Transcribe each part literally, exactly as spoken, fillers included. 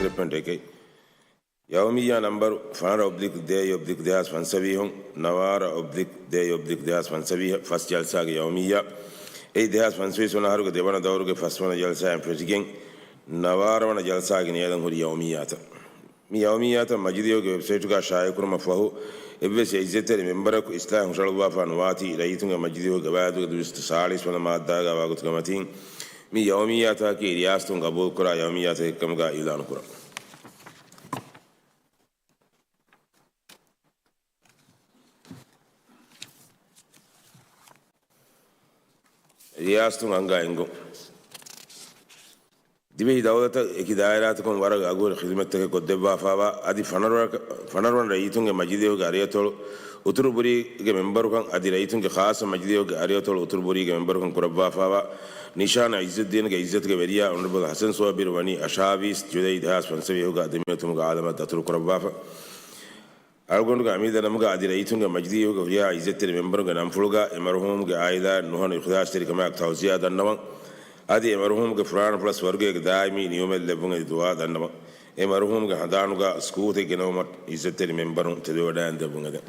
އެޕެންޓް އެކެއް. ޔައުމިއްޔާ ނަންބަރު ފަނަރަ އޮބްލިކް ދޭއް އޮބްލިކް ދެހާސް ފަންސަވީހުން، ނަވާރަ އޮބްލިކް ދޭއް އޮބްލިކް ދެހާސް ފަންސަވީހަށް ފަސް ޖަލްސާގެ ޔައުމިއްޔާ. އެއީ ދެހާސް ފަންސަވީސް ވަނަ އަހަރުގެ ދެވަނަ ދައުރުގެ ފަސްވަނަ ޖަލްސާއިން ފެށިގެން، ނަވާރަ ވަނަ ޖަލްސާގެ ނޭޅެން ހުރި ޔައުމިއްޔާތައް. މި ޔައުމިއްޔާތައް މަޖިލީހުގެ ވެބްސައިޓުގަ ޝާއިޢުކުރުމަށް ފަހު، އެއްވެސް އިއްޒަތްތެރި މެމްބަރަކު އިސްލާހް ހުށަހަޅުއްވާފާ ނުވާތީ، ރައްޔިތުންގެ މަޖިލީހުގެ ގަވާއިދުގެ ދުވިސައްތަ ސާޅީސް ވަނަ މާއްދާގަ ވާގޮތުގެ މަތީން، މި ޔައުމިއްޔާތަކަކީ ރިޔާސަތުން ގަބޫލުކުރާ ޔައުމިއްޔާތަކެއް ކަމުގަ އިޢުލާނުކުރަން. ރިޔާސަތުން އަންގާ އެންގުން. ދިވެހި ދައުލަތަށް އެކި ދާއިރާތަކުން ވަރަށް އަގުހުރި ޚިދުމަތްތަކެއް ކޮށްދެއްވާފާވާ، އަދި ފަނަރަ، ފަނަރަ ވަނަ ރައްޔިތުންގެ މަޖިލީހުގެ އަރިއަތޮޅު، އުތުރުބުރީގެ މެމްބަރުކަން، އަދި ރައްޔިތުންގެ ޚާއްޞަ މަޖިލީހުގެ އަރިއަތޮޅު، އުތުރުބުރީގެ މެމްބަރުކަން ކުރައްވާފާވާ، ނިޝާން އިއްޒައްދީނުގެ އިއްޒަތުގެ ވެރިޔާ އޮނަރަބަލް ޙަސަން ސޯބިރު ވަނީ އަށާވީސް ޖުލައި ދެހާސް ފަންސަވީހުގަ ދެމިއޮތުމުގެ އާލަމަށް ދަތުރު ކުރައްވާފަ. އަޅުގަނޑުގެ އަމީރު ދަންނަމުގަ އަދި ރައްޔިތުންގެ މަޖިލީހުގެ ހުރިހާ އިއްޒަތްތެރި މެމްބަރުންގެ ނަންފުޅުގަ އެ މަރުޙޫމުގެ ޢާއިލާއަށް ނުހަނު އިޚްލާޞްތެރިކަމާ ތަޢުޒިޔާ ދަންނަވަން. އަދި އެ މަރުޙޫމުގެ ފުރާނަފުޅަށް ސުވަރުގޭގެ ދާއިމީ ނިޢުމަތް ލެއްވުން އެދި ދުޢާ ދަންނަވަން. އެ މަރުޙޫމުގެ ހަނދާނުގަ ސްކޫލްތައް ގެނައުމަށް އިއްޒަތްތެރި މެމްބަރުން ތެދުވެވަޑައިން ދެއްވުން އެދެން.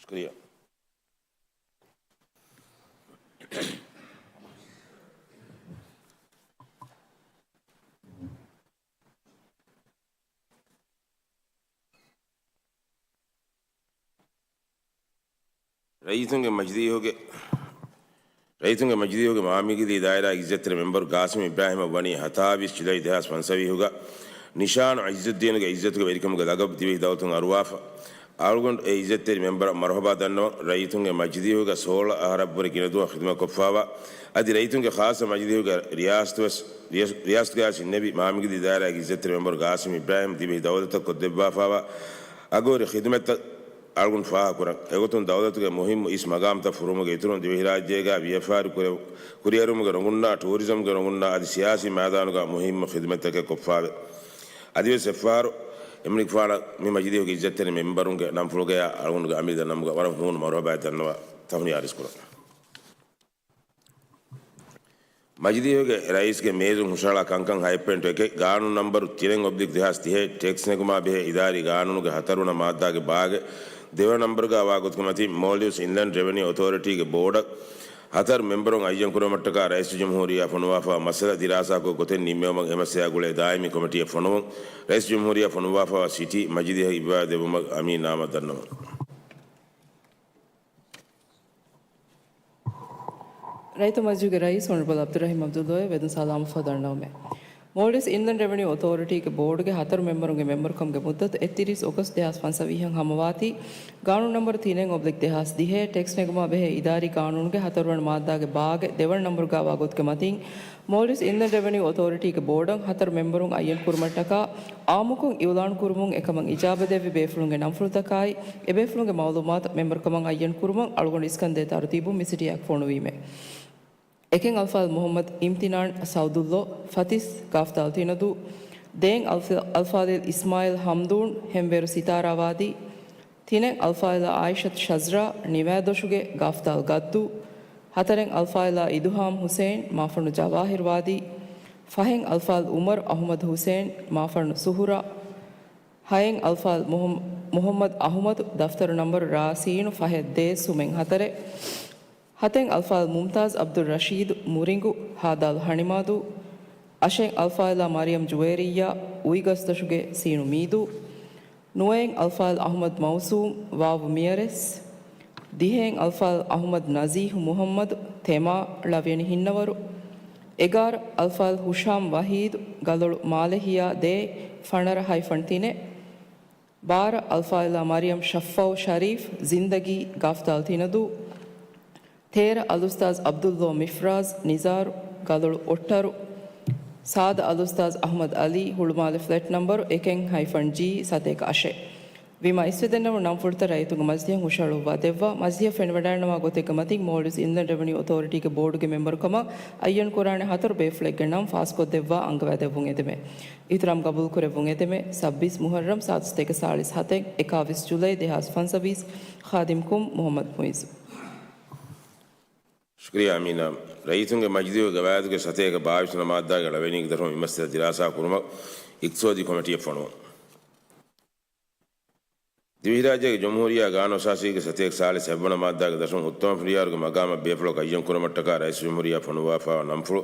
ޝުކުރިއްޔާ. ރައްޔިތުންގެ މަޖިލީހުގެ، ރައްޔިތުންގެ މަޖިލީހުގެ މާމިގިލީ ދާއިރާގެ އިއްޒަތްތެރި މެމްބަރު ގާސިމް އިބްރާހިމަށް ވަނީ ހަތާވީސް ޖުލައި ދެހާސް ފަންސަވީހުގަ ނިޝާން އިއްޒައްދީނުގެ އިއްޒަތުގެ ވެރިކަމުގެ ލަގަބު ދިވެހި ދައުލަތުން އަރުވާފަ. އަޅުގަނޑު އެ އިއްޒަތްތެރި މެމްބަރަށް މަރުޙަބާ ދަންނަވަން. ރައްޔިތުންގެ މަޖިލީހުގަ ސޯޅަ އަހަރަށްވުރެ ގިނަ ދުވަހު ޚިދުމަތް ކޮށްފާވާ، އަދި ރައްޔިތުންގެ ޚާއްޞަ މަޖިލީހުގެ ރިޔާސަތުވެސް، ރިޔަސް، ރިޔާސަތުގައިވެސް އިންނެވި މާމިގިލީ ދާއިރާގެ އިއްޒަތްތެރި މެމްބަރު ގާސިމް އިބްރާހިމް ދިވެހި ދައުލަތަށް ކޮށްދެއްވާފާވާ އަގުހުރި ޚިދުމަތްތައް އަޅުގަނޑު ފާހަގަކުރަން. އެގޮތުން ދައުލަތުގެ މުހިއްމު އިސް މަގާމްތައް ފުރުމުގެ އިތުރުން ދިވެހިރާއްޖޭގަ ވިޔަފާރި ކުރެ-، ކުރިއެރުމުގެ ނުގުންނާ، ޓޫރިޒަމްގެ ނުގުންނާ އަދި ސިޔާސީ މައިދާނުގަ މުހިއްމު ޚިދުމަތްތަކެއް ކޮށްފާވޭ. އަދިވެސް އެއްފަހަރު އެމަނިކުފާނަށް މި މަޖިލީހުގެ އިއްޒަތްތެރި މެމްބަރުންގެ ނަންފުޅުގަޔާ އަޅުގަނޑުގެ އަމީރު ދަންނަމުގަ ވަރަށް ހޫނު މަރުޙަބާއެއް ދަންނަވާ ތަހުނިޔާ އަރިސްކުރަން. މަޖިލީހުގެ ރައީސްގެ މޭޒުން ހުށަހަޅާ ކަންކަން ހައެއް ޕޮއިންޓު އެކެއް، ގާނޫނު ނަންބަރު ތިނެއް އޮބްލިކް ދެހާސް ތިހޭ، ޓެކްސް ނެގުމާ ބެހޭ އިދާރީ ގާނޫނުގެ ހަތަރުވަނަ މާއްދާގެ ބާގެ ދެވަނަ ނަންބަރުގަ ވާ ގޮތުގެ މަތިން މޯލްޑިވްސް އިންލެންޑް ރެވެނިއު އޮތޯރިޓީގެ ބޯޑަށް ހަތަރު މެމްބަރުން އައްޔަން ކުރުމަށްޓަކާ ރައީސުލްޖުމްހޫރިއްޔާ ފޮނުވާފަ މައްސަލަ ދިރާސާކޮށް ގޮތެއް ނިންމެވުމަށް އެ މައްސަލައާ ގުޅޭ ދާއިމީ ކޮމިޓީއެއް ފޮނުވުން. ރައީސުލްޖުމްހޫރިއްޔާ ފޮނުވާފަ ސިޓީ މަޖިލީހަށް އިއްވާ ދެއްވުމަށް އަމީން ނާމާ ދަންނަވަން. ރައްޔިތު މަޖިލީހުގެ ރައީސް އޮނަރަބަލް ޢަބްދުއްރަޙީމް ޢަބްދުﷲ ވެދުން ސަލާމަތްވާ ދަންނަވަމެވެ. މޯލްޑިވްސް އިންލެންޑް ރެވެނިއު އޮތޯރިޓީގެ ބޯޑުގެ ހަތަރު މެމްބަރުންގެ މެމްބަރުކަމުގެ މުއްދަތު އެއްތިރީސް އޮގަސްޓް ދެހާސް ފަންސަވީހަށް ހަމަވާތީ، ގާނޫނު ނަންބަރު ތިނެއް އޮބްލިކް ދެހާސް ދިހައެއް، ޓެކްސް ނެގުމާ ބެހޭ އިދާރީ ގާނޫނުގެ ހަތަރުވަނަ މާއްދާގެ ބާގެ ދެވަނަ ނަންބަރުގައިވާ ގޮތުގެ މަތިން، މޯލްޑިވްސް އިންލެންޑް ރެވެނިއު އޮތޯރިޓީގެ ބޯޑަށް ހަތަރު މެމްބަރުން އައްޔަން ކުރުމަށްޓަކާ އާއްމުކޮށް އިޢުލާނު ކުރުމުން އެކަމަށް އިޖާބަ ދެއްވި ބޭފުޅުންގެ ނަންފުޅުތަކާއި، އެބޭފުޅުންގެ މައުލޫމާތު މެމްބަރުކަމަށް އައްޔަން ކުރުމަށް އަޅުގަނޑު އިސްކަންދޭ ތަރުތީބުން މި ސިޓީއާއެކު ފޮނުވީމެވެ. އެކެއް އަލްފާޟިލް މުޙައްމަދު އިމްތިނާން ސައުދުއްލޯ، ފަތިސް، ގާފްދާލު ތިނަދޫ، ދޭއް އަލްފާ-، އަލްފާޟިލް އިސްމާޢީލް ޙަމްދޫން، ހެންވޭރު ސިތާރާ ވާދީ، ތިނެއް އަލްފާޟިލާ ޢާއިޝަތު ޝަޒްރާ، ނިވާދޮށުގެ ގާފްދާލް ގައްދޫ، ހަތަރެއް އަލްފާޟިލާ އިދުހާމް ޙުސައިން، މާފަންނު ޖަވާހިރު ވާދީ، ފަހެއް އަލްފާޟިލް ޢުމަރު އަޙުމަދު ޙުސައިން، މާފަންނު ސުހުރާ، ހައެއް އަލްފާޟިލް މުޙައް-، މުޙައްމަދު އަޙުމަދު، ދަފްތަރު ނަންބަރު ރ ސީނު ފަހެއް ދޭއް ސުމެއް ހަތަރެއް، ހަތެއް އަލްފާޟިލް މުމްތާޒް ޢަބްދުއްރަޝީދު މުރިނގު ހާދާލް ހަނިމާދޫ، އަށެއް އަލްފާޟިލާ މަރިޔަމް ޖުވޭރިއްޔާ އުއިގަސްދޮށުގެ ސީނު މީދޫ، ނުވައެއް އަލްފާޟިލް އަޙްމަދު މައުސޫމް ވާވު މިޔަރެސް، ދިހައެއް އަލްފާޟިލް އަޙްމަދު ނަޒީހު މުޙައްމަދު ތެމާ ޅަވިޔަނި ހިންނަވަރު، އެގާރަ އަލްފާޟިލް ހުޝާމް ވަޙީދު ގަލޮޅު މާލެ ހިޔާ ދޭއް ފަނަރަ ހައިފަން ތިނެއް، ބާރަ އަލްފާޟިލާ މަރިޔަމް ޝައްފާޢު ޝަރީފް ޒިންދަގީ ގަފްދާލް ތިނަދޫ، ތޭރަ އަލްއުސްތާޛް ޢަބްދުﷲ މިފްރާޒް ނިޒާރު ގަލޮޅު އޮއްޓަރު، ސާދަ އަލްއުސްތާޛް އަޙްމަދު ޢަލީ ހުޅުމާލެ ފްލެޓް ނަންބަރު އެކެއް ހައިފަން ޖީ ސަތޭކަ އަށެއް. ވީމާ އިސްވެދެންނެވުނު ނަންފުޅުތައް ރައްޔިތުންގެ މަޖިލީހަށް ހުށަހަޅުއްވާ ދެއްވާ، މަޖިލީހަށް ފެނިވަޑައިގަންނަވާ ގޮތެއްގެ މަތިން މޯލްޑިވްސް އިންލެންޑް ރެވެނިއު އޮތޯރިޓީގެ ބޯޑުގެ މެމްބަރު ކަމަށް އައްޔަން ކުރާނެ ހަތަރު ބޭފުޅެއްގެ ނަން ފާސްކޮށްދެއްވާ އަންގަވާދެއްވުން އެދެމެ. އިޙްތިރާމް ގަބޫލުކުރެއްވުން އެދެމެ. ސައްބީސް މުޙައްރަމް ސާދަ ސަތޭކަ ސާޅީސް ހަތެއް، އެކާވީސް ޖުލައި ދެހާސް ފަންސަވީސް، ޚާދިމް ކުން މުޙައްމަދު މުއިއްޒު. ޝުކުރިއްޔާ އަމީނާ. ރައްޔިތުންގެ މަޖިލީހުގެ ގަވާއިދުގެ ސަތޭކަ ބާވީސް ވަނަ މާއްދާގެ ޅަވެނީގެ ދަށުން މި މައްސަލަ ދިރާސާ ކުރުމަށް އިޤްތިޞާދީ ކޮމިޓީއެއް ފޮނުވުން. ދިވެހިރާއްޖޭގެ ޖުމްހޫރިއްޔާ ގާނޫނުއަސާސީގެ ސަތޭކަ ސާޅީސް ހަތްވަނަ މާއްދާގެ ދަށުން އުއްތަމަފަނޑިޔާރުގެ މަގާމަށް ބޭފުޅަކު އައްޔަން ކުރުމަށްޓަކާ ރައީސުޖުމްހޫރިއްޔާ ފޮނުއްވާފައިވާ ނަންފުޅު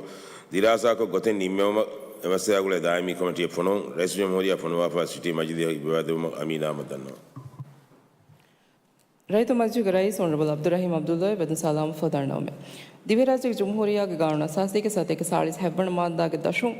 ދިރާސާކޮށް ގޮތެއް ނިންމެވުމަށް އެ މައްސަލާގުޅޭ ދާއިމީ ކޮމިޓީއެއް ފޮނުވުން. ރައީސުޖުމްހޫރިއްޔާ ފޮނުއްވާފައިވާ ޗިޓީ މަޖިލީހަށް އިއްވާދެއްވުމަށް އަމީނާ އަޙްމަދު ދަންނަވަން. ރައްޔިތުންގެ މަޖިލީހުގެ ރައީސް އޮނަރަބަލް ޢަބްދުއްރަޙީމް ޢަބްދުﷲ ވެދުން ސަލާމަތް ފަދަ ނަމެ. ދިވެހިރާއްޖޭގެ ޖުމްހޫރިއްޔާގެ ގާނޫނުއަސާސީގެ ސަތޭކަ ސާޅީސް ހަތްވަނަ މާއްދާގެ ދަށުން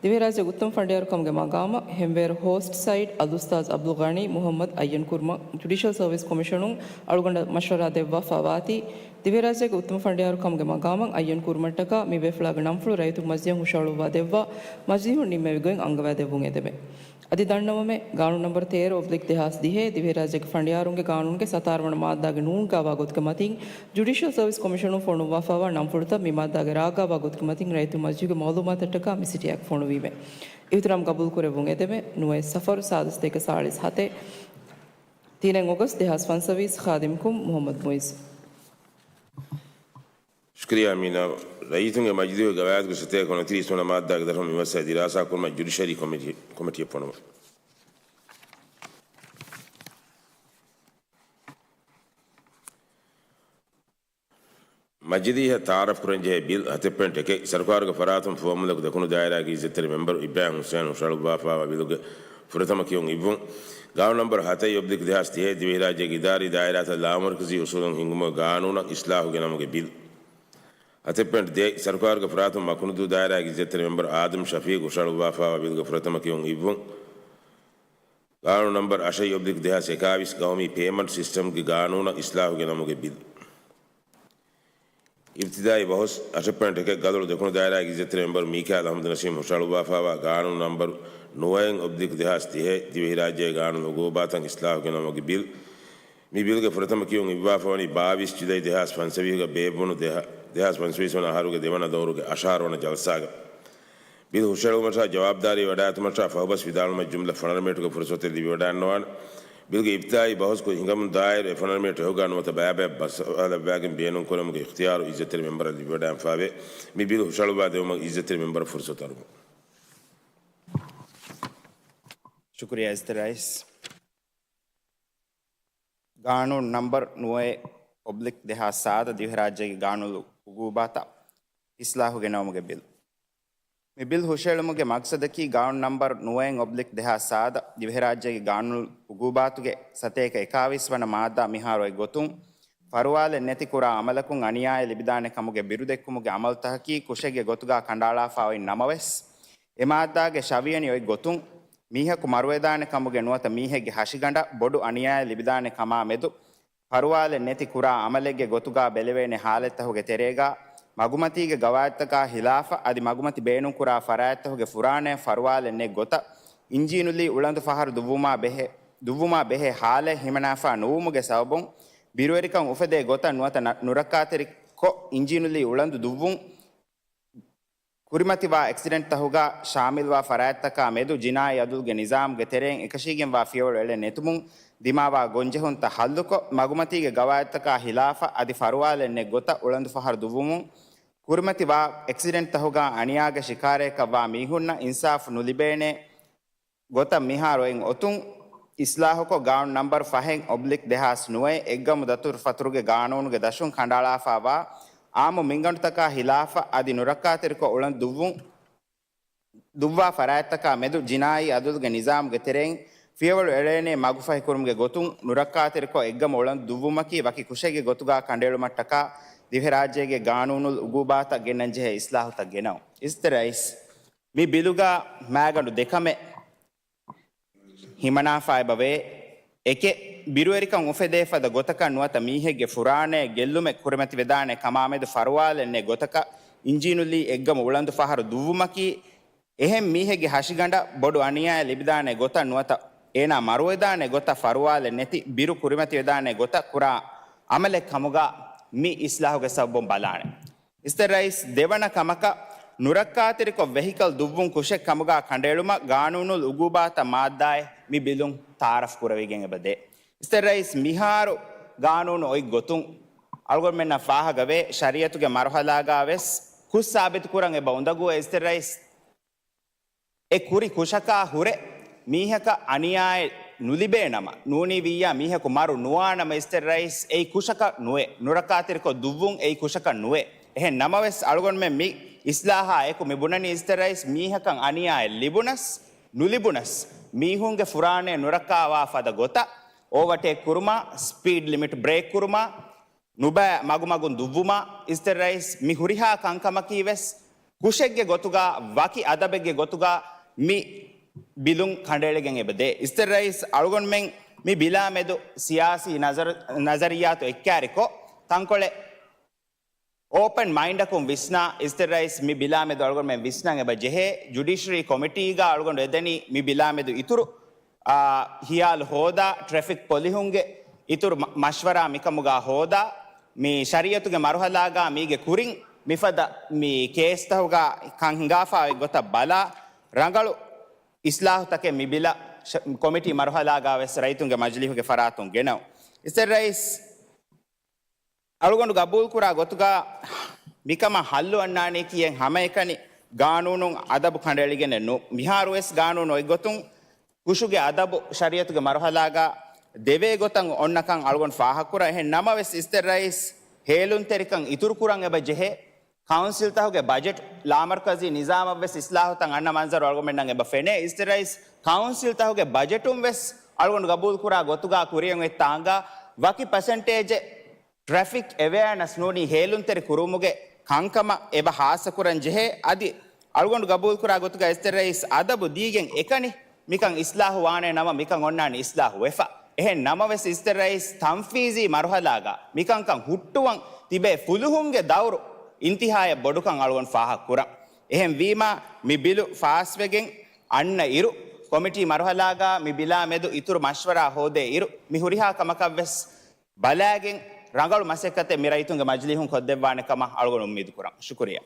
ދިވެހިރާއްޖޭގެ އުއްތަމަ ފަނޑިޔާރުކަމުގެ މަގާމަށް ހެންވޭރު ހޯސްޓް ސައިޑް އަލްއުސްތާޛް ޢަބްދުލްޣަނީ މުޙައްމަދު އައްޔަން ކުރުމަށް ޖުޑިޝަލް ސަރވިސް ކޮމިޝަނުން އަޅުގަނޑަށް މަޝްވަރާ ދެއްވާފައިވާތީ، ދިވެހިރާއްޖޭގެ އުއްތަމަ ފަނޑިޔާރުކަމުގެ މަގާމަށް އައްޔަން ކުރުމަށްޓަކާ މި ބޭފުޅާގެ ނަންފުޅު ރައްޔިތުންގެ މަޖިލީހަށް ހުށަހަޅުއްވާ ދެއްވާ، މަޖިލީހުން ނިންމެވި ގޮތް އަންގަވާދެއްވުން އެދެމެ. އަދި ދަންނަވަމެ، ގާނޫނު ނަންބަރު ތޭރަ އޮބްލިކް ދެހާސް ދިހަ، ދިވެހިރާއްޖޭގެ ފަނޑިޔާރުންގެ ގާނޫނުގެ ސަތާރަ ވަނަ މާއްދާގެ ނޫން ގާވާ ގޮތުގެ މަތިން، ޖުޑިޝަލް ސަރވިސް ކޮމިޝަނުން ފޮނުއްވާފައިވާ ނަންފުޅުތައް މި މާއްދާގެ ރާ ގާވާ ގޮތުގެ މަތިން ރައްޔިތުންގެ މަޖިލީހުގެ މައުލޫމާތަށްޓަކާ މި ސިޓީއާއެކު ފޮނުވީމެ. އިޙްތިރާމް ގަބޫލުކުރެއްވުން އެދެމެ. ނުވައެއް ސަފަރު ސާދަ ސަތޭކަ ސާޅީސް ހަތެއް. ތިނެއް އޮގަސްޓް ދެހާސް ފަންސަވީސް، ޚާދިމް ކުން މުޙައްމަދު މުއިއްޒު. ޝުކުރިއްޔާ އަމީނާ. ރައްޔިތުންގެ މަޖިލީހުގެ ގަވާއިދުގެ ސަތޭކަ ނުވަތިރީސް ވަނަ މާއްދާގެ ދަށުން މި މައްސަލަ ދިރާސާ ކުރުމަށް ޖުޑިޝަރީ ކޮމިޓީ، ކޮމިޓީއެއް ފޮނުވުން. މަޖިލީހަށް ތަޢާރަފް ކުރަންޖެހޭ ބިލް ހަތެއް ޕޮއިންޓް އެކެއް، ސަރުކާރުގެ ފަރާތުން ފުވައްމުލަކު ދެކުނު ދާއިރާގެ އިއްޒަތްތެރި މެމްބަރު އިބްރާހިމް ޙުސައިން ހުށަހަޅުއްވާފައިވާ ބިލުގެ ފުރަތަމަ ކިޔުން އިއްވުން. ގާނޫނު ނަންބަރު ހަތެއް އޮބްލިކް ދެހާސް ތިހަ، ދިވެހިރާއްޖޭގެ އިދާރީ ދާއިރާތައް ލާމަރުކަޒީ އުސޫލުން ހިންގުމުގެ ގާނޫނަށް އިސްލާހު ގެނަމުގެ ބިލް. ހަތެއް ޕޮއިންޓް ދޭއް، ސަރުކާރުގެ ފަރާތުން މަކުނުދޫ ދާއިރާގެ އިއްޒަތްތެރި މެމްބަރު އާދަމް ޝަފީޤް ހުށަހަޅުއްވާފައިވާ ބިލުގެ ފުރަތަމަ ކިޔުން އިއްވުން. ގާނޫނު ނަންބަރު އަށެއް އޮބްލިކް ދެހާސް އެކާވީސް، ގައުމީ ޕޭމަންޓް ސިސްޓަމްގެ ގާނޫނަށް އިސްލާހު ގެނަމުގެ ބިލް. އިބްތިދާއީ ބަހުސް. އަށެއް ޕޮއިންޓް އެކެއް، ގަލޮޅު ދެކުނު ދާއިރާގެ އިއްޒަތްތެރި މެމްބަރު މީކާއިލް އަޙްމަދު ނަސީމް ހުށަހަޅުއްވާފައިވާ ގާނޫނު ނަންބަރު ނުވައެއް އޮބްލިކް ދެހާސް ތިހަ، ދިވެހިރާއްޖޭގެ ގާނޫނު އުގޫބާތަށް އިސްލާހު ގެނަމުގެ ބިލް. މި ބިލްގެ ފުރަތަމަ ކިޔުން އިއްވާފަވަނީ ބާވީސް ޖުލައި ދެހާސް ފަންސަވީހުގަ ބޭއްވުނު ދެހާ، ދެހާސް ފަންސަވީސް ވަނަ އަހަރުގެ ދެވަނަ ދައުރުގެ އަށާރަ ވަނަ ޖަލްސާގަ. ބިލް ހުށަހެޅުމަށާ ޖަވާބުދާރީ ވަޑާގަތުމަށާ ފަހުބަސް ވިދާޅުމަށް ޖުމްލަ ފަނަރަ މިނެޓުގެ ފުރުސަތެއް ލިބިވަޑައިގަންނަވާނެ. ބިލްގެ އިބްތިދާއީ ބަހުސްކޮށް ހިނގަމުން ދާއިރު އެ ފަނަރަ މިނެޓް އެހުގަ ނުވަތަ ބައިބައި ބަސްއަލައްވާގެން ބޭނުންކުރެވުމުގެ އިޚްތިޔާރު އިއްޒަތްތެރި މެމްބަރަށް ލިބިވަޑައިގެންފާވޭ. މި ބިލް ހުށަހަޅުއްވާ ދެވުމަށް އިއްޒަތްތެރި މެމްބަރަށް ފުރުސަތު އަރުވަން. ޝުކުރިއްޔާ އިއްޒަތްތެރި ރައީސް. ގާނޫނު ނަންބަރު ނުވައެއް އޮބްލިކް ދެހާސް ސާދަ، ދިވެހިރާއްޖޭގެ ގާނޫނު އުގޫބާތަށް އިސްލާހު ގެނައުމުގެ ބިލް. މި ބިލް ހުށަހެޅުމުގެ މަގްސަދަކީ، ގާނޫނު ނަންބަރު ނުވައެއް އޮބްލިކް ދެހާސް ސާދަ، ދިވެހިރާއްޖޭގެ ގާނޫނު އުގޫބާތުގެ ސަތޭކަ އެކާވީސް ވަނަ މާއްދާ މިހާރު އޮތް ގޮތުން، ފަރުވާލެއް ނެތި ކުރާ އަމަލަކުން އަނިޔާއެއް ލިބިދާނެ ކަމުގެ ބިރުދެއްކުމުގެ އަމަލުތަކަކީ ކުށެއްގެ ގޮތުގާ ކަނޑައަޅާފަ އޮތް ނަމަވެސް، އެ މާއްދާގެ ށަވިޔަނި އޮތް ގޮތުން، މީހަކު މަރުވެދާނެ ކަމުގެ ނުވަތަ މީހެއްގެ ހަށިގަނޑަށް ބޮޑު އަނިޔާއެއް ލިބިދާނެ ކަމާ މެދު، ފަރުވާލެއް ނެތި ކުރާ އަމަލެއްގެ ގޮތުގާ ބެލެވޭނެ ހާލަތްތަކުގެ ތެރޭގާ، މަގުމަތީގެ ގަވާއިދުތަކާ ހިލާފަށް އަދި މަގުމަތި ބޭނުންކުރާ ފަރާތްތަކުގެ ފުރާނައަށް ފަރުވާލެއް ނެތް ގޮތަށް، އިންޖީނުލީ އުޅަނދު ފަހަރު ދުއްވުމާ ބެހޭ، ދުއްވުމާ ބެހޭ ހާލެއް ހިމަނާފާ ނުވުމުގެ ސަބަބުން، ބިރުވެރިކަން އުފެދޭ ގޮތަށް ނުވަތަ ނަ-، ނުރައްކާތެރިކޮށް، އިންޖީނުލީ އުޅަނދު ދުއްވުން، ކުރިމަތިވާ އެކްސިޑެންޓްތަކުގާ ޝާމިލްވާ ފަރާތްތަކާ މެދު ޖިނާއީ އަދުލުގެ ނިޒާމުގެ ތެރެއިން އެކަށީގެންވާ ފިޔަވަޅު އެޅެން ނެތުމުން ދިމާވާ ގޮންޖެހުންތައް ހައްލުކޮށް، މަގުމަތީގެ ގަވާއިދުތަކާ ހިލާފަށް އަދި ފަރުވާލެއް ނެތް ގޮތަށް އުޅަނދު ފަހަރު ދުއްވުމުން، ކުރިމަތިވާ އެކްސިޑެންޓްތަކުގާ އަނިޔާގެ ޝިކާރައަކަށްވާ މީހުންނަށް އިންސާފު ނުލިބޭނެ ގޮތަށް މިހާރު އޮތް އޮތުން އިސްލާހުކޮށް، ގާނޫނު ނަންބަރު ފަހެއް އޮބްލިކް ދެހާސް ނުވައެއް އެއްގަމު ދަތުރުފަތުރުގެ ގާނޫނުގެ ދަށުން ކަނޑައަޅާފައިވާ އާއްމު މިންގަނޑުތަކާ ހިލާފަށް އަދި ނުރައްކާތެރިކޮށް އުޅަނދު ދުއްވުން ދުއްވާ ފަރާތްތަކާ މެދު ޖިނާއީ އަދުލުގެ ނިޒާމުގެ ތެރެއިން ފިޔަވަޅު އެޅޭނޭ މަގުފަހިކުރުމުގެ ގޮތުން ނުރައްކާތެރިކޮށް އެއްގަމު އުޅަނދު ދުއްވުމަކީ ވަކި ކުށެއްގެ ގޮތުގާ ކަނޑައެޅުމަށްޓަކާ ދިވެހިރާއްޖޭގެ ގާނޫނުލް އުގޫބާތަށް ގެންނަންޖެހޭ އިސްލާހުތައް ގެނައުން. އިސްތެ ރައީސް، މި ބިލުގާ މާގަނޑު ދެކަމެއް ހިމަނާފައިބަވޭ. އެކެއް، ބިރުވެރިކަން އުފެދޭ ފަދަ ގޮތަކަށް ނުވަތަ މީހެއްގެ ފުރާނައެއް ގެއްލުމެއް ކުރިމަތިވެދާނެ ކަމާމެދު ފަރުވާލެއް ނެތް ގޮތަކަށް އިންޖީނުލީ އެއްގަމު އުޅަނދު ފަހަރު ދުއްވުމަކީ، އެހެން މީހެއްގެ ހަށިގަނޑަށް ބޮޑު އަނިޔާއެއް ލިބިދާނެ ގޮތަށް ނުވަތަ އޭނާ މަރުވެދާނެ ގޮތަށް ފަރުވާލެއް ނެތި ބިރު ކުރިމަތިވެދާނެ ގޮތަށް ކުރާ އަމަލެއް ކަމުގާ މި އިސްލާހުގެ ސަބަބުން ބަލާނެ. އިސްތެ ރައީސް، ދެވަނަ ކަމަކަށް، ނުރައްކާތެރިކޮށް ވެހިކަލް ދުއްވުން ކުށެއް ކަމުގާ ކަނޑައެޅުމަށް ގާނޫނުލް އުގޫބާތަށް މާއްދާއެއް މި ބިލުން ތައާރަފް ކުރެވިގެން އެބަ ދޭ. އިސްތެ ރައީސް، މިހާރު ގާނޫނު އޮތް ގޮތުން އަޅުގަނޑުމެންނަށް ފާހަގަވޭ، ޝަރީއަތުގެ މަރުހަލާގާ ވެސް ކުށް ސާބިތުކުރަން އެބަ އުނދަގޫވޭ. އިސްތެ ރައީސް، އެ ކުރި ކުށަކާ ހުރެ މީހަކަށް އަނިޔާއެއް ނުލިބޭ ނަމަ، ނޫނީ ވިއްޔާ މީހަކު މަރު ނުވާ ނަމަ، އިސްތެ ރައީސް، އެއީ ކުށަކަށް ނުވޭ. ނުރައްކާތެރިކޮށް ދުއްވުން އެއީ ކުށަކަށް ނުވޭ. އެހެން ނަމަވެސް، އަޅުގަނޑުމެން މި އިސްލާހާ އެކު މި ބުނަނީ، އިސްތެ ރައީސް، މީހަކަށް އަނިޔާއެއް ލިބުނަސް، ނުލިބުނަސް، މީހުންގެ ފުރާނައެއް ނުރައްކާވާ ފަދަ ގޮތަށް، އޯވަޓޭކް ކުރުމާ، ސްޕީޑް ލިމިޓް ބްރޭކް ކުރުމާ، ނުބައި މަގުމަގުން ދުއްވުމާ، އިސްތެ ރައީސް، މި ހުރިހާ ކަންކަމަކީ ވެސް ކުށެއްގެ ގޮތުގާ، ވަކި އަދަބެއްގެ ގޮތުގާ މި ބިލުން ކަނޑައެޅިގެން އެބަ ދޭ. އިސްތެ ރައީސް، އަޅުގަނޑުމެން މި ބިލާ މެދު ސިޔާސީ ނަޒަރ-، ނަޒަރިއްޔާތު އެއްކާރިކޮށް، ތަންކޮޅެއް އޯޕަން މައިންޑަކުން ވިސްނާ، އިސްތެ ރައީސް، މި ބިލާ މެދު އަޅުގަނޑުމެން ވިސްނަން އެބަ ޖެހޭ، ޖުޑިޝަރީ ކޮމިޓީގާ އަޅުގަނޑު އެދެނީ މި ބިލާ މެދު އިތުރު އާ، ހިޔާލު ހޯދާ، ޓްރެފިކް ޕޮލިހުންގެ އިތުރު މަ-، މަޝްވަރާ މިކަމުގާ ހޯދާ، މި ޝަރީއަތުގެ މަރުހަލާގާ މީގެ ކުރިން މިފަދަ މި ކޭސްތަހުގާ ކަން ހިނގާފާ އޮތް ގޮތަށް ބަލާ، ރަނގަޅު އިސްލާހުތަކެއް މި ބިލަށް ޝަ-، ކޮމިޓީ މަރުހަލާގާ ވެސް ރައްޔިތުންގެ މަޖިލީހުގެ ފަރާތުން ގެނައު. އިސްތެ ރައީސް، އަޅުގަނޑު ގަބޫލުކުރާ ގޮތުގާ މިކަމަށް ހައްލު އަންނާނީކީ އެއް ހަމައެކަނި ގާނޫނުން އަދަބު ކަނޑައެޅިގެނެއް ނޫ. މިހާރުވެސް ގާނޫނު އޮތްގޮތުން ކުށުގެ އަދަބު ޝަރީއަތުގެ މަރުހަލާގާ ދެވޭ ގޮތަށް އޮންނަކަން އަޅުގަނޑު ފާހަގަކުރަން. އެހެން ނަމަވެސް އިސްތެ ރައީސް ހޭލުންތެރިކަން އިތުރުކުރަން އެބަ ޖެހޭ. ކައުންސިލްތަހުގެ ބަޖެޓް ލާމަރުކަޒީ ނިޒާމަށްވެސް އިސްލާހުތައް އަންނަ މަންޒަރު އަޅުގަނޑުމެންނަށް އެބަ ފެނޭ. އިސްތެ ރައީސް، ކައުންސިލްތަހުގެ ބަޖެޓުން ވެސް އަޅުގަނޑު ގަބޫލުކުރާ ގޮތުގާ ކުރިއަށް އޮތް ތާނގާ ވަކި ޕަސެންޓޭޖެއް ޓްރެފިކް އެވެއާނަސް ނޫނީ ހޭލުންތެރި ކުރުމުގެ ކަންކަމަށް އެބަ ހާއްސަކުރަން ޖެހޭ. އަދި އަޅުގަނޑު ގަބޫލުކުރާ ގޮތުގަ އިސްތެ ރައީސް އަދަބު ދީގެން އެކަނި މިކަން އިސްލާހު ވާނެ ނަމަ މިކަން އޮންނާނީ އިސްލާހު ވެފަ. އެހެން ނަމަވެސް އިސްތެ ރައީސް ތަންފީޒީ މަރުހަލާގަ މިކަންކަން ހުއްޓުވަން ތިބޭ ފުލުހުންގެ ދައުރު އިންތިހާޔަށް ބޮޑުކަން އަޅުގަނޑު ފާހަގަ ކުރަން. އެހެން ވީމާ މި ބިލު ފާސްވެގެން އަންނަ އިރު، ކޮމިޓީ މަރުހަލާގަ މި ބިލާ މެދު އިތުރު މަޝްވަރާ ހޯދޭ އިރު، މި ހުރިހާ ކަމަކަށްވެސް ބަލާގެން ރަނގަޅު މަސައްކަތެއް މި ރައްޔިތުންގެ މަޖިލީހުން ކޮށްދެއްވާނެ ކަމަށް އަޅުގަނޑު އުއްމީދު ކުރަން. ޝުކުރިއްޔާ.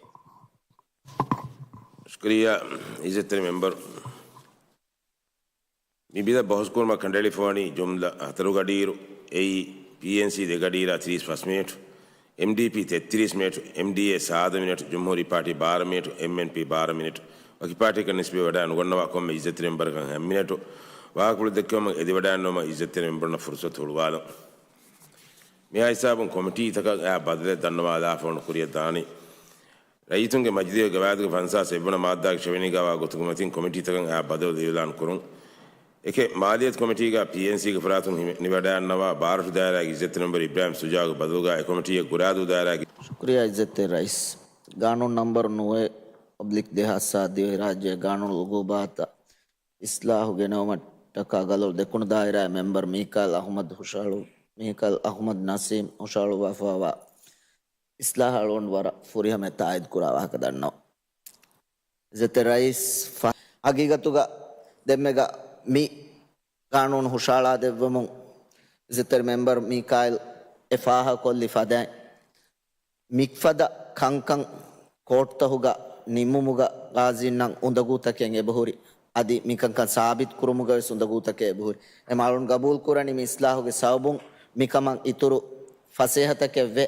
ޝުކުރިއްޔާ، އިއްޒަތްތެރި މެމްބަރު. މި ބިލަށް ބަހުސް ކުރުމަށް ކަނޑައެޅިފަވަނީ ޖުމްލަ ހަތަރު ގަޑިއިރު، އެއީ، ޕީއެންސީ ދެ ގަޑިއިރާ ތިރީސް ފަސް މިނެޓް، އެމްޑީޕީ ތެއްތިރީސް މިނެޓް، އެމްޑީއޭ ސާދަ މިނެޓް، ޖުމްހޫރީ ޕާޓީ ބާރަ މިނެޓް، އެމްއެންޕީ ބާރަ މިނެޓް. ވަކި ޕާޓީއަކަށް ނިސްބަތްވެ ވަޑައި ނުގަންނަވާ ކޮންމެ އިއްޒަތްތެރި މެމްބަރަކަށް ހަތް މިނެޓު. ވާހަކަފުޅު ދެއްކެވުމަށް އެދިވަޑައިގަންނަވުމަށް އިއްޒަތްތެރި މެމްބަރުންނަށް ފުރުސަތު ހުޅުވާލަން. މިހާ ހިސާބުން ކޮމިޓީތަކަށް އައި ބަދަލެއް ދަންނަވާލާފަ އޮންނަ ކުރިއަށް ދާނީ. ރައްޔިތުންގެ މަޖިލީހުގެ ގަވާއިދުގެ ފަންސާސް އެއްވަނަ މާއްދާގެ ށެވެނީގާވާ ގޮތުގެ މަތިން ކޮމިޓީތަކަށް އައި ބަދަލު އިއުލާން ކުރުން. އެކެއް، މާލިއްޔަތު ކޮމިޓީގާ ޕީއެންސީގެ ފަރާތުން ހިމެ-، ނިވަޑައިގަންނަވާ ބާރަށު ދާއިރާގެ އިއްޒަތްތެރި މެމްބަރު އިބްރާހިމް ޝުޖާޢުގެ ބަދަލުގާ އެ ކޮމިޓީއަށް ގުރާދޫ ދާއިރާގެ ޝުކުރިއްޔާ އިއްޒަތްތެރި ރައީސް. ގާނޫނު ނަންބަރު ނުވައެއް އޮބްލިކް ދެހާސް އާ ދިވެހިރާއްޖޭގެ ގާނޫނު އުގޫބާތަށް އިސްލާހު ގެނައުމަށްޓަކާ ގަލޮޅު ދެކުނު ދާއިރާގެ މެމްބަރު މީކާއިލް އަޙުމަދު ހުށަހަޅު-، މީކާއިލް އަޙުމަދު ނަސީމް ހުށަހަޅުއްވާފައިވާ އިސްލާހަށް އަޅުގަނޑު ވަރަށް ފުރިހަމައަށް ތާއީދު ކުރާ ވާހަކަ ދަންނަވަން. އިއްޒަތްތެރި ރައީސް، ހަގީގަތުގަ ދެންމެގަ މި ގާނޫނު ހުށަހަޅާ ދެއްވަމުން އިއްޒަތްތެރި މެމްބަރު މީކާއިލް އެ ފާހަގަކޮށްލި ފަދައިން، މިފަދަ ކަންކަން ކޯޓްތަހުގަ ނިންމުމުގަ ގާޒީންނަށް އުނދަގޫތަކެއް އެބަހުރި، އަދި މިކަންކަން ސާބިތު ކުރުމުގަވެސް އުނދަގޫތަކެއް އެބަހުރި. އެމަ އަޅުން ގަބޫލު ކުރަނީ މި އިސްލާހުގެ ސަބަބުން މިކަމަށް އިތުރު ފަސޭހަތަކެއް ވެ،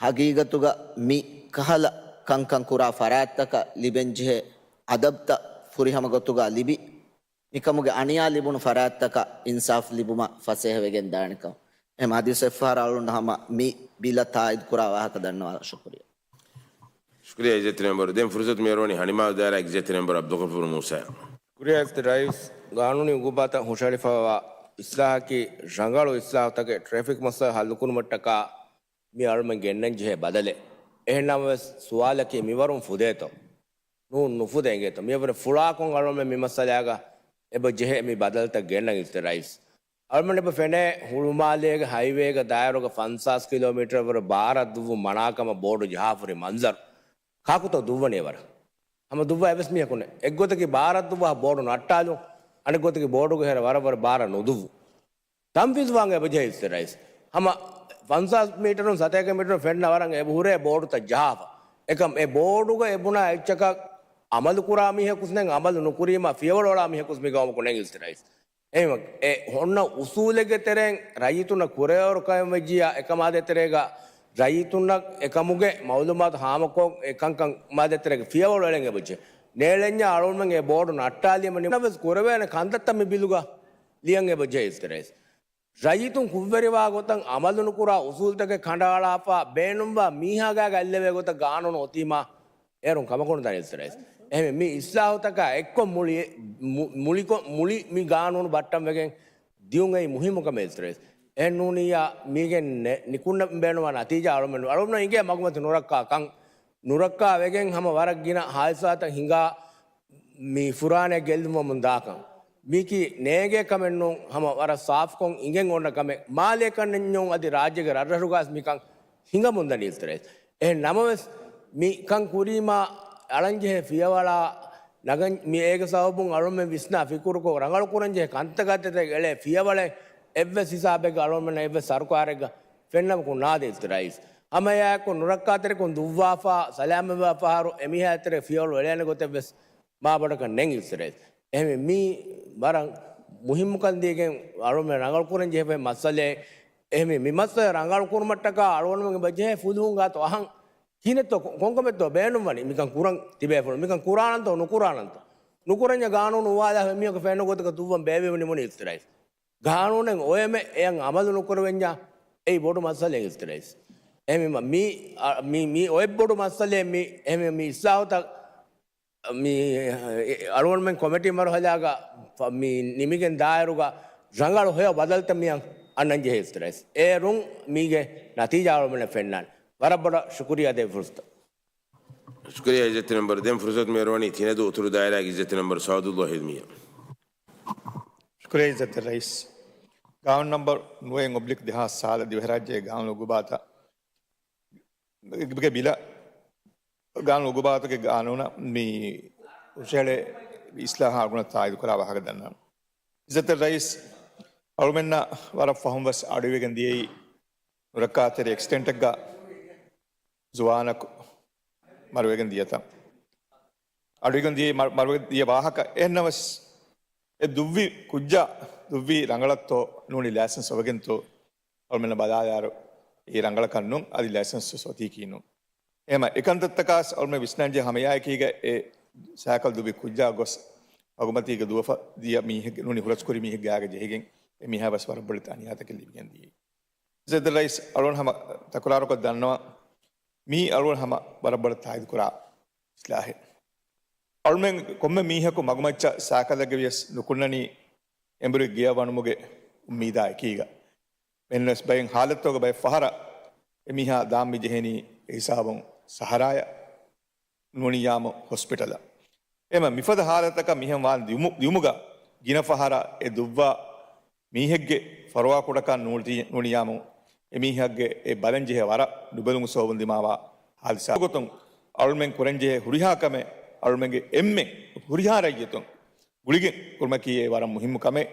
ހަގީގަތުގަ މި ކަހަލަ ކަންކަން ކުރާ ފަރާތްތަކަށް ލިބެންޖެހޭ އަދަބުތައް ފުރިހަމަ ގޮތުގަ ލިބި، މިކަމުގެ އަނިޔާ ލިބުނު ފަރާތްތަކަށް އިންސާފު ލިބުމަށް ފަސޭހަވެގެން ދާނެކަން. އެމަ އަދިވެސް އެއްފަހަރަށް އަޅުން ހަމަ މި ބިލަށް ތާއީދު ކުރާ ވާހަކަ ދަންނަވާލަން. ޝުކުރިއްޔާ. ޝުކުރިއްޔާ އިއްޒަތްތެރި މެމްބަރު. ދެން ފުރުސަތު މިއޮރުވަނީ ހަނިމާލު ދާއިރާގެ އިއްޒަތްތެރި މެމްބަރު އަބްދުލްޣަފޫރު މޫސާއަށް. ޝުކުރިއްޔާ އިއްޒަތްތެރި ރައީސް. ގާނޫނީ އުގޫބާތަށް ހުށަހެޅިފައިވާ އިސްލާހަކީ ރަނގަޅު އިސްލާހުތަކެއް ޓްރެފިކް މައްސަލަ ހައްލުކުރުމަށްޓަކާ މި އަޅުމެން ގެންނަން ޖެހޭ ބަދަލެއް. އެހެންނަމަވެސް ސުވާލަކީ މިވަރުން ފުދޭތޯ؟ ނޫން ނުފުދޭ އިނގޭތޯ؟ މިއަށްވުރެ ފުޅާކޮށް އަޅުމެން މި މައްސަލާގަ އެބަ ޖެހޭ މި ބަދަލުތައް ގެންނަން އިއްޒަތްތެރި ރައީސް. އަޅުމެން އެބަ ފެނޭ ހުޅުމާލޭގެ ހައިވޭގަ ދާއިރުގަ ފަންސާސް ކިލޯމީޓަރ ވަރަށް ބާރަށް ދުއްވުން މަނާކަމަށް ބޯޑު ޖަހާފަ ހުރި މަންޒަރު. ކާކުތޯ ދުއްވަނީ ވަރަށް؟ ހަމަ ދުއްވާ އެއްވެސް މީހަކު ނެތް. އެއްގޮތަކީ ބާރަށް ދުއްވާ ބޯޑު ނައްޓާލުން، އަނެއްގޮތަކީ ބޯޑުގެ ހެރަ ވަރަށް ވަރަށް ބާރަށް ނުދުއްވުން. ތަންފީޒުވާން އެބަޖެހޭ އިއްޒަތްތެރި ރައީސް. ހަމަ ފަންސާސް މީޓަރުން ސަތޭކަ މީޓަރުން ފެންނަ ވަރަށް އެބަހުރޭ ބޯޑުތައް ޖަހާފަ. އެކަމް އެ ބޯޑުގަ އެބުނާ އެއްޗަކަށް އަމަލުކުރާ މީހަކުސް ނެތް، އަމަލު ނުކުރީމާ ފިޔަވަޅުއަޅާ މީހަކުސް މި ގައުމަކު ނެތް އިއްޒަތްތެރި ރައީސް. އެހެންވެ، އެ ހޮންނަ އުސޫލެއްގެ ތެރެއިން ރައްޔިތުންނަށް ކުރެވޭވަރު ކަމެއް ވެއްޖިއްޔާ، އެކަމާ ދޭތެރޭގަ ރައްޔިތުންނަށް އެކަމުގެ މައުލޫމާތު ހާމަކޮށް، އެ ކަންކަމާ ދޭތެރޭގަ ފިޔަވަޅު އެޅެން އެބަޖެހޭ. ނޭޅެންޏާ އަޅުމެން އެ ބޯޑު ނައްޓާލީމަ ނިމުނަމަވެސް ކުރެވޭނެ ކަންތައްތައް މި ބިލުގަ ލިޔަން އެބަޖެހޭ އިއްޒަތްތެރި ރައީސް. ރައްޔިތުން ކުށްވެރިވާ ގޮތަށް އަމަލު ނުކުރާ އުސޫލުތަކެއް ކަނޑައަޅާފަ ބޭނުންވާ މީހާގާގަ އަތްލެވޭ ގޮތަށް ގާނޫނު އޮތީމާ އޭރުން ކަމަކު ނުދާނެ އިއްޒަތްތެރި ރައީސް. އެހެންވެ، މި އިސްލާހުތަކާ އެއްކޮށް މުޅި، މު-، މުޅިކޮށް، މުޅި މި ގާނޫނު ބައްޓަންވެގެން ދިޔުން އެއީ މުހިއްމު ކަމެއް އިއްޒަތްތެރި ރައީސް. އެހެން ނޫނިއްޔާ މީގެން ނެ-، ނިކުންނަ ބޭނުންވާ ނަތީޖާ އަޅުމެން، އަޅުމެން އިނގޭ މަގުމަތި ނުރައްކާ ކަން. ނުރައްކާ ވެގެން ހަމަ ވަރަށް ގިނަ ހާދިސާތައް ހިނގާ މި ފުރާނައެއް ގެއްލުމަށް ދާކަން. މީކީ ނޭނގޭ ކަމެއް ނޫން، ހަމަ ވަރަށް ސާފުކޮށް އިނގެން އޮންނަ ކަމެއް. މާލޭކަންނެއް ނޫން އަދި ރާއްޖޭގެ ރަށްރަށުގަސް މިކަން ހިނގަމުންދަނީ އިއްޒަތްތެރި ރައީސް. އެހެން ނަމަވެސް، މިކަން ކުރީމާ އަޅަންޖެހޭ ފިޔަވަޅާ ނަގަން މި އޭގެ ސަބަބުން އަޅުމެން ވިސްނާ ފިކުރުކޮށް ރަނގަޅު ކުރަންޖެހޭ ކަންތަކާ ދޭތެރޭގަ އެޅޭ ފިޔަވަޅެއް އެއްވެސް ހިސާބެއްގަ އަޅުމެންނަށް އެއްވެސް ސަރުކާރެއްގަ ފެންނަމަކުން ނާދޭ އިއްޒަތްތެރި ރައީސް. ހަމައެއާއެކު ނުރައްކާތެރިކަން ދުއްވާފަ، ސަލާމަތްވާ ފަހަރު އެމީހާ ދޭތެރޭ ފިޔަވަޅު އެޅޭނެ ގޮތެއްވެސް މާބޮޑަކަށް ނެތް އިއްޒަތްތެރި ރައީސް. އެހެންވެ، މީ ވަރަށް މުހިއްމުކަން ދީގެން އަޅުމެން ރަނގަޅުކުރަން ޖެހޭ މައްސަލައެއް. އެހެންވެ، މި މައްސަލަ ރަނގަޅުކުރުމަށްޓަކާ އަޅުގަނޑުމެން އެބަ ޖެހޭ ފުލުހުން ގާތު އަހަން. ކިހިނެއްތޯ ކޮ-، ކޮންކަމެއްތޯ ބޭނުންވަނީ؟ މިކަން ކުރަން ތިބޭފުޅުން މިކަން ކުރާނަންތޯ ނުކުރާނަންތޯ؟ ނުކުރަންޏާ ގާނޫނު އުވާލާފަ އެމީހަކު ފެންނަ ގޮތަކަށް ދުއްވަން ބޭއްވެވުނީ މުނި އިއްޒަތްތެރި ރައީސް. ގާނޫނެއް އޮވެމެ އެޔަށް އަމަލު ނުކުރެވެންޏާ އެއީ ބޮޑު މައްސަލައެއް އިއްޒަތްތެރި ރައީސް. އެހެންވީމަ މީ، އަ، މީ، މީ އޮތް ބޮޑު މައްސަލައެއް މީ. އެހެންވީމަ މި އިސްލާހުތައް މި، އެ، އަޅުގަނޑުމެން ކޮމިޓީ މަރުހަލާގަ ފަ-، މި ނިމިގެން ދާއިރުގަ ރަނގަޅު ހެޔޮ ބަދަލުތައް މިއަށް އަންނަން ޖެހޭ އިއްޒަތްތެރި ރައީސް. އޭރުން މީގެ ނަތީޖާ އަޅުގަނޑަށް ފެންނާނެ. ވަރަށް ބޮޑަށް ޝުކުރިއްޔާ ދޭ ފުރުސަތަށް. ޝުކުރިއްޔާ އިއްޒަތްތެރި މެމްބަރު. ދެން ފުރުސަތު މިއޮރުވަނީ ތިނަދޫ އުތުރު ދާއިރާގެ އިއްޒަތްތެރި މެމްބަރު ސައުދުއްލާހި އިލްމީއަށް. ޝުކުރިއްޔާ އިއްޒަތްތެރި ރައީސް. ގާނޫނު ނަމްބަރު ނުވައެއް އޮބްލިކް ދެހާސް ސާލަށް ދިވެހިރާއްޖޭގެ ގާނޫނު އުގޫބާތައް ގެ ބިލަށް ގާނޫނު އުގޫބާތުގެ ގާނޫނަށް މި ހުށަހެޅޭ އިސްލާހާ އަޅުގަނޑަށް ތާއީދު ކުރާ ވާހަކަ ދަންނަވަން. އިއްޒަތްތެރި ރައީސް، އަޅުމެންނަށް ވަރަށް ފަހުން ވެސް އަޑުއިވިގެން ދިޔައީ ނުރައްކާތެރި އެކްސިޑެންޓެއްގަ ޒުވާނަކު މަރުވެގެން ދިޔަތަން. އަޑުއިވިގެން ދިޔައީ މަ-، މަރުވެގެން ދިޔަ ވާހަކަ. އެހެންނަމަވެސް އެ ދުއްވި ކުއްޖާ ދުއްވީ ރަނގަޅަށްތޯ ނޫނީ ލައިސަންސް އޮވެގެންތޯ؟ އަޅުމެންނަށް ބަލާލާއިރު އެއީ ރަނގަޅަކަށް ނޫން، އަދި ލައިސަންސް ވެސް އޮތީކީ ނޫން. އެހެންވީމަ އެކަންތައްތަކާސް އަޅުމެން ވިސްނަންޖެހޭ ހަމައެއާއެކީގަ އެ ސައިކަލް ދުއްވި ކުއްޖާ ގޮސް މަގުމަތީގަ ދުވަފަ ދިޔަ މީހެއްގެ ނޫނީ ހުރަސްކުރި މީހެއްގެ ގާގަ ޖެހިގެން އެ މީހާ ވެސް ވަރަށް ބޮޑެތި އަނިޔާތަކެއް ލިބިގެން ދިޔައީ. އިއްޒަތްތެރި ރައީސް، އަޅުގަނޑު ހަމަ ތަކުރާރުކޮށް ދަންނަވަން، މީ އަޅުގަނޑު ހަމަ ވަރަށް ބޮޑަށް ތާއީދު ކުރާ އިސްލާހެއް. އަޅުމެން ކޮންމެ މީހަކު މަގުމައްޗަށް ސައިކަލެއްގަ ވިޔަސް ނުކުންނަނީ އެނބުރި ގިޔަ ވަނުމުގެ އުއްމީދާ އެކީގަ. އެހެންނަމަވެސް ބައެއް ހާލަތްތަކުގަ ބައެއް ފަހަރަށް އެ މީހާ ދާން މި ޖެހެނީ އެ ހިސާބުން ސަހަރާޔަށް ނޫނިއްޔާމު ހޮސްޕިޓަލަށް. އެހެންވީމަ މިފަދަ ހާލަތަކަށް މިހެން ވާން ދިޔުމު-، ދިޔުމުގަ ގިނަ ފަހަރަށް އެ ދުއްވާ މީހެއްގެ ފަރުވާކުޑަކަން ނޫޅި-، ނޫނިއްޔާމު އެ މީހާގެ އެ ބަލަންޖެހޭ ވަރަށް ނުބެލުމުގެ ސަބަބުން ދިމާވާ ހާދިސާ ގޮތުން އަޅުމެން ކުރަންޖެހޭ ހުރިހާ ކަމެއް އަޅުމެންގެ އެންމެ ހުރިހާ ރައްޔިތުން ގުޅިގެން ކުރުމަކީ އެ ވަރަށް މުހިއްމު ކަމެއް.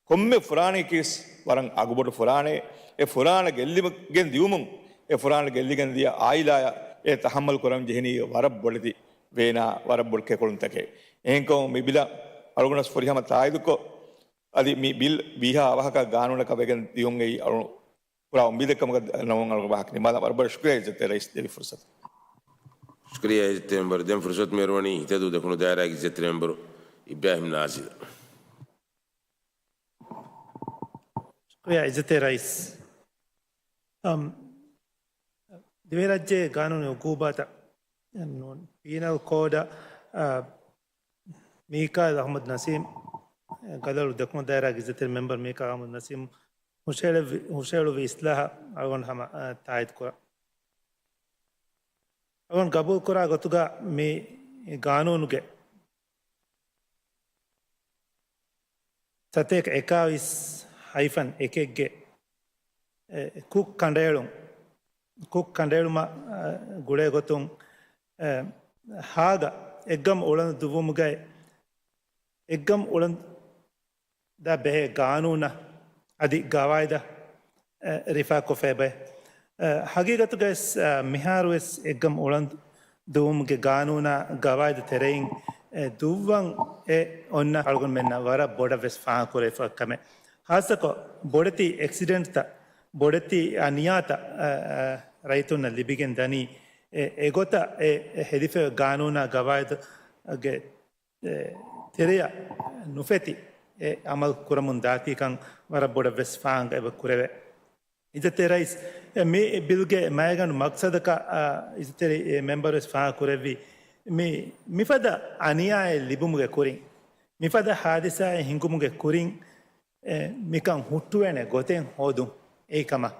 ކޮންމެ ފުރާނައަކީވެސް ވަރަށް އަގުބޮޑު ފުރާނައެއް. އެ ފުރާނަ ގެއްލިގެން ދިޔުމުން، އެ ފުރާނަ ގެއްލިގެން ދިޔަ އާއިލާއަށް އެ ތަހައްމަލް ކުރަން ޖެހެނީ ވަރަށް ބޮޑެތި ވޭނާ، ވަރަށް ބޮޑު ކެކުޅުންތަކެއް. އެހެންކަމުން މި ބިލަށް އަޅުގަނޑު ފުރިހަމަ ތާއީދުކޮށް، އަދި މި ބިލް ވީހާ އަވަހަކަށް ގާނޫނަކަށް ވެގެން ދިޔުން އެއީ އަޅު ކުރާ އުއްމީދެއް ކަމަކަށް ނަމުން އަޅުގަނޑު ވާހަކަ ނިންމާލަން. ވަރަށް ބޮޑަށް ޝުކުރިއްޔާ އިއްޒަތްތެރި ރައީސް ދެއްވި ފުރުސަތަށް. ޝުކުރިއްޔާ އިއްޒަތްތެރި މެމްބަރު. ދެން ފުރުސަތު މިއޮރުވަނީ ހިތަދޫ ދެކުނު ދާއިރާގެ އިއްޒަތްތެރި މެމްބަރު އިބްރާހިމް ނާޒިރަށް. ޝުކުރިއްޔާ އިއްޒަތްތެރި ރައީސް. އަމް، ދިވެހިރާއްޖޭގެ ގާނޫނީ އުގޫބާތައް ނޫން. ޕީނަލް ކޯޑަށް، އާ، މީކާއިލް އަޙްމަދު ނަސީމް، ގަލޮޅު ދެކުނު ދާއިރާގެ އިއްޒަތްތެރި މެމްބަރު މީކާއިލް އަޙްމަދު ނަސީމް ހުށައެޅެވި-، ހުށައެޅުއްވި އިސްލާހަށް އަޅުގަނޑު ހަމަ، އާ، ތާއީދު ކުރަން. އަޅުގަނޑު ގަބޫލު ކުރާ ގޮތުގަ މި ގާނޫނުގެ ސަތޭކަ އެކާވީސް ހައިފަން އެކެއްގެ، އެ، ކުށް ކަނޑައެޅުން، ކުށް ކަނޑައެޅުމަށް، އަ، ގުޅޭ ގޮތުން، އެ، ހާގަ އެއްގަމު އުޅަނދު ދުއްވުމުގައި އެއްގަމު އުޅަނދާ ބެހޭ ގާނޫނަށް އަދި ގަވާއިދަށް، އެ، ރިފާކޮށްފައިބައެ. އެ، ހަގީގަތުގައިސް، އެ، މިހާރުވެސް އެއްގަމު އުޅަނދު ދުވުމުގެ ގާނޫނާ ގަވާއިދު ތެރެއިން، އެ، ދުއްވަން އެ އޮންނަ އަޅުގަނޑުމެންނަށް ވަރަށް ބޮޑަށް ވެސް ފާހަގަކުރެވިފަ ކަމެއް. ހާއްސަކޮށް، ބޮޑެތި އެކްސިޑެންޓްތައް، ބޮޑެތި އަނިޔާތައް، އަ، އަ، ރައްޔިތުންނަށް ލިބިގެން ދަނީ، އެ، އެގޮތަށް އެ، އެ ހެދިފައި ގާނޫނާ ގަވާއިދުގެ، އެ، ތެރެއަށް ނުފެތި އެ އަމަލު ކުރަމުން ދާތީކަން ވަރަށް ބޮޑަށް ވެސް ފާހަގަ އެބަ ކުރެވޭ. އިއްޒަތްތެރި ރައީސް، އެ، މި ބިލްގެ މައިގަނޑު މަގްސަދަކަށް، އާ، އިއްޒަތްތެރި، އެ، މެމްބަރު ވެސް ފާހަގަ ކުރެއްވި، މި، މިފަދަ އަނިޔާއެއް ލިބުމުގެ ކުރިން، މިފަދަ ހާދިސާއެއް ހިނގުމުގެ ކުރިން، އެ، މިކަން ހުއްޓުވޭނެ ގޮތެއް ހޯދުން އެއީ ކަމަށް.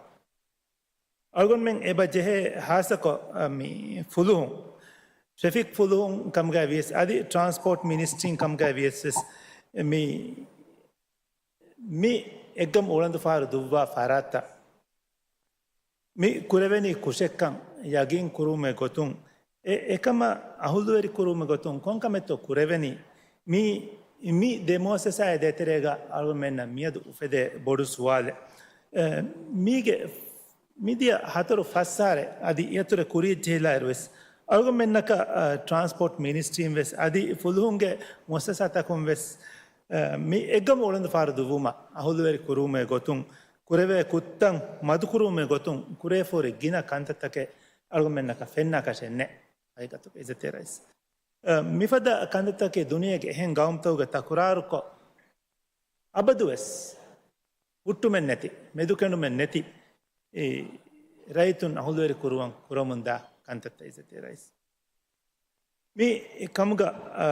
އަޅުގަނޑުމެން އެބަ ޖެހޭ ހާއްސަކޮށް، އަ، މި ފުލުހުން، ޓްރެފިކް ފުލުހުން ކަމުގައި ވިޔަސް، އަދި ޓްރާންސްޕޯޓް މިނިސްޓްރީން ކަމުގައި ވިޔަސް ވެސް، މި، މި އެއްގަމު އުޅަނދު ފާރު ދުއްވާ ފަރާތްތައް މި ކުރެވެނީ ކުށެއްކަން ޔަގީން ކުރުވުމެއް ގޮތުން، އެ، އެކަމަށް އަހުލުވެރި ކުރުވުމެއް ގޮތުން ކޮންކަމެއްތޯ ކުރެވެނީ؟ މި، މި ދެ މުއައްސަސާއާ ދޭތެރޭގަ އަޅުގަނޑުމެންނަށް މިއަދު އުފެދޭ ބޮޑު ސުވާލެއް. އެ، މީގެ މިދިޔަ ހަތަރު ފަސް އަހަރެއް އަދި އިއަތުރެ ކުރިޔަށް ޖެހިލާއިރު ވެސް، އަޅުގަނޑުމެންނަކަށް، އަ، ޓްރާންސްޕޯޓް މިނިސްޓްރީން ވެސް އަދި ފުލުހުންގެ މުއައްސަސާތަކުން ވެސް، އަ، މި އެއްގަމު އުޅަނދު ފާރު ދުއްވުމަށް އަހުލުވެރި ކުރުވުމެއް ގޮތުން ކުރެވޭ ކުށްތައް މަދުކުރުވުމެއް ގޮތުން ކުރެވިފަހުރި ގިނަ ކަންތައްތަކެއް އަޅުގަނޑުމެންނަކަށް ފެންނާކަށެއް ނެތް. ހަގީގަތުގައި އިއްޒަތްތެރި ރައީސް، އަ، މިފަދަ ކަންތައްތަކެއް ދުނިޔޭގެ އެހެން ގައުމުތަކުގަ ތަކުރާރުކޮށް، އަބަދުވެސް ހުއްޓުމެއް ނެތި، މެދުކެނޑުމެއް ނެތި، އެ، ރައްޔިތުން އަހުލުވެރި ކުރުވަން ކުރަމުންދާ ކަންތައްތައް އިއްޒަތްތެރި ރައީސް. މި ކަމުގަ، އަ،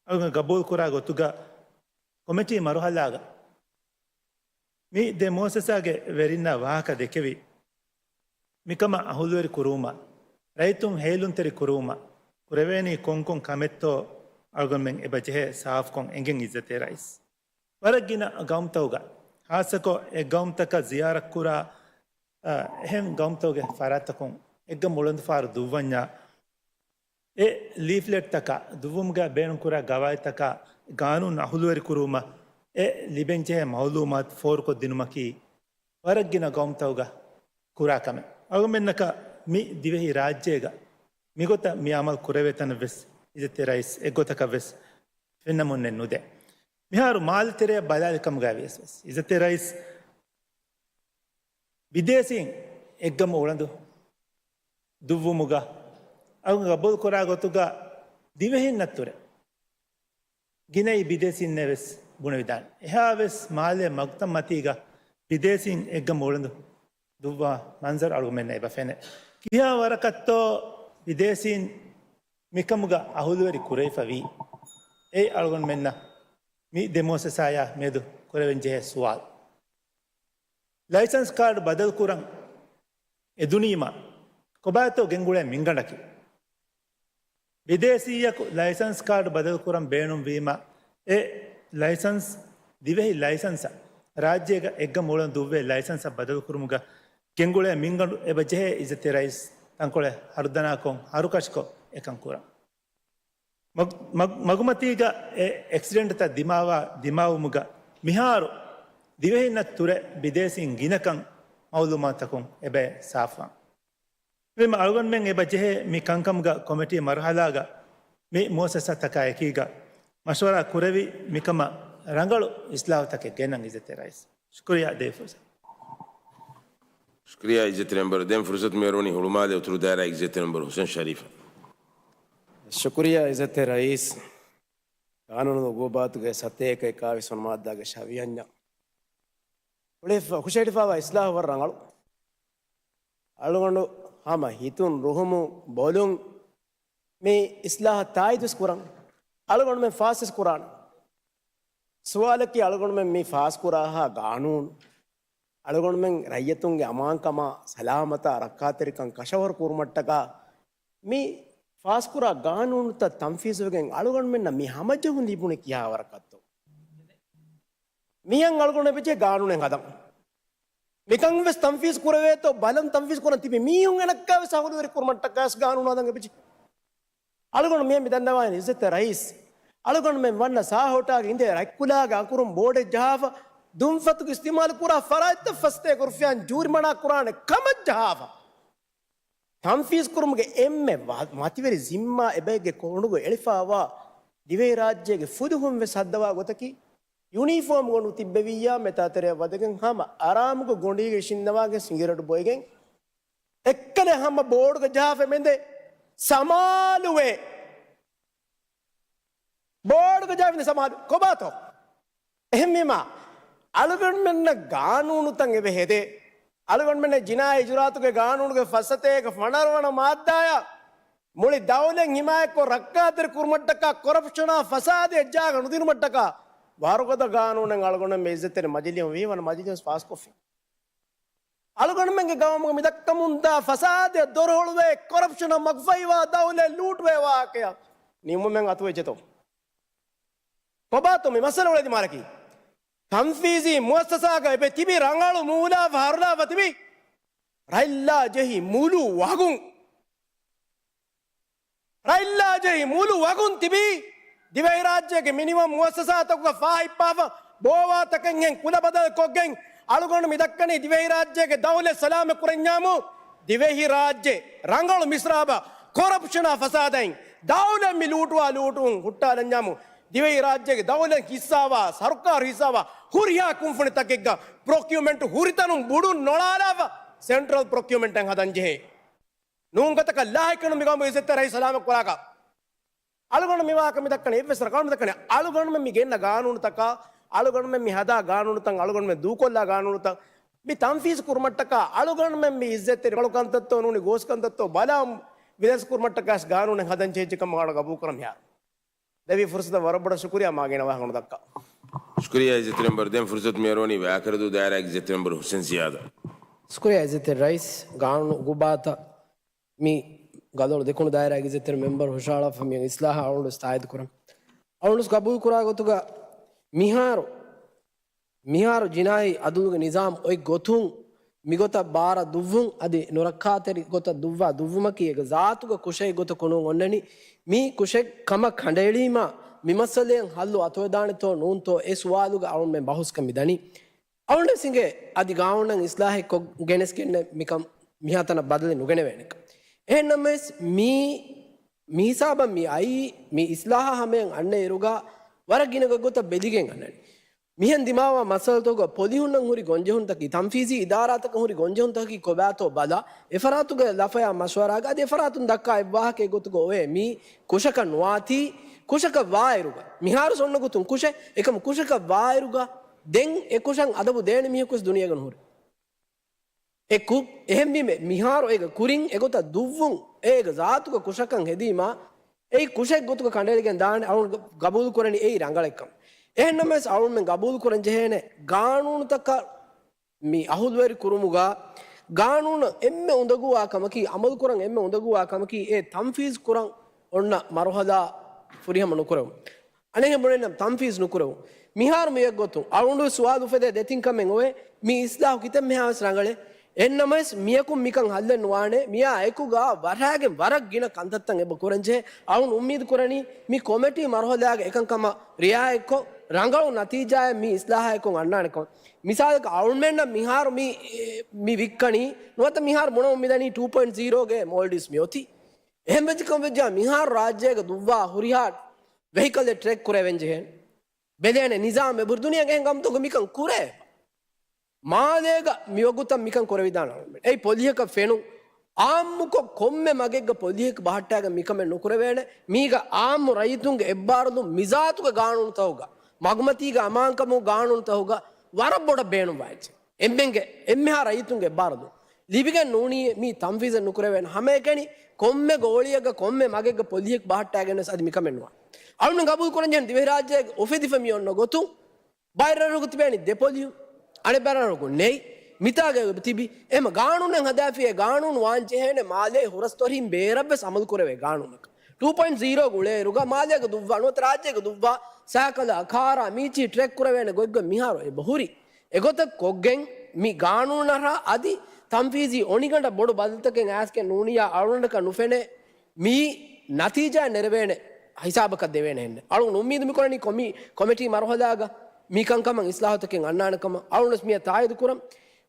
އަޅުގަނޑު ގަބޫލުކުރާ ގޮތުގަ ކޮމިޓީ މަރުހަލާގަ މި ދެ މުއައްސަސާގެ ވެރިންނާ ވާހަކަ ދެކެވި، މިކަމަށް އަހުލުވެރި ކުރުވުމަށް، ރައްޔިތުން ހޭލުންތެރި ކުރުވުމަށް ކުރެވޭނީ ކޮންކޮން ކަމެއްތޯ އަޅުގަނޑުމެން އެބަ ޖެހޭ ސާފުކޮށް އެނގެން އިއްޒަތްތެރި ރައީސް. ވަރަށް ގިނަ ގައުމުތަކުގަ، ހާއްސަކޮށް އެ ގައުމުތަކަށް ޒިޔާރަތްކުރާ، އަ، އެހެން ގައުމުތަކުގެ ފަރާތްތަކުން އެއްގަމު އުޅަނދުފާރު ދުއްވަންޏާ، އެ ލީފްލެޓްތަކާ ދުއްވުމުގައި ބޭނުންކުރާ ގަވާއިދުތަކާ ގާނޫނު އަހުލުވެރިކުރުވުމަށް އެ ލިބެންޖެހޭ މައުލޫމާތު ފޯރުކޮށްދިނުމަކީ ވަރަށް ގިނަ ގައުމުތަކުގަ ކުރާ ކަމެއް. އަޅުގަނޑުމެންނަކަށް މި ދިވެހި ރާއްޖޭގަ މިގޮތަށް މި އަމަލު ކުރެވޭ ތަނެއް ވެސް އިއްޒަތްތެރި ރައީސް އެއްގޮތަކަށް ވެސް ފެންނަމުންނެއް ނުދޭ. މިހާރު މާލެ ތެރެއަށް ބަލާލި ކަމުގައި ވިޔަސް ވެސް އިއްޒަތްތެރި ރައީސް ބިދޭސީން އެއްގަމު އުޅަނދު ދުއްވުމުގަ އަޅުގަނޑު ގަބޫލުކުރާ ގޮތުގަ ދިވެހިންނަށްތުރެ ގިނައީ ބިދޭސީންނޭ ވެސް ބުނެވިދާނެ. އެހާވެސް މާލޭ މަގުތައް މަތީގަ ބިދޭސީން އެއްގަމު އުޅަނދު ދުއްވާ މަންޒަރު އަޅުގަނޑުމެންނަށް އެބަ ފެނޭ. ކިހާ ވަރަކަށްތޯ ބިދޭސީން މިކަމުގަ އަހުލުވެރި ކުރެވިފަ ވީ؟ އެއީ އަޅުގަނޑުމެންނަށް މި ދެ މުއައްސަސާޔާ މެދު ކުރެވެން ޖެހޭ ސުވާލު. ލައިސަންސް ކާޑް ބަދަލުކުރަން އެދުނީމަ ކޮބާތޯ ގެންގުޅޭ މިންގަނޑަކީ؟ ބިދޭސީއަކު ލައިސަންސް ކާޑް ބަދަލުކުރަން ބޭނުންވީމަ، އެ ލައިސަންސް، ދިވެހި ލައިސަންސަށް ރާއްޖޭގަ އެއްގަމު އުޅަނދު ދުއްވޭ ލައިސަންސަށް ބަދަލުކުރުމުގަ ގެންގުޅޭ މިންގަނޑު އެބަ ޖެހޭ އިއްޒަތްތެރި ރައީސް ތަންކޮޅެއް ހަރުދަނާކޮށް ހަރުކަށިކޮށް އެކަން ކުރަން. މަގު-، މަގު-، މަގުމަތީގަ އެ އެކްސިޑެންޓްތައް ދިމާވާ، ދިމާވުމުގަ މިހާރު ދިވެހިންނަށް ތުރެ ބިދޭސީން ގިނަކަން މައުލޫމާތަކުން އެބައި ސާފުވާން. އެހެންވީމަ އަޅުގަނޑުމެން އެބަ ޖެހޭ މި ކަންކަމުގަ ކޮމިޓީ މަރުހަލާގަ މި މުއައްސަސާތަކާ އެކީގަ މަޝްވަރާ ކުރެވި މިކަމަށް ރަނގަޅު އިސްލާހުތަކެއް ގެންނަން އިއްޒަތްތެރި ރައީސް. ޝުކުރިއްޔާ ދޭ ފުރުސަތު. ޝުކުރިއްޔާ އިއްޒަތްތެރި މެމްބަރު. ދެން ފުރުސަތު މިއޮރުވަނީ ހުޅުމާލެ އުތުރު ދާއިރާ އިއްޒަތްތެރި މެމްބަރު ހުސެން ޝަރީފަށް. ޝުކުރިއްޔާ އިއްޒަތްތެރި ރައީސް. ގާނޫނު އުގޫބާތުގެ ސަތޭކަ އެކާވީސް ވަނަ މާއްދާގެ ޝަވިޔަންޏަށް ހުޅެފަ-، ހުށަހެޅިފައިވާ އިސްލާހު ވަރަށް ރަނގަޅު. އަޅުގަނޑު ހަމަ ހިތުން ރުހުމުން ބޮލުން މި އިސްލާހަށް ތާއީދުވެސް ކުރަން. އަޅުގަނޑުމެން ފާސްވެސް ކުރާނެ. ސުވާލަކީ އަޅުގަނޑުމެން މި ފާސްކުރާހާ ގާނޫނު އަޅުގަނޑުމެން ރައްޔިތުންގެ އަމާންކަމާ، ސަލާމަތާ، ރައްކާތެރިކަން ކަށަވަރު ކުރުމަށްޓަކާ މި ފާސްކުރާ ގާނޫނުތައް ތަންފީޒުވެގެން އަޅުގަނޑުމެންނަށް މި ހަމަޖެހުން ލިބުނީ ކިހާ ވަރަކަށްތޯ؟ މިހެން އަޅުގަނޑު ބެޖެ ގާނޫނެއް ހަދަން. މިކަން ވެސް ތަންފީޒު ކުރެވޭތޯ ބަލަން ތަންފީޒު ކުރަން ތިބި މީހުން އެނައްކާ ވެސް އަހުލުވެރި ކުރުމަށްޓަކާ ވެސް ގާނޫނު ހަދަން އެބެޖެ. އަޅުގަނޑު މިހެން މި ދަންނަވާނެ އިއްޒަތްތެރި ރައީސް. އަޅުގަނޑުމެން ވަންނަ ސާހޯޓާގެ އިނދޭ ރަތްކުލާގެ އަނކުރުން ބޯޑެއް ޖަހާފަ، ދުންފަތުގެ އިސްތިމާލު ކުރާ ފަރާތްތައް ފަސްތޭކަ ރުފިޔާއިން ޖޫރިމަނާ ކުރާނެ ކަމަށް ޖަހާފަ. ތަންފީޒު ކުރުމުގެ އެންމެ ވަ-، މަތިވެރި ޒިންމާ އެބައެއްގެ ކޮނޑުގަ އެޅިފައިވާ ދިވެހިރާއްޖޭގެ ފުލުހުން ވެސް ހައްދަވާ ގޮތަކީ، ޔުނީފޯމް ގޮނޑު ތިއްބެވިއްޔާ މެތާތެރެއަށް ވަދެގެން ހަމަ އަރާމުގެ ގޮނޑީގަ އިށިންނަވާގެން ސިނގިރޭޓު ބޮއިގެން، އެއްކަލެ ހަމަ ބޯޑުގަ ޖަހާފަ މެނދެ ސަމާލުވޭ. ބޯޑުގަ ޖަހާފަ މެނދެ ސަމާލު ކޮބާތޯ؟ އެހެންވީމާ، އަޅުގަނޑުމެންނަށް ގާނޫނުތައް އެބަ ހެދޭ. އަޅުގަނޑުމެންނަށް ޖިނާއީ އިޖުރާތުގެ ގާނޫނުގެ ފަސްސަތޭކަ ފަނަރަވަނަ މާއްދާޔަށް މުޅި ދައުލަތް ހިމާޔަތްކޮށް ރައްކާތެރި ކުރުމަށްޓަކާ، ކޮރަޕްޝަނާ ފަސާދަޔަށް ޖާގަ ނުދިނުމަށްޓަކާ، ވަރުގަދަ ގާނޫނެއް އަޅުގަނޑުމެން މި އިއްޒަތްތެރި މަޖިލީހުން ވީ ވަނަ މަޖިލީހުން ފާސްކޮށްފި. އަޅުގަނޑުމެންގެ ގައުމުގަ މިދައްކަމުންދާ ފަސާދަޔަށް ދޮރު ހޮޅުވޭ، ކޮރަޕްޝަނަށް މަގުފަހިވާ ދައުލަތް ލޫޓްވޭ ވާހަކަޔަށް ނިމުމެއް އަތުވެއްޖެތޯ؟ ކޮބާތޯ މި މައްސަލަ އުޅޭ ދިމާލަކީ؟ ތަންފީޒީ މުއައްސަސާގަ އެބަ ތިބި ރަނގަޅު މޫލާފަ ހަރުލާފަ ތިބި ރަތްލާ ޖެހި މުލު ވަގުން. ރަތްލާ ޖެހި މުލު ވަގުން ތިބީ ދިވެހިރާއްޖޭގެ މިނިވަން މުއައްސަސާތަކުގަ ފާހިއްޕާފަ، ބޯވާތަކެއްހެން ކުލަބަދަލުކޮށްގެން، އަޅުގަނޑު މި ދައްކަނީ ދިވެހިރާއްޖޭގެ ދައުލަތް ސަލާމަތް ކުރަންޏާމު، ދިވެހިރާއްޖެ ރަނގަޅު މިސްރާބަށް ކޮރަޕްޝަނާ ފަސާދައިން، ދައުލަތް މި ލޫޓުވާ ލޫޓުވުން ހުއްޓާލަންޏާމު، ދިވެހިރާއްޖޭގެ ދައުލަތް ހިއްސާވާ، ސަރުކާރު ހިއްސާވާ ހުރިހާ ކުންފުނިތަކެއްގަ ޕްރޮކިއުމަންޓް ހުރިތަނުން ބުޑުން ނޮޅާލާފަ، ސެންޓްރަލް ޕްރޮކިއުމަންޓެއް ހަދަންޖެހޭ. ނޫން ގޮތަކަށް ލާހިކަނު މި ގައުމު އިއްޒަތްތެރި ރައީސް ސަލާމަތް ކުރާކަށް. އަޅުގަނޑު މި ވާހަކަ މި ދައްކަނީ، އެއްވެސް ރަނގަޅު މި ދައްކަނީ، އަޅުގަނޑުމެން މި ގެންނަ ގާނޫނުތަކާ، އަޅުގަނޑުމެން މި ހަދާ ގާނޫނުތައް، އަޅުގަނޑުމެން ދޫކޮށްލާ ގާނޫނުތައް، މި ތަންފީޒު ކުރުމަށްޓަކާ، އަޅުގަނޑުމެން މި އިއްޒަތްތެރި ރަނގަޅުކަންތައްތޯ ނޫނީ ގޯސްކަންތައްތޯ ބަލާ ވިލަސް ކުރުމަށްޓަކާ ގާނޫނެއް ހަދަން ޖެހިއްޖެ ކަމަށް އަޅު ގަބޫލު ކުރަން މިހާރު. ދެވި ފުރުސަތަށް ވަރަށް ބޮޑަށް ޝުކުރިޔާ މާ ގިނަ ވާހަކަ ނުދައްކާ. ޝުކުރިޔާ އިއްޒަތްތެރި މެމްބަރު. ދެން ފުރުސަތު މިއަރުވަނީ ވާކަރަދޫ ދާއިރާގެ އިއްޒަތްތެރި މެމްބަރު ހުސެން ޒިޔާދަށް. ޝުކުރިޔާ އިއްޒަތްތެރި ރައީސް، ގާނޫނު އުގުބާތައް މި ގަދޮޅު ދެކުނު ދާއިރާގެ އިއްޒަތްތެރި މެމްބަރު ހުށަހަޅާފަ މި އިސްލާހަށް އަޅުގަނޑު ވެސް ތާއީދު ކުރަން. އަޅުގަނޑު ވެސް ގަބޫލު ކުރާ ގޮތުގަ މިހާރު، މިހާރު ޖިނާއީ އަދުލުގެ ނިޒާމް އޮތް ގޮތުން މިގޮތަށް ބާރަށް ދުއްވުން އަދި ނުރައްކާތެރި ގޮތަށް ދުއްވާ ދުއްވުމަކީ އޭގެ ޒާތުގަ ކުށެއް ގޮތަކު ނޫން އޮންނަނީ. މީ ކުށެއް ކަމަށް ކަނޑައެޅީމާ، މި މައްސަލައަށް ހައްލު އަތުވެދާނެތޯ ނޫންތޯ އެ ސުވާލުގަ އަޅުގަނޑުމެން ބަހުސްކަން މިދަނީ. އަޅުގަނޑަށް އިނގޭ އަދި ގާނޫނަށް އިސްލާހެއް ކޮށް ގެނެސްގެންނެއް މިކަން މިހާތަނަށް ބަދަލެއް ނުގެނެވޭނެކަން. އެހެންނަމަވެސް މީ، މި ހިސާބަށް މި އައީ، މި އިސްލާހާ ހަމަޔަށް އަންނަ އިރުގަ ވަރަށް ގިނަ ގޮތްގޮތަށް ބެލިގެން އަންނަނީ. މިހެން ދިމާވާ މައްސަލަތަކުގަ ޕޮލިހުންނަށް ހުރި ގޮންޖެހުންތަކީ، ތަންފީޒީ އިދާރާތަކަށް ހުރި ގޮންޖެހުންތަކަކީ ކޮބާތޯ ބަލާ، އެފަރާތުގެ ލަފަޔާ މަޝްވަރާގަ އަދި އެފަރާތުން ދައްކާ އެއްވާހަކައެއް ގޮތުގަ އޮވޭ. މީ ކުށަކަށް ނުވާތީ، ކުށަކަށް ވާއިރުގަ، މިހާރު އޮންނަ ގޮތުން ކުށެއް، އެކަމު ކުށަކަށް ވާއިރުގަ ދެން އެ ކުށަށް އަދަބު ދޭނެ މީހަކު ވެސް ދުނިޔޭގަ ނުހުރޭ. އެ ކު-، އެހެންވީމެ، މިހާރު އޭގަ ކުރިން އެގޮތަށް ދުއްވުން، އޭގަ ޒާތުގަ ކުށަކަށް ހެދީމާ، އެއީ ކުށެއް ގޮތުގަ ކަނޑައެޅިގެން ދާނެ، އަޅުގަނޑު ގަބޫލު ކުރަނީ އެއީ ރަނގަޅެއްކަން. އެހެންނަމަވެސް އަޅުގަނޑުމެން ގަބޫލު ކުރަން ޖެހޭނެ ގާނޫނުތަކަށް މި އަހުލުވެރި ކުރުމުގަ ގާނޫނަށް އެންމެ އުނދަގޫވާ ކަމަކީ، އަމަލު ކުރަން އެންމެ އުނދަގޫވާ ކަމަކީ، އެ ތަންފީޒު ކުރަން އޮންނަ މަރުހަލާ ފުރިހަމަ ނުކުރެވުން. އަނެއްހެން ބުނެންނަމަ ތަންފީޒު ނުކުރެވުން. މިހާރު މި އެއްގޮތުން އަޅުގަނޑު ސުވާލު އުފެދޭ ދެތިން ކަމެއް އޮވޭ. މި އިސްލާހު ކިތަންމެހާވެސް ރަނގަޅޭ. އެހެންނަމަވެސް މިޔަކުން މިކަން ހައްލެއް ނުވާނެ. މިއާ އެކުގަ ވަރައިގެން ވަރަށް ގިނަ ކަންތައްތައް އެބަ ކުރަންޖެހޭ. އަޅުގަނޑު އުއްމީދު ކުރަނީ މި ކޮމިޓީ މަރުހަލާގެ އެކަންކަމަށް ރިއާޔަތްކޮށް، ރަނގަޅު ނަތީޖާއެއް މި އިސްލާހާއެކު އަންނާނެކަން. މިސާލަކަށް އަޅުގަނޑުމެންނަށް މިހާރު މި، މި ވިއްކަނީ ނުވަތަ މިހާރު ބުނަމުން މިދަނީ ޓޫ ޕޮއިންޓް ޒީރޯގެ މޯލްޑިވްސް މިއޮތީ. އެހެން ވެއްޖެކަމަށް ވެއްޖާ މިހާރު ރާއްޖޭގަ ދުއްވާ ހުރިހާ ވެހިކަލްއެއް ޓްރެކް ކުރެވެން ޖެހޭނެ. ބެލޭނެ ނިޒާމް އެބަހުރި ދުނިޔޭގެ އެހެން ގައުމުތަކުގަ މިކަން ކުރޭ. މާލޭގަ މިވަގުތަށް މިކަން ކުރެވިދާނެ އަޅުގަނޑުމެން. އެއީ ޕޮލިހަކަށް ފެނުން. އާއްމުކޮށް ކޮންމެ މަގެއްގަ ޕޮލިހަކު ބަހައްޓާގެން މިކަމެއް ނުކުރެވޭނެ. މީގަ އާއްމު ރައްޔިތުންގެ އެއްބާރުލުން މިޒާތުގެ ގާނޫނުތަކުގަ، މަގުމަތީގެ އަމާންކަމުގެ ގާނޫނުތަކުގަ ވަރަށް ބޮޑަށް ބޭނުންވާ އެއްޗެއް. އެންމެންގެ، އެންމެހާ ރައްޔިތުންގެ އެއްބާރުލުން. ލިބިގެން ނޫނީ މީ ތަންފީޒެއް ނުކުރެވޭނެ. ހަމައެކަނި ކޮންމެ ގޯޅިއެއްގަ ކޮންމެ މަގެއްގަ ޕޮލިހެއް ބަހައްޓާގެން ވެސް އަދި މިކަމެއް ނުވާ. އަޅުން ގަބޫލު ކުރަން ޖެހެން ދިވެހިރާއްޖޭގަ އުފެދިފަ މި އޮންނަ ގޮތުން ބައެއް ރަށްރަށުގަ ތިބޭނީ ދެ ޕޮލިހުން، އަނެއް ބައެއް ރަށްރަށުގަ ނެތް. މިތާގަ ތިބި އެހެމަ ގާނޫނެއް ހަދާފިއޭ ގާނޫނު ވާން ޖެހޭނެ މާލޭ ހުރަސްތޮރިން ބޭރަށްވެސް އަމަލު ކުރެވޭ ގާނޫނަކަށް. ޓޫ ޕޮއިންޓް ޒީރޯ ގުޅޭއިރުގަ މާލޭގަ ދުއްވާ ނުވަތަ ރާއްޖޭގަ ދުއްވާ ސައިކަލާ، ކާރާ، މީޗި ޓްރެކް ކުރެވޭނެ ގޮތްގޮތް މިހާރު އެބަ ހުރި. އެގޮތަށް ކޮށްގެން މި ގާނޫނަށް އަދި ތަންފީޒީ އޮނިގަނޑަށް ބޮޑު ބަދަލުތަކެއް އައިސްގެން ނޫނިއްޔާ އަޅުގަނޑަކަށް ނުފެނޭ މި ނަތީޖާ ނެރެވޭނެ ހިސާބަކަށް ދެވޭނެ ހެންނެއް. އަޅުގަނޑު އުއްމީދު މިކުރަނީ ކޮމި-، ކޮމިޓީ މަރުހަލާގަ މި ކަންކަމަށް އިސްލާހުތަކެއް އަންނާނެ ކަމަށް. އަޅުގަނޑުވެސް މިއަށް ތާއީދު ކުރަން.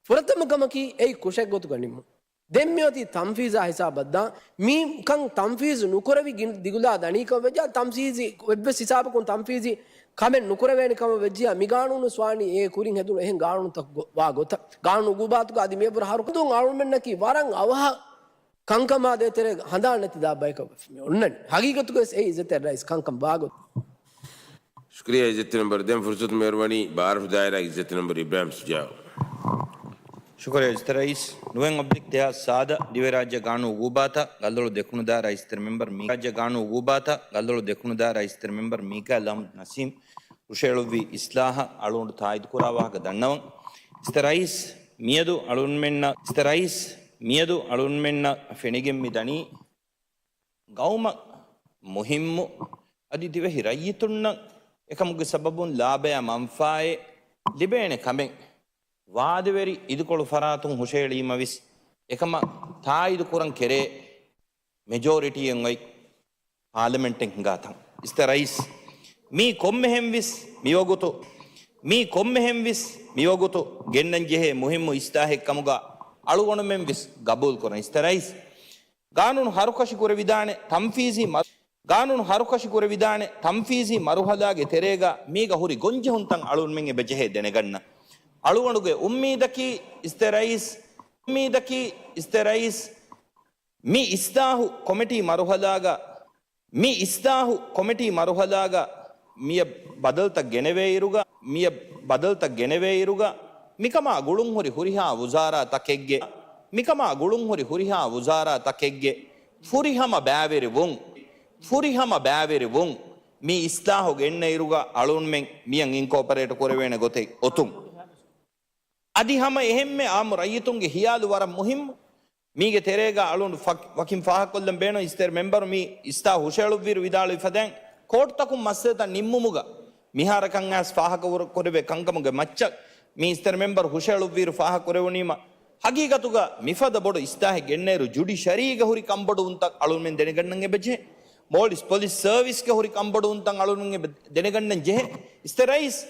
ފުރަތަމަ ކަމަކީ އެއީ ކުށެއް ގޮތުގަ ނިންމުން. ދެން މިއޮތީ ތަންފީޒާ ހިސާބަށް ދާން. މި ކަން ތަންފީޒު ނުކުރެވި ގިން-، ދިގުލާ ދަނީ ކަމަށް ވެއްޖާ، ތަންފީޒީ އެއްވެސް ހިސާބަކުން ތަންފީޒީ ކަމެއް ނުކުރެވޭނެ ކަމަށް ވެއްޖިޔާ، މި ގާނޫނު ވާނީ އެ ކުރިން ހެދުނު އެހެން ގާނޫނުތައް ގޮ-، ވާ ގޮތަށް. ގާނޫނު އުގޫބާތުގަ އަދި މިއަށްވުރެ ހަރު ކުދުން އަޅުމެންނަކީ ވަރަށް އަވަހަށް ކަންކަމާ ދޭތެރޭގަ ހަނދާން ނެތި ދާ ބަޔަކަށް ވެފަ މި އޮންނަނީ. ހަގީގަތުގަވެސް އެއީ އިއްޒަތްތެރި ރައީސް ކަންކަން ވާގޮތް. ޝުކުރިއްޔާ އިއްޒަތްތެރި މެމްބަރު. ދެން ފުރުސަތު މިއޮރުވަނީ ބާރަށު ދާއިރާގެ އިއްޒަތްތެރި މެމްބަރު އިބްރާހިމް ޝުޖާއު. ޝުކުރިއްޔާ އިއްޒަތްތެރި ރައީސް. ނުވައެއް އޮބްލިކް ދެހާސް ސާދަ ދިވެހިރާއްޖެ ގާނޫނު އުގޫބާތަށް ގަލޮޅު ދެކުނުދާ ރައީސްތެރި މެމްބަރު މީ-، ރާއްޖެ ގާނޫނު އުގޫބާތަށް ގަލޮޅު ދެކުނުދާ ރައީސްތެރި މެމްބަރު މީކާއިލް އަހްމަދު ނަސީމް ހުށައެޅުއްވި އިސްލާހަށް އަޅުގަނޑު ތާއީދު ކުރާ ވާހަކަ ދަންނަވަން. އިއްޒަތްތެރި ރައީސް، މިއަދު އަޅުގަނޑުމެންނަށް، އިއްޒަތްތެރި ރައީސް، މިއަދު އަޅުގަނޑުމެންނަށް ފެނިގެން މި ދަނީ، ގައުމަށް މުހިއްމު އަދި ދިވެހި ރައްޔިތުންނަށް އެކަމުގެ ސަބަބުން ލާބަޔާ މަންފާއެއް ލިބޭނެ ކަމެއް ވާދަވެރި އިދިކޮޅު ފަރާތުން ހުށައެޅީމަވެސް، އެކަމަށް ތާއީދު ކުރަން ކެރޭ މެޖޯރިޓީއެއް އޮތް ޕާލަމެންޓެއް ހިނގާތަން. އިއްޒަތްތެރި ރައީސް، މީ ކޮންމެހެންވެސް މިވަގުތު، މީ ކޮންމެހެންވެސް މިވަގުތު ގެންނަން ޖެހޭ މުހިއްމު އިސްލާހެއް ކަމުގަ އަޅުގަނޑުމެންވެސް ގަބޫލުކުރަން. އިއްޒަތްތެރި ރައީސް، ގާނޫނު ހަރުކަށި ކުރެވިދާނެ ތަންފީޒީ މަ-، ގާނޫނު ހަރުކަށި ކުރެވިދާނެ ތަންފީޒީ މަރުހަލާގެ ތެރޭގަ މީގަ ހުރި ގޮންޖެހުންތައް އަޅުގަނޑުމެން އެބަ ޖެހޭ ދެނެގަންނަ. އަޅުގަނޑުގެ އުއްމީދަކީ އިއްޒަތްތެރި ރައީސް، އުއްމީދަކީ އިއްޒަތްތެރި ރައީސް، މި އިސްލާހު ކޮމިޓީ މަރުހަލާގަ، މި އިސްލާހު ކޮމިޓީ މަރުހަލާގަ މިއަށް ބަދަލުތައް ގެނެވޭއިރުގަ، މިއަށް ބަދަލުތައް ގެނެވޭއިރުގަ، މިކަމާ ގުޅުންހުރި ހުރިހާ ވުޒާރާ ތަކެއްގެ، މިކަމާ ގުޅުންހުރި ހުރިހާ ވުޒާރާ ތަކެއްގެ ފުރިހަމަ ބައިވެރިވުން، ފުރިހަމަ ބައިވެރިވުން، މި އިސްލާހު ގެންނައިރުގަ އަޅުންމެން މިއަށް އިންކޯޕަރޭޓް ކުރެވޭނެ ގޮތެއް އޮތުން. އަދި ހަމަ އެހެންމެ އާއްމު ރައްޔިތުންގެ ހިޔާލު ވަރަށް މުހިއްމު. މީގެ ތެރޭގަ އަޅުން ފަ-، ވަކިން ފާހަގަކޮށްލަން ބޭނުން އިއްޒަތްތެރި މެމްބަރު މި އިސްލާހު ހުށައެޅުއްވިއިރު ވިދާޅުވި ފަދައިން، ކޯޓުތަކުން މައްސަލަތައް ނިންމުމުގަ މިހާރަކަށް އައިސް ފާހަގަ ކުރ-، ކުރެވޭ ކަންކަމުގެ މައްޗަށް މި އިއްޒަތްތެރި މެމްބަރު ހުށައެޅުއްވިއިރު ފާހަގަ ކުރެވުނީމަ، ހަގީގަތުގަ މިފަދަ ބޮޑު އިސްލާހެއް ގެންނައިރު ޖުޑިޝަރީގަ ހުރި ކަންބޮޑުވުންތައް އަޅުންމެން ދެނެގަންނަން އެބަޖެހޭ. މޯލްޑިވްސް ޕޮލިސް ސަރވިސްގަ ހުރި ކަންބޮޑުވުންތައް އަޅުންމެން އެބަ ދެނެގަންނަން ޖެހޭ. އިއްޒަތްތެރި ރައީސް،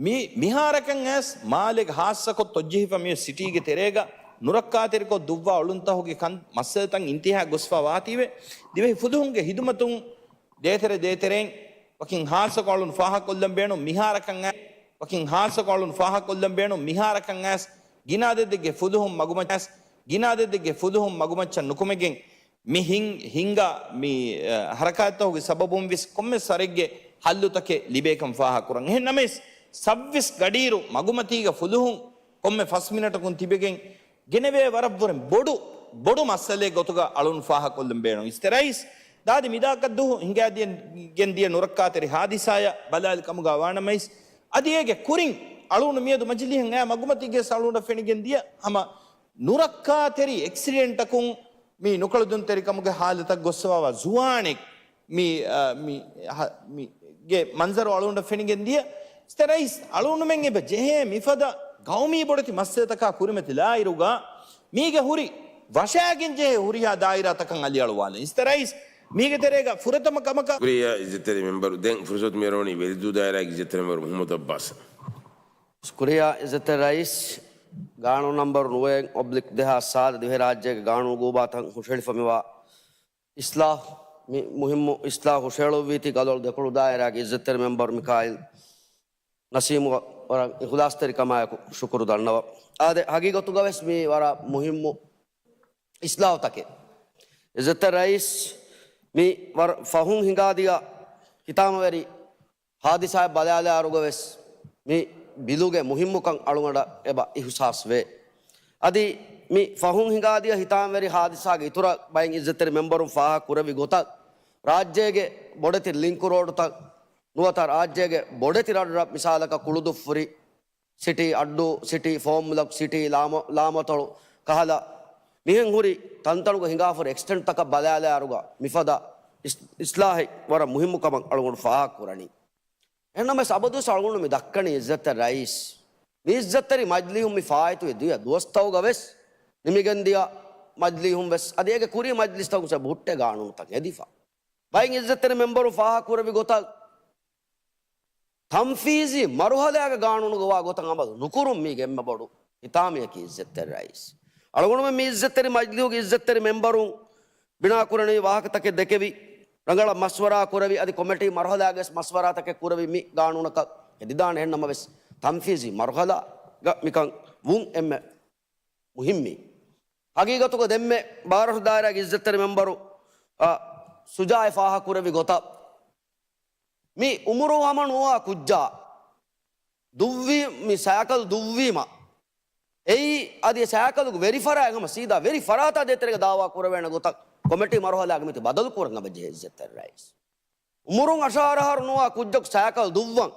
މި-، މިހާރަކަށް އައިސް މާލޭގެ ހާއްސަކޮށް ތޮއްޖެހިފަ މި ސިޓީގެ ތެރޭގަ ނުރައްކާތެރިކޮށް ދުއްވާ އޮޅުންތަހުގެ ކަން މައްސަލަތައް އިންތިހާ ގޮސްފަ ވާތީވެ، ދިވެހި ފުލުހުންގެ ހިދުމަތުން ދޭތެރެ ދޭތެރެއިން ވަކިން ހާއްސަކޮށް އަޅުން ފާހަގަކޮށްލަން ބޭނުން މިހާރަކަށް އައި-، ވަކިން ހާއްސަކޮށް އަޅުން ފާހަގަކޮށްލަން ބޭނުން މިހާރަކަށް އައިސް ގިނަ އަދަދެއްގެ ފުލުހުން މަގުމައްޗަށް، ގިނަ އަދަދެއްގެ ފުލުހުން މަގުމައްޗަށް ނުކުމެގެން، މި ހިން-، ހިންގާ މި، އަ، ހަރަކާތްތަކުގެ ސަބަބުން ވެސް ކޮންމެސް ވަރެއްގެ ހައްލުތަކެއް ލިބޭކަން ފާހަގަކުރަން. އެހެން ނަމަވެސް، ސައްވީސް ގަޑިއިރު މަގުމަތީގަ ފުލުހުން ކޮންމެ ފަސް މިނެޓަކުން ތިބެގެން ގެނެވޭ ވަރަށްވުރެ ބޮޑު، ބޮޑު މައްސަލައެއް ގޮތުގަ އަޅުން ފާހަގަކޮށްލަން ބޭނުން. އިއްޒަތްތެރި ރައީސް، ދާދި މިދާކަށްދުވަހު ހިނގާދިޔަ-، ގެންދިޔަ ނުރައްކާތެރި ހާދިސާއަށް ބަލާލި ކަމުގަ ވާނަމަވެސް، އަދި އޭގެ ކުރިން އަޅުން މިއަދު މަޖިލީހަށް އައި މަގުމަތީގެ އަޅުންނަށް ފެނިގެން ދިޔަ ހަމަ ނުރައްކާތެރި އެކްސިޑެންޓަކުން މި ނުކަޅުދުންތެރިކަމުގެ ހާލަތަށް ގޮއްސަވާ ޒުވާނެއް މި، އަ، މި، ހަ-، މި ގެ މަންޒަރު އަޅުގަނޑަށް ފެނިގެން ދިޔަ. އިއްޒަތްތެރި ރައީސް، އަޅުގަނޑުމެން އެބަ ޖެހޭ މިފަދަ ގައުމީ ބޮޑެތި މައްސަލަތަކާ ކުރިމަތިލާއިރުގަ މީގެ ހުރި ވަށާގެން ޖެހޭ ހުރިހާ ދާއިރާތަކަށް އަލިއަޅުވާލަން. އިއްޒަތްތެރި ރައީސް، މީގެ ތެރޭގަ ފުރަތަމަ ކަމަކަށް ޝުކުރިއްޔާ އިއްޒަތްތެރި މެމްބަރު. ދެން ފުރުސަތު މިއަރުވަނީ ވެލިދޫ ދާއިރާގެ އިއްޒަތްތެރި މެމްބަރު މުހައްމަދު އައްބާސް. ޝުކުރިއްޔާ އިއްޒަތްތެރި ރައީސް، ގާނޫނު ނަމްބަރު ނުވައެއް އޮބްލިކް ދެހާސް ސާދަ ދިވެހިރާއްޖޭގެ ގާނޫނު އުގޫބާތަށް ހުށަހެޅިފަ މިވާ އިސްލާހު، މި މުހިއްމު އިސްލާހު ހުށަހެޅުއްވީތީ ގަލޮޅު ދެކޮޅު ދާއިރާގެ އިއްޒަތްތެރި މެމްބަރު މިކާއިލް ނަސީމު ވަރަށް އިޚުލާޞްތެރިކަމާއެކު ޝުކުރު ދަންނަވަ. އާދެ، ހަގީގަތުގަވެސް މީ ވަރަށް މުހިއްމު އިސްލާހުތަކެއް. އިއްޒަތްތެރި ރައީސް، މި ވަރަށް ފަހުން ހިނގާދިޔަ ހިތާމަވެރި ހާދިސާއެއް ބަލާލާއިރުގަވެސް މި ބިލުގެ މުހިއްމުކަން އަޅުގަނޑަށް އެބަ އިހުސާސްވޭ. އަދި މި ފަހުން ހިނގާދިޔަ ހިތާމަވެރި ހާދިސާގެ އިތުރަށް ބައިން އިއްޒަތްތެރި މެމްބަރުން ފާހަގަ ކުރެއްވި ގޮތަށް، ރާއްޖޭގެ ބޮޑެތި ލިންކު ރޯޑުތައް ނުވަތަ ރާއްޖޭގެ ބޮޑެތި ރަށްރަށް، މިސާލަކަށް ކުޅުދުއްފުރި ސިޓީ، އައްޑޫ ސިޓީ، ފޯމް ބްލޮކް ސިޓީ، ލާމަ-، ލާމަތޮޅު ކަހަލަ މިހެން ހުރި ތަންތަނުގަ ހިނގާފަ ހުރި އެކްސްޓެންޓްތަކަށް ބަލާލާއިރުގަ މިފަދަ އިސް-، އިސްލާހެއް ވަރަށް މުހިއްމު ކަމަށް އަޅުގަނޑު ފާހަގަ ކުރަނީ. އެހެންނަމަވެސް އަބަދުވެސް އަޅުގަނޑު މި ދައްކަނީ އިއްޒަތްތެރި ރައީސް، މި އިއްޒަތްތެރި މަޖިލީހުން މި ފާއިތުވި ދިޔަ ދުވަސްތަކުގަ ވެސް، ނިމިގެން ދިޔަ މަޖިލީހުން ވެސް، އަދި އޭގެ ކުރީ މަޖިލިސްތަކުން ވެސް އެބަ ހުއްޓޭ ގާނޫނުތައް ހެދިފަ. ބައިން އިއްޒަތްތެރި މެމްބަރުން ފާހަގަ ކުރެއްވި ގޮތަށް، ތަންފީޒީ މަރުހަލާގެ ގާނޫނުގަ ވާ ގޮތަށް އަމަލު ނުކުރުން މީގެ އެންމެ ބޮޑު ހިތާމަޔަކީ އިއްޒަތްތެރި ރައީސް. އަޅުގަނޑުމެން މި އިއްޒަތްތެރި މަޖިލީހުގެ އިއްޒަތްތެރި މެމްބަރުން ބިނާކުރަނީ ވާހަކަތަކެއް ދެކެވި، ރަނގަޅަށް މަޝްވަރާ ކުރެވި، އަދި ކޮމިޓީ މަރުހަލާގެ ވެސް މަޝްވަރާތަކެއް ކުރެވި މި ގާނޫނަކަށް ހެދިދާނެ. އެހެންނަމަވެސް ތަންފީޒީ މަރުހަލާގަ މިކަން ވުން އެންމެ މުހިއްމީ. ހަގީގަތުގަ ދެންމެ ބާރަށު ދާއިރާގެ އިއްޒަތްތެރި މެމްބަރު، އަ، ޝުޖާއެއް ފާހަގަ ކުރެއްވި ގޮތަށް، މި އުމުރު ހަމަ ނުވާ ކުއްޖާ ދުއްވީ، މި ސައިކަލް ދުއްވީމަ، އެއީ އަދި ސައިކަލުގެ ވެރިފަރާތް ހަމަ ސީދާ ވެރިފަރާތާ ދޭތެރޭގަ ދާވާ ކުރެވޭނެ ގޮތަށް ކޮމިޓީ މަރުހަލާގަ މިތި ބަދަލު ކުރަން އެބަޖެހޭ އިއްޒަތްތެރި ރައީސް. އުމުރުން އަށާރަ އަހަރު ނުވާ ކުއްޖަކު ސައިކަލް ދުއްވަން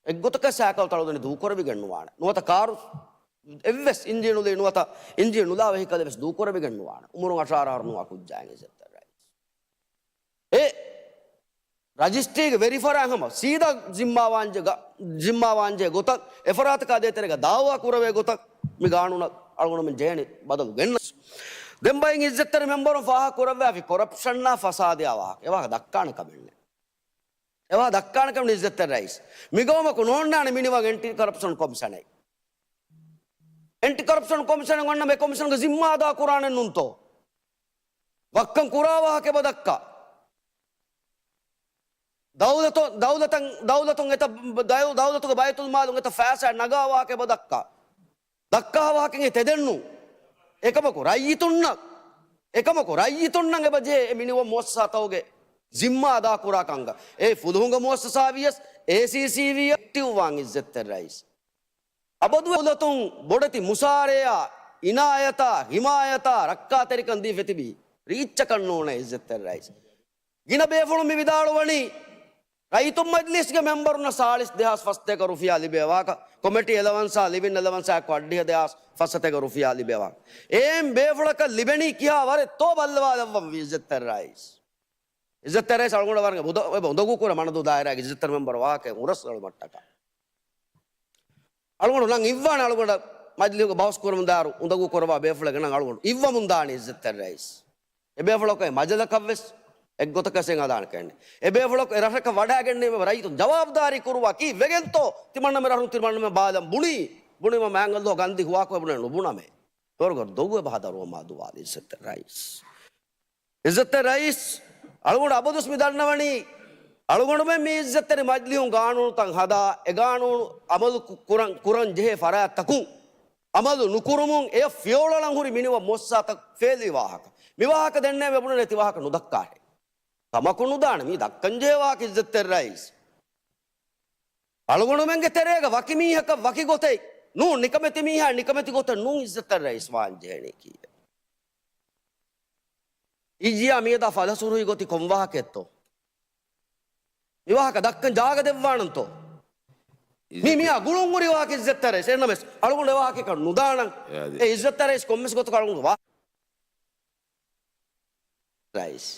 އެއްގޮތަކަށް ސައިކަލް ތަޅުދަނޑި ދޫކުރެވިގެން ނުވާނެ. ނުވަތަ ކާރު އެއްވެސް އިންޖީނުލީ ނުވަތަ އިންޖީނުލާ ވެހިކަލެއް ވެސް ދޫކުރެވިގެން ނުވާނެ. އުމުރުން އަށާރަ އަހަރު ނުވާ ކުއްޖާއިން އިއްޒަތްތެރި ރައީސް. އެ ރަޖިސްޓްރީގެ ވެރިފަރާތް ހަމަ ސީދާ ޒިންމާވާންޖެ ގަ-، ޒިންމާވާންޖެހޭ ގޮތަށް އެފަރާތަކާ ދޭތެރޭގަ ދާވާ ކުރެވޭ ގޮތަށް މި ގާނޫނަށް އަޅުގަނޑުމެން ޖެހޭނެ ބަދަލު ގެންނަ. ދެން ބައިން އިއްޒަތްތެރި މެމްބަރުން ފާހަގަ ކުރައްވާފި ކޮރަޕްޝަނާ ފަސާދަޔާ ވާހަކަ. އެ ވާހަކަ ދައްކާނެ ކަމެއް ނެތް. އެ ވާހަކަ ދައްކާނެ ކަމެއް ނެތް އިއްޒަތްތެރި ރައީސް. މިގައުމަކު ނޯންނާނެ މިނިވަން އެންޓި ކޮރަޕްޝަން ކޮމިޝަނެއް. އެންޓި ކޮރަޕްޝަން ކޮމިޝަނެއް އޮންނަ މި ކޮމިޝަންގެ ޒިންމާ އަދާ ކުރާނެ ނޫންތޯ؟ ވައްކަން ކުރާ ވާހަކަ އެބަ ދައްކާ. ދައުލަތު-، ދައުލަތަށް، ދައުލަތުން އެތައް ބައި-، ދައުލަތުގެ ބައިތުލްމާލުން އެތައް ފައިސާ ނަގާ ވާހަކަ އެބަ ދައްކާ. ދައްކާ ވާހަކައެއް ތެދެއް ނޫން. އެކަމަކު ރައްޔިތުންނަށް، އެކަމަކު ރައްޔިތުންނަށް އެބަ ޖެހޭ އެ މިނިވަން މުއައްސަސާތަކުގެ ޒިންމާ އަދާކުރާ ކަންކަން. އެ ފުލުހުންގެ މުއައްސަސާ ވިޔަސް، އޭސީސީ ވިޔަސް އެކްޓިވް ވާން އިއްޒަތްތެރި ރައީސް. އަބަދު ދައުލަތުން ބޮޑެތި މުސާރަޔާ، އިނާޔަތާ، ހިމާޔަތާ، ރައްކާތެރިކަން ދީފަ ތިބީ ރީއްޗަކަށް ނޫނޭ އިއްޒަތްތެރި ރައީސް. ގިނަ ބޭފުޅުން މި ވިދާޅުވަނީ، ރައްޔިތުން މަޖިލީސްގެ މެމްބަރުންނަށް ސާޅީސް ދެހާސް ފަސްތޭކަ ރުފިޔާ ލިބޭ ވާހަކަ، ކޮމިޓީ އެލަވަންސާ، ލިވިން އެލަވަންސާ އެއްކޮށް އަށްޑިހަ ދެހާސް ފަސްސަތޭކަ ރުފިޔާ ލިބޭ ވާހަކަ. އެހެން ބޭފުޅަކަށް ލިބެނީ ކިހާ ވަރެއްތޯ ބައްލަވާލައްވަންވީ އިއްޒަތްތެރި ރައީސް. އިއްޒަތްތެރި ރައީސް އަޅުގަނޑަށް ވަރަށް އުނދަ-، އެބަ އުނދަގޫ ކުރޭ މަނަދޫ ދާއިރާގެ އިއްޒަތްތެރި މެމްބަރު ވާހަކައެއް ހުރަސް އެޅުމަށްޓަކާ. އަޅުގަނޑު ނަން އިއްވާނެ އަޅުގަނޑަށް މަޖިލީހުގަ ބަހުސް ކުރަމުންދާއިރު އުނދަގޫ ކުރައްވާ ބޭފުޅެއްގެ ނަން އަޅުގަނޑު އިއްވަމުން ދާނީ އިއްޒަތްތެރި ރައީސް. އެ ބޭފުޅަކު އެ މަޖަލަކަށް ވެސް އެއްގޮތަކަށް އެނގިދާނެ ކަމެއް ނެތް. އެ ބޭފުޅަކު އެ ރަށަކަށް ވަޑައިގެންނެވި ރައްޔިތުން ޖަވާބުދާރީ ކުރުވާ ކީއްވެގެންތޯ ތިމަންނަމެ ރަށުން ތިމަންނަމެ ބާލަން ބުނީ؟ ބުނީމަ މާތް ﷲ ގަންދި ހުވާކޮށް ބުނެ ނުބުނަމޭ. ވަރުގަ ދޮގު އެބަ ހަދަރުވަމާ ދުވާލި އިއްޒަތްތެރި ރައީސް. އިއްޒަތްތެރި ރައީސް، އަޅުގަނޑު އަބަދުވެސް މި ދަންނަވަނީ، އަޅުގަނޑުމެން މި އިއްޒަތްތެރި މަޖިލީހުން ގާނޫނުތައް ހަދާ، އެ ގާނޫނު އަމަލު ކު-، ކުރަން، ކުރަން ޖެހޭ ފަރާތްތަކުން އަމަލު ނުކުރުމުން އެ ފިޔަވަޅަޅަން ހުރި މިނިވަން މުއައްސަސާތައް ފޭލި ވާހަކަ. މި ވާހަކަ ދެންނެވި ބުނަނީ ތި ވާހަކަ ނުދައްކާހޭ. ކަމަކު ނުދާނެ މީ ދައްކަން ޖެހޭ ވާހަކަ އިއްޒަތްތެރި ރައީސް. އަޅުގަނޑުމެންގެ ތެރޭގަ ވަކި މީހަކަށް ވަކި ގޮތެއް ނޫން، ނިކަމެތި މީހާ ނިކަމެތި ގޮތެއް ނޫން އިއްޒަތްތެރި ރައީސް ވާން ޖެހެނީ ކީއްވެ؟ އިއްޔާ މިއަދާ ފަލަސުރުހި ގޮތި ކޮން ވާހަކައެއްތޯ؟ މި ވާހަކަ ދައްކަން ޖާގަ ދެއްވާނަންތޯ؟ މީ މިއާ ގުޅުން ހުރި ވާހަކަ އިއްޒަތްތެރި ރައީސް. އެހެންނަމަވެސް އަޅުގަނޑު އެ ވާހަކައަކަށް ނުދާނަން. އެ އިއްޒަތްތެރި ރައީސް ކޮންމެސް ގޮތަކަށް އަޅުގަނޑު ވާ-، ރައީސް.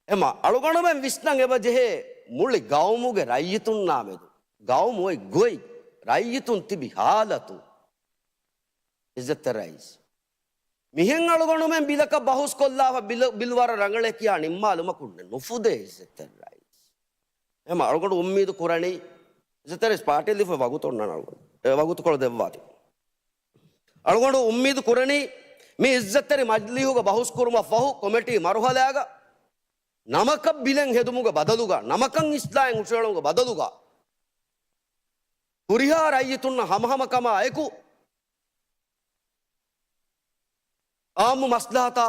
އެމަ އަޅުގަނޑުމެން ވިސްނަން އެބަ ޖެހޭ މުޅި ގައުމުގެ ރައްޔިތުންނާމެދު، ގައުމު އޮތް ގޮތް، ރައްޔިތުން ތިބި ހާލަތު. އިއްޒަތްތެރި ރައީސް. މިހެން އަޅުގަނޑުމެން ބިލަކަށް ބަހުސްކޮށްލާފަ ބިލު-، ބިލު ވަރަށް ރަނގަޅޭ ކިޔާ ނިންމާލުމަކުން ނުފުދޭ އިއްޒަތްތެރި ރައީސް. އެމަ އަޅުގަނޑު އުއްމީދު ކުރަނީ އިއްޒަތްތެރި ރައީސް ޕާޓީ ލިބިފަ ވަގުތު އޮންނާނެ އަޅުގަނޑު. އެ ވަގުތުކޮޅު ދެއްވާތި. އަޅުގަނޑު އުއްމީދު ކުރަނީ މި އިއްޒަތްތެރި މަޖިލީހުގަ ބަހުސް ކުރުމަށް ފަހު ކޮމިޓީ މަރުހަލާގަ ނަމަކަށް ބިލެއް ހެދުމުގެ ބަދަލުގަ، ނަމަކަށް އިސްލާހެއް ހުށައެޅުމުގެ ބަދަލުގަ، ހުރިހާ ރައްޔިތުންނަށް ހަމަހަމަކަމާ އެކު، އާއްމު މަސްލަހަތާ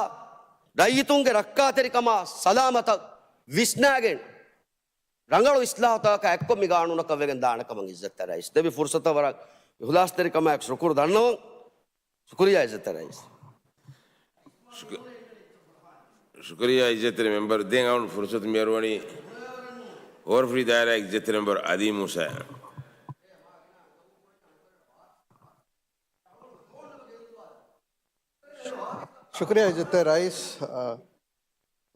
ރައްޔިތުންގެ ރައްކާތެރިކަމާ ސަލާމަތަށް ވިސްނާގެން، ރަނގަޅު އިސްލާހުތަކަކާ އެއްކޮށް މި ގާނޫނަކަށް ވެގެން ދާނެ ކަމަށް އިއްޒަތްތެރި ރައީސް ދެއްވި ފުރުސަތަށް ވަރަށް އިޚްލާޞްތެރިކަމާއެކު ޝުކުރު ދަންނަވަން. ޝުކުރިއްޔާ އިއްޒަތްތެރި ރައީސް. ޝުކު-، ޝުކުރިއްޔާ އިއްޒަތްތެރި މެމްބަރު. ދެން އަޅުން ފުރުސަތު މިއަރުވަނީ ހޯރަފުށި ދާއިރާގެ އިއްޒަތްތެރި މެމްބަރު އަލީ މޫސާ. ޝުކުރިއްޔާ އިއްޒަތްތެރި ރައީސް. އަ،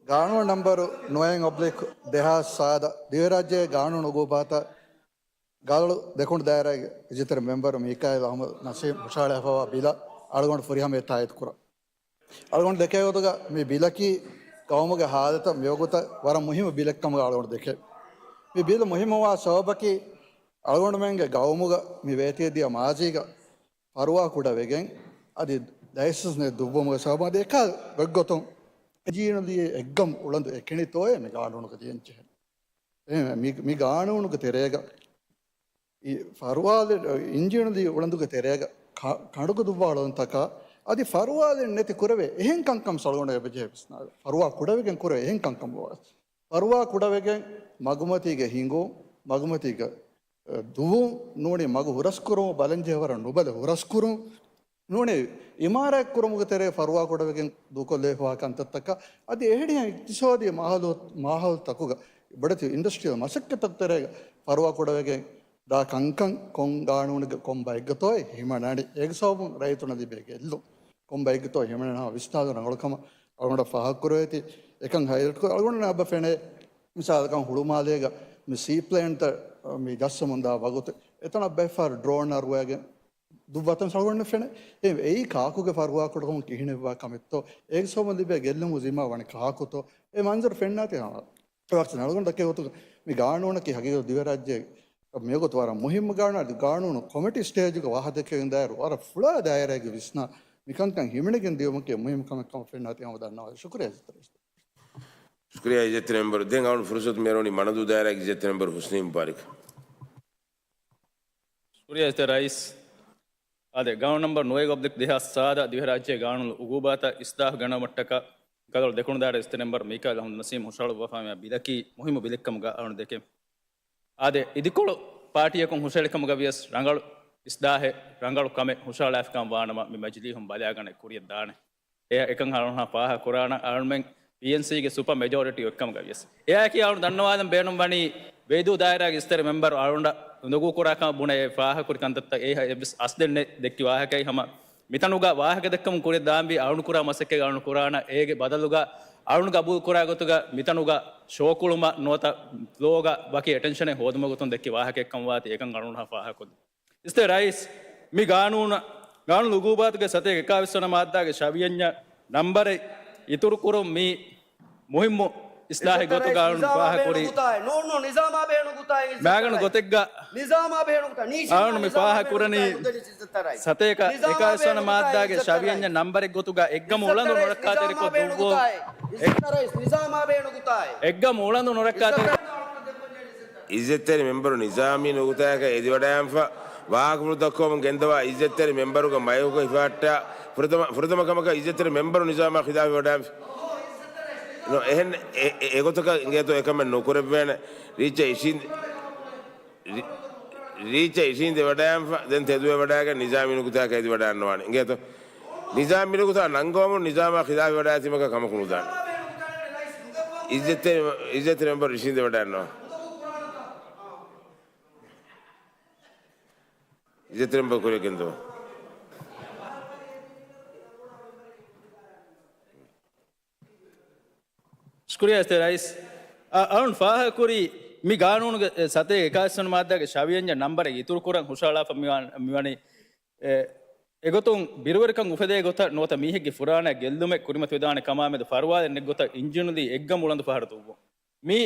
ގާނޫނު ނަންބަރު ނުވައެއް އޮބްލިކް ދެހާސް ސާދަ ދިވެހިރާއްޖޭގެ ގާނޫނު އުގޫބާތަށް ގަލޮޅު ދެކުނު ދާއިރާގެ އިއްޒަތްތެރި މެމްބަރު މީކާއިލް އަޙްމަދު ނަސީމް ހުށަހަޅާފައިވާ ބިލަށް އަޅުގަނޑު ފުރިހަމަ އެއް ތާއީދު ކުރަން. އަޅުގަނޑު ދެކޭ ގޮތުގަ މި ބިލަކީ ގައުމުގެ ހާލަތަށް މިވަގުތަށް ވަރަށް މުހިއްމު ބިލެއްކަމުގަ އަޅުގަނޑު ދެކޭ. މި ބިލު މުހިއްމުވާ ސަބަބަކީ އަޅުގަނޑުމެންގެ ގައުމުގަ މި ވޭތިވެދިޔަ މާޒީގަ ފަރުވާ ކުޑަވެގެން އަދި ޑަޔަސިސް ދުއްވުމުގެ ސަބަބުން އަދި އެކަހަލަ ގޮތްގޮތުން އިންޖީނުލީ އެއްގަމު އުޅަނދު އެކިނިތޯއޭ މި ގާނޫނުގަ ދިޔަންޖެހެނީ. އެ މި، މި ގާނޫނުގެ ތެރޭގަ އި ފަރުވާލެއް، އިންޖީނުލީ އުޅަނދުގެ ތެރޭގަ ކަ-، ކަނޑުގަ ދުއްވާ އުޅަނދުތަކާ އަދި ފަރުވާލެއް ނެތި ކުރެވޭ އެހެން ކަންކަން އަޅުގަނޑަށް އެބަޖެހޭ ވިސްނާލަން. ފަރުވާ ކުޑަވެގެން ކުރެވޭ އެހެން ކަންކަން ފަރުވާ ކުޑަވެގެން މަގުމަތީގެ ހިނގުން، މަގުމަތީގެ ދުވުން ނޫނީ މަގު ހުރަސްކުރުމަށް ބަލަންޖެހޭ ވަރަށް ނުބަލަ ހުރަސްކުރުން ނޫނީ އިމާރާތް ކުރުމުގެ ތެރޭ ފަރުވާ ކުޑަވެގެން ދޫކޮށްލެވިފައިވާ ކަންތައްތަކަށް އަދި އެހެނިހެން އިޤްތިޞާދީ މާހައުލު-، މާހައުލުތަކުގަ ބޮޑެތި އިންޑަސްޓްރިއަލް މަސައްކަތްތަކުގެ ތެރޭގަ ފަރުވާ ކުޑަވެގެން ދާ ކަންކަން ކޮން ގާނޫނެއްގަ ކޮން ބައެއްގަތޯއޭ ހިމަނަނީ؟ އޭގެ ސަބަބުން ރައްޔިތުންނަށް ލިބޭ ގެއްލުން ކޮން ބައެއްގަތޯ ހިމަނަނީ ހަމަ ވިސްނާލުން ރަނގަޅު ކަމަށް އަޅުގަނޑަށް ފާހަގަކުރެވޭތީ. އެކަން ހައިލައިޓް ކޮށް އަޅުގަނޑު އެބަ ފެނޭ މިސާލަކަށް ހުޅުމާލޭގަ މި ސީޕްލޭންތައް މި ޖައްސަމުންދާ ވަގުތު އެތަނަށް ބައެއްފަހަރު ޑްރޯން އަރުވައިގެން ދުއްވާތަން އަޅުގަނޑު ފެނޭ. އެ، އެއީ ކާކުގެ ފަރުވާ ކުޑަކަމުން ކިހިނެއްވާ ކަމެއްތޯ؟ އޭގެ ސަބަބުން ލިބޭ ގެއްލުމުގެ ޒިންމާ ވަނީ ކާކުތޯ؟ އެ މަންޒަރު ފެންނާތީ ހަމަ ވަރަށް އަޅުގަނޑު ދައްކޭ ގޮތުގަ މި ގާނޫނަކީ ހަގީގަތު ދިވެހިރާއްޖޭގެ މިވަގުތު ވަރަށް މުހިއްމު ގާނޫނު. އަދި ގާނޫނު ކޮމިޓީ ސްޓޭޖުގަ ވާހަކަދެއްކެވިގެން ދާއިރު ވަރަށް ފުޅާ ދާއިރާއެއްގެ ވިސްނާ މިކަންކަން ހިމެނިގެން ދިޔުމަކީ މުހިއްމު ކަމެއް ކަމަށް ފެންނާތީ ހަމަ ދަންނަވާ. ޝުކުރިއްޔާ އިއްޒަތްތެރި ރައީސް. ޝުކުރިއްޔާ އިއްޒަތްތެރި މެމްބަރު. ދެން އަޅުން ފުރުސަތު މިއަރުވަނީ މަނަދޫ ދާއިރާގެ އިއްޒަތްތެރި މެމްބަރު ހުސްނީ މުބާރިކަށް. ޝުކުރިއްޔާ އިއްޒަތްތެރި ރައީސް. އާދެ، ގާނޫނު ނަންބަރު ނުވައެއް އޮބްލިކް ދެހާސް ސާދަ ދިވެހިރާއްޖޭގެ ގާނޫނު އުގޫބާތަށް އިސްލާހު ގަންނަވަމަށްޓަކާ ގަލޮޅު ދެކުނު ދާއިރާ އިއްޒަތްތެރި މެމްބަރު މީކާއިލް އަޙްމަދު ނަސީމް ހުށަހަޅުއްވާފައިވާ ބިލަކީ މުހިއްމު ބިލެއްކަމުގަ އަޅުން ދެކެން. އާދެ، އިދިކޮޅު ޕާޓީއަކުން ހުށަހެޅިކަމުގަ ވިޔަސް ރަނގަޅު އިސްލާހެއް، ރަނގަޅު ކަމެއް ހުށަހަޅާފިކަން ވާނަމަ މި މަޖިލީހުން ބަލާގަނެ ކުރިޔަށް ދާނެ. އެ އެކަން އަޅުން ފާހަގަ ކުރާނަ އަޅުމެން ޕީއެންސީގެ ސުޕަ މެޖޯރިޓީ އޮތްކަމުގަ ވިޔަސް. އެއާއެކީ އަޅުން ދަންނަވާލަން ބޭނުން ވަނީ ވެއިދޫ ދާއިރާގެ އިއްޒަތްތެރި މެމްބަރު އަޅުން ނުގޫ ކުރާ ކަމަށް ބުނެ އެ ފާހަގަ ކުރި ކަންތައްތައް އެ އެއްވެސް އަސްލެއް ނެތް ދެއްކި ވާހަކައެއް ހަމަ މިތަނުގަ ވާހަކަ ދެއްކަމުން ކުރިޔަށް ދާންވީ އަޅުން ކުރާ މަސައްކަތް އަޅުން ކުރާނަ އޭގެ ބަދަލުގަ އަޅުން ގަބޫލު ކުރާ ގޮތުގަ މިތަނުގަ ޝޯކުޅުމަށް ނުވަތަ ފްލޯގަ ވަކި އެޓެންޝަނެއް ހޯދުމުގެ ގޮތުން ދެއްކި ވާހަކައެއްކަން ވާތީ އެކަން އަޅުން ފާހަގަކޮށްލި. އިއްޒަތްތެރި ރައީސް، މި ގާނޫނަށް، ގާނޫނު އުގޫބާތުގެ ސަތޭކަ އެކާވީސް ވަނަ މާއްދާގެ ޝަވިޔަންޏަ ނަންބަރެއް އިތުރުކުރުން މި މުހިއްމު އިސްލާހެއް ގޮތުގަ އަޅުން ފާހަގަކުރީ. މާގަނޑު ގޮތެއްގަ އަޅުން މި ފާހަގަކުރަނީ ސަތޭކަ އެކާވީސް ވަނަ މާއްދާގެ ޝަވިޔަންޏަ ނަންބަރެއް ގޮތުގަ އެއްގަމު އުޅަނދު ނުރައްކާތެރިކޮށް ދުއްވުން. އެއްގަމު އުޅަނދު ނުރައްކާތެރި އިއްޒަތްތެރި މެމްބަރު ނިޒާމީ ނުކުތާއަކަށް އެދިވަޑައިގެންފަ ވާހަކަފުޅު ދައްކަވަމުން ގެންދަވާ އިއްޒަތްތެރި މެމްބަރުގެ މައިކުގަ ހިފަހައްޓާ ފުރަތަމަ، ފުރަތަމަ ކަމަކަށް އިއްޒަތްތެރި މެމްބަރު ނިޒާމާ ޚިލާފަށް ވަޑައިގެންފި. ނޯ، އެހެން އެ، އެ، އެގޮތަކަށް އިނގޭތޯ އެކަމެއް ނުކުރެއްވޭނެ. ރީއްޗަށް އިށީނދެ، ރީ، ރީއްޗަށް އިށީނދެ ވަޑައިގެންފަ ދެން ތެދުވެ ވަޑައިގެން ނިޒާމީ ނުކުތާއަކަށް އެދިވަޑައިގަންނަވާނެ. އިނގޭތޯ؟ ނިޒާމީ ނުކުތާ ނަންގަވަމުން ނިޒާމާ ޚިލާފަށް ވަޑައިގަތީމަކަށް ކަމަކު ނުދާނެ. އިއްޒަތްތެރި، އިއްޒަތްތެރި މެމްބަރު އިށީނދެ ވަޑައިގަންނަވާ. އިއްޒަތްތެރި މެމްބަރު ކުރިއަށް ގެންދަވާ. ޝުކުރިއްޔާ އިއްޒަތްތެރި ރައީސް. އަ، އަޅުން ފާހަގަކުރީ މި ގާނޫނުގެ، އެ، ސަތޭކަ އެކާވީސް ވަނަ މާއްދާގެ ޝަވިޔަންޏަ ނަންބަރެއް އިތުރުކުރަން ހުށަހަޅާފަ މިވާ، މިވަނީ، އެ، އެގޮތުން ބިރުވެރިކަން އުފެދޭ ގޮތަށް ނުވަތަ މީހެއްގެ ފުރާނައަށް ގެއްލުމެއް ކުރިމަތިވެދާނެ ކަމާމެދު ފަރުވާލެއް ނެތް ގޮތަށް އިންޖީނުލީ އެއްގަމު އުޅަނދު ފަހަރު ދުއްވުން. މި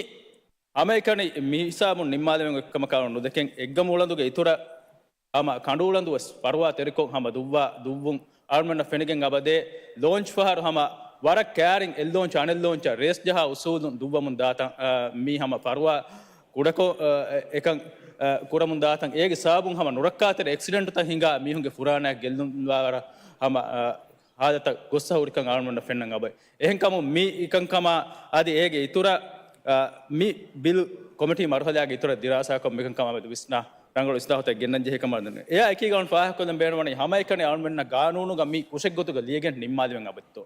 ހަމައެކަނި މި ހިސާބުން ނިންމާލެވެން އޮތްކަމަކާ ނުދެކެން އެއްގަމު އުޅަނދުގެ އިތުރަށް ހަމަ ކަނޑުއުޅަނދު ވެސް ފަރުވާ ތެރިކޮށް ހަމަ ދުއްވާ ދުއްވުން އަޅުމެންނަށް ފެނިގެން އަބަދޭ. ލޯންޗް ފަހަރު ހަމަ ވަރަށް ކައިރިން އެއްލޯންޗް އަނެއްލޯންޗަށް ރޭސް ޖަހާ އުސޫލުން ދުއްވަމުން ދާތަން، އާ، މީ ހަމަ ފަރުވާ ކުޑަކޮށް، އާ، އެކަން، އާ، ކުރަމުން ދާތަން. އޭގެ ސަބަބުން ހަމަ ނުރައްކާތެރި އެކްސިޑެންޓްތައް ހިނގާ މީހުންގެ ފުރާނައަށް ގެއްލުންވާވަރަށް ހަމަ، އާ، ހާލަތަށް ގޮއްސަ ހުރިކަން އަޅުމެންނަށް ފެންނަން އަބައި. އެހެންކަމުން މި ކަންކަމާ އަދި އޭގެ އިތުރަށް، އާ، މި ބިލް ކޮމިޓީ މަރުހަލާގެ އިތުރަށް ދިރާސާކޮށް މިކަންކަމާ މެދު ވިސްނާ ރަނގަޅު އިސްލާހުތައް ގެންނަން ޖެހޭ ކަމަށް ދަންނަވަން. އެއާ އެކީގަ އަޅުން ފާހަގަކޮށްލަން ބޭނުންވަނީ ހަމައެކަނި އަޅުމެންނަށް ގާނޫނުގަ މި ކުށެއްގޮތުގަ ލިޔެގެން ނިންމާލެވެން އަބަދުތޯ؟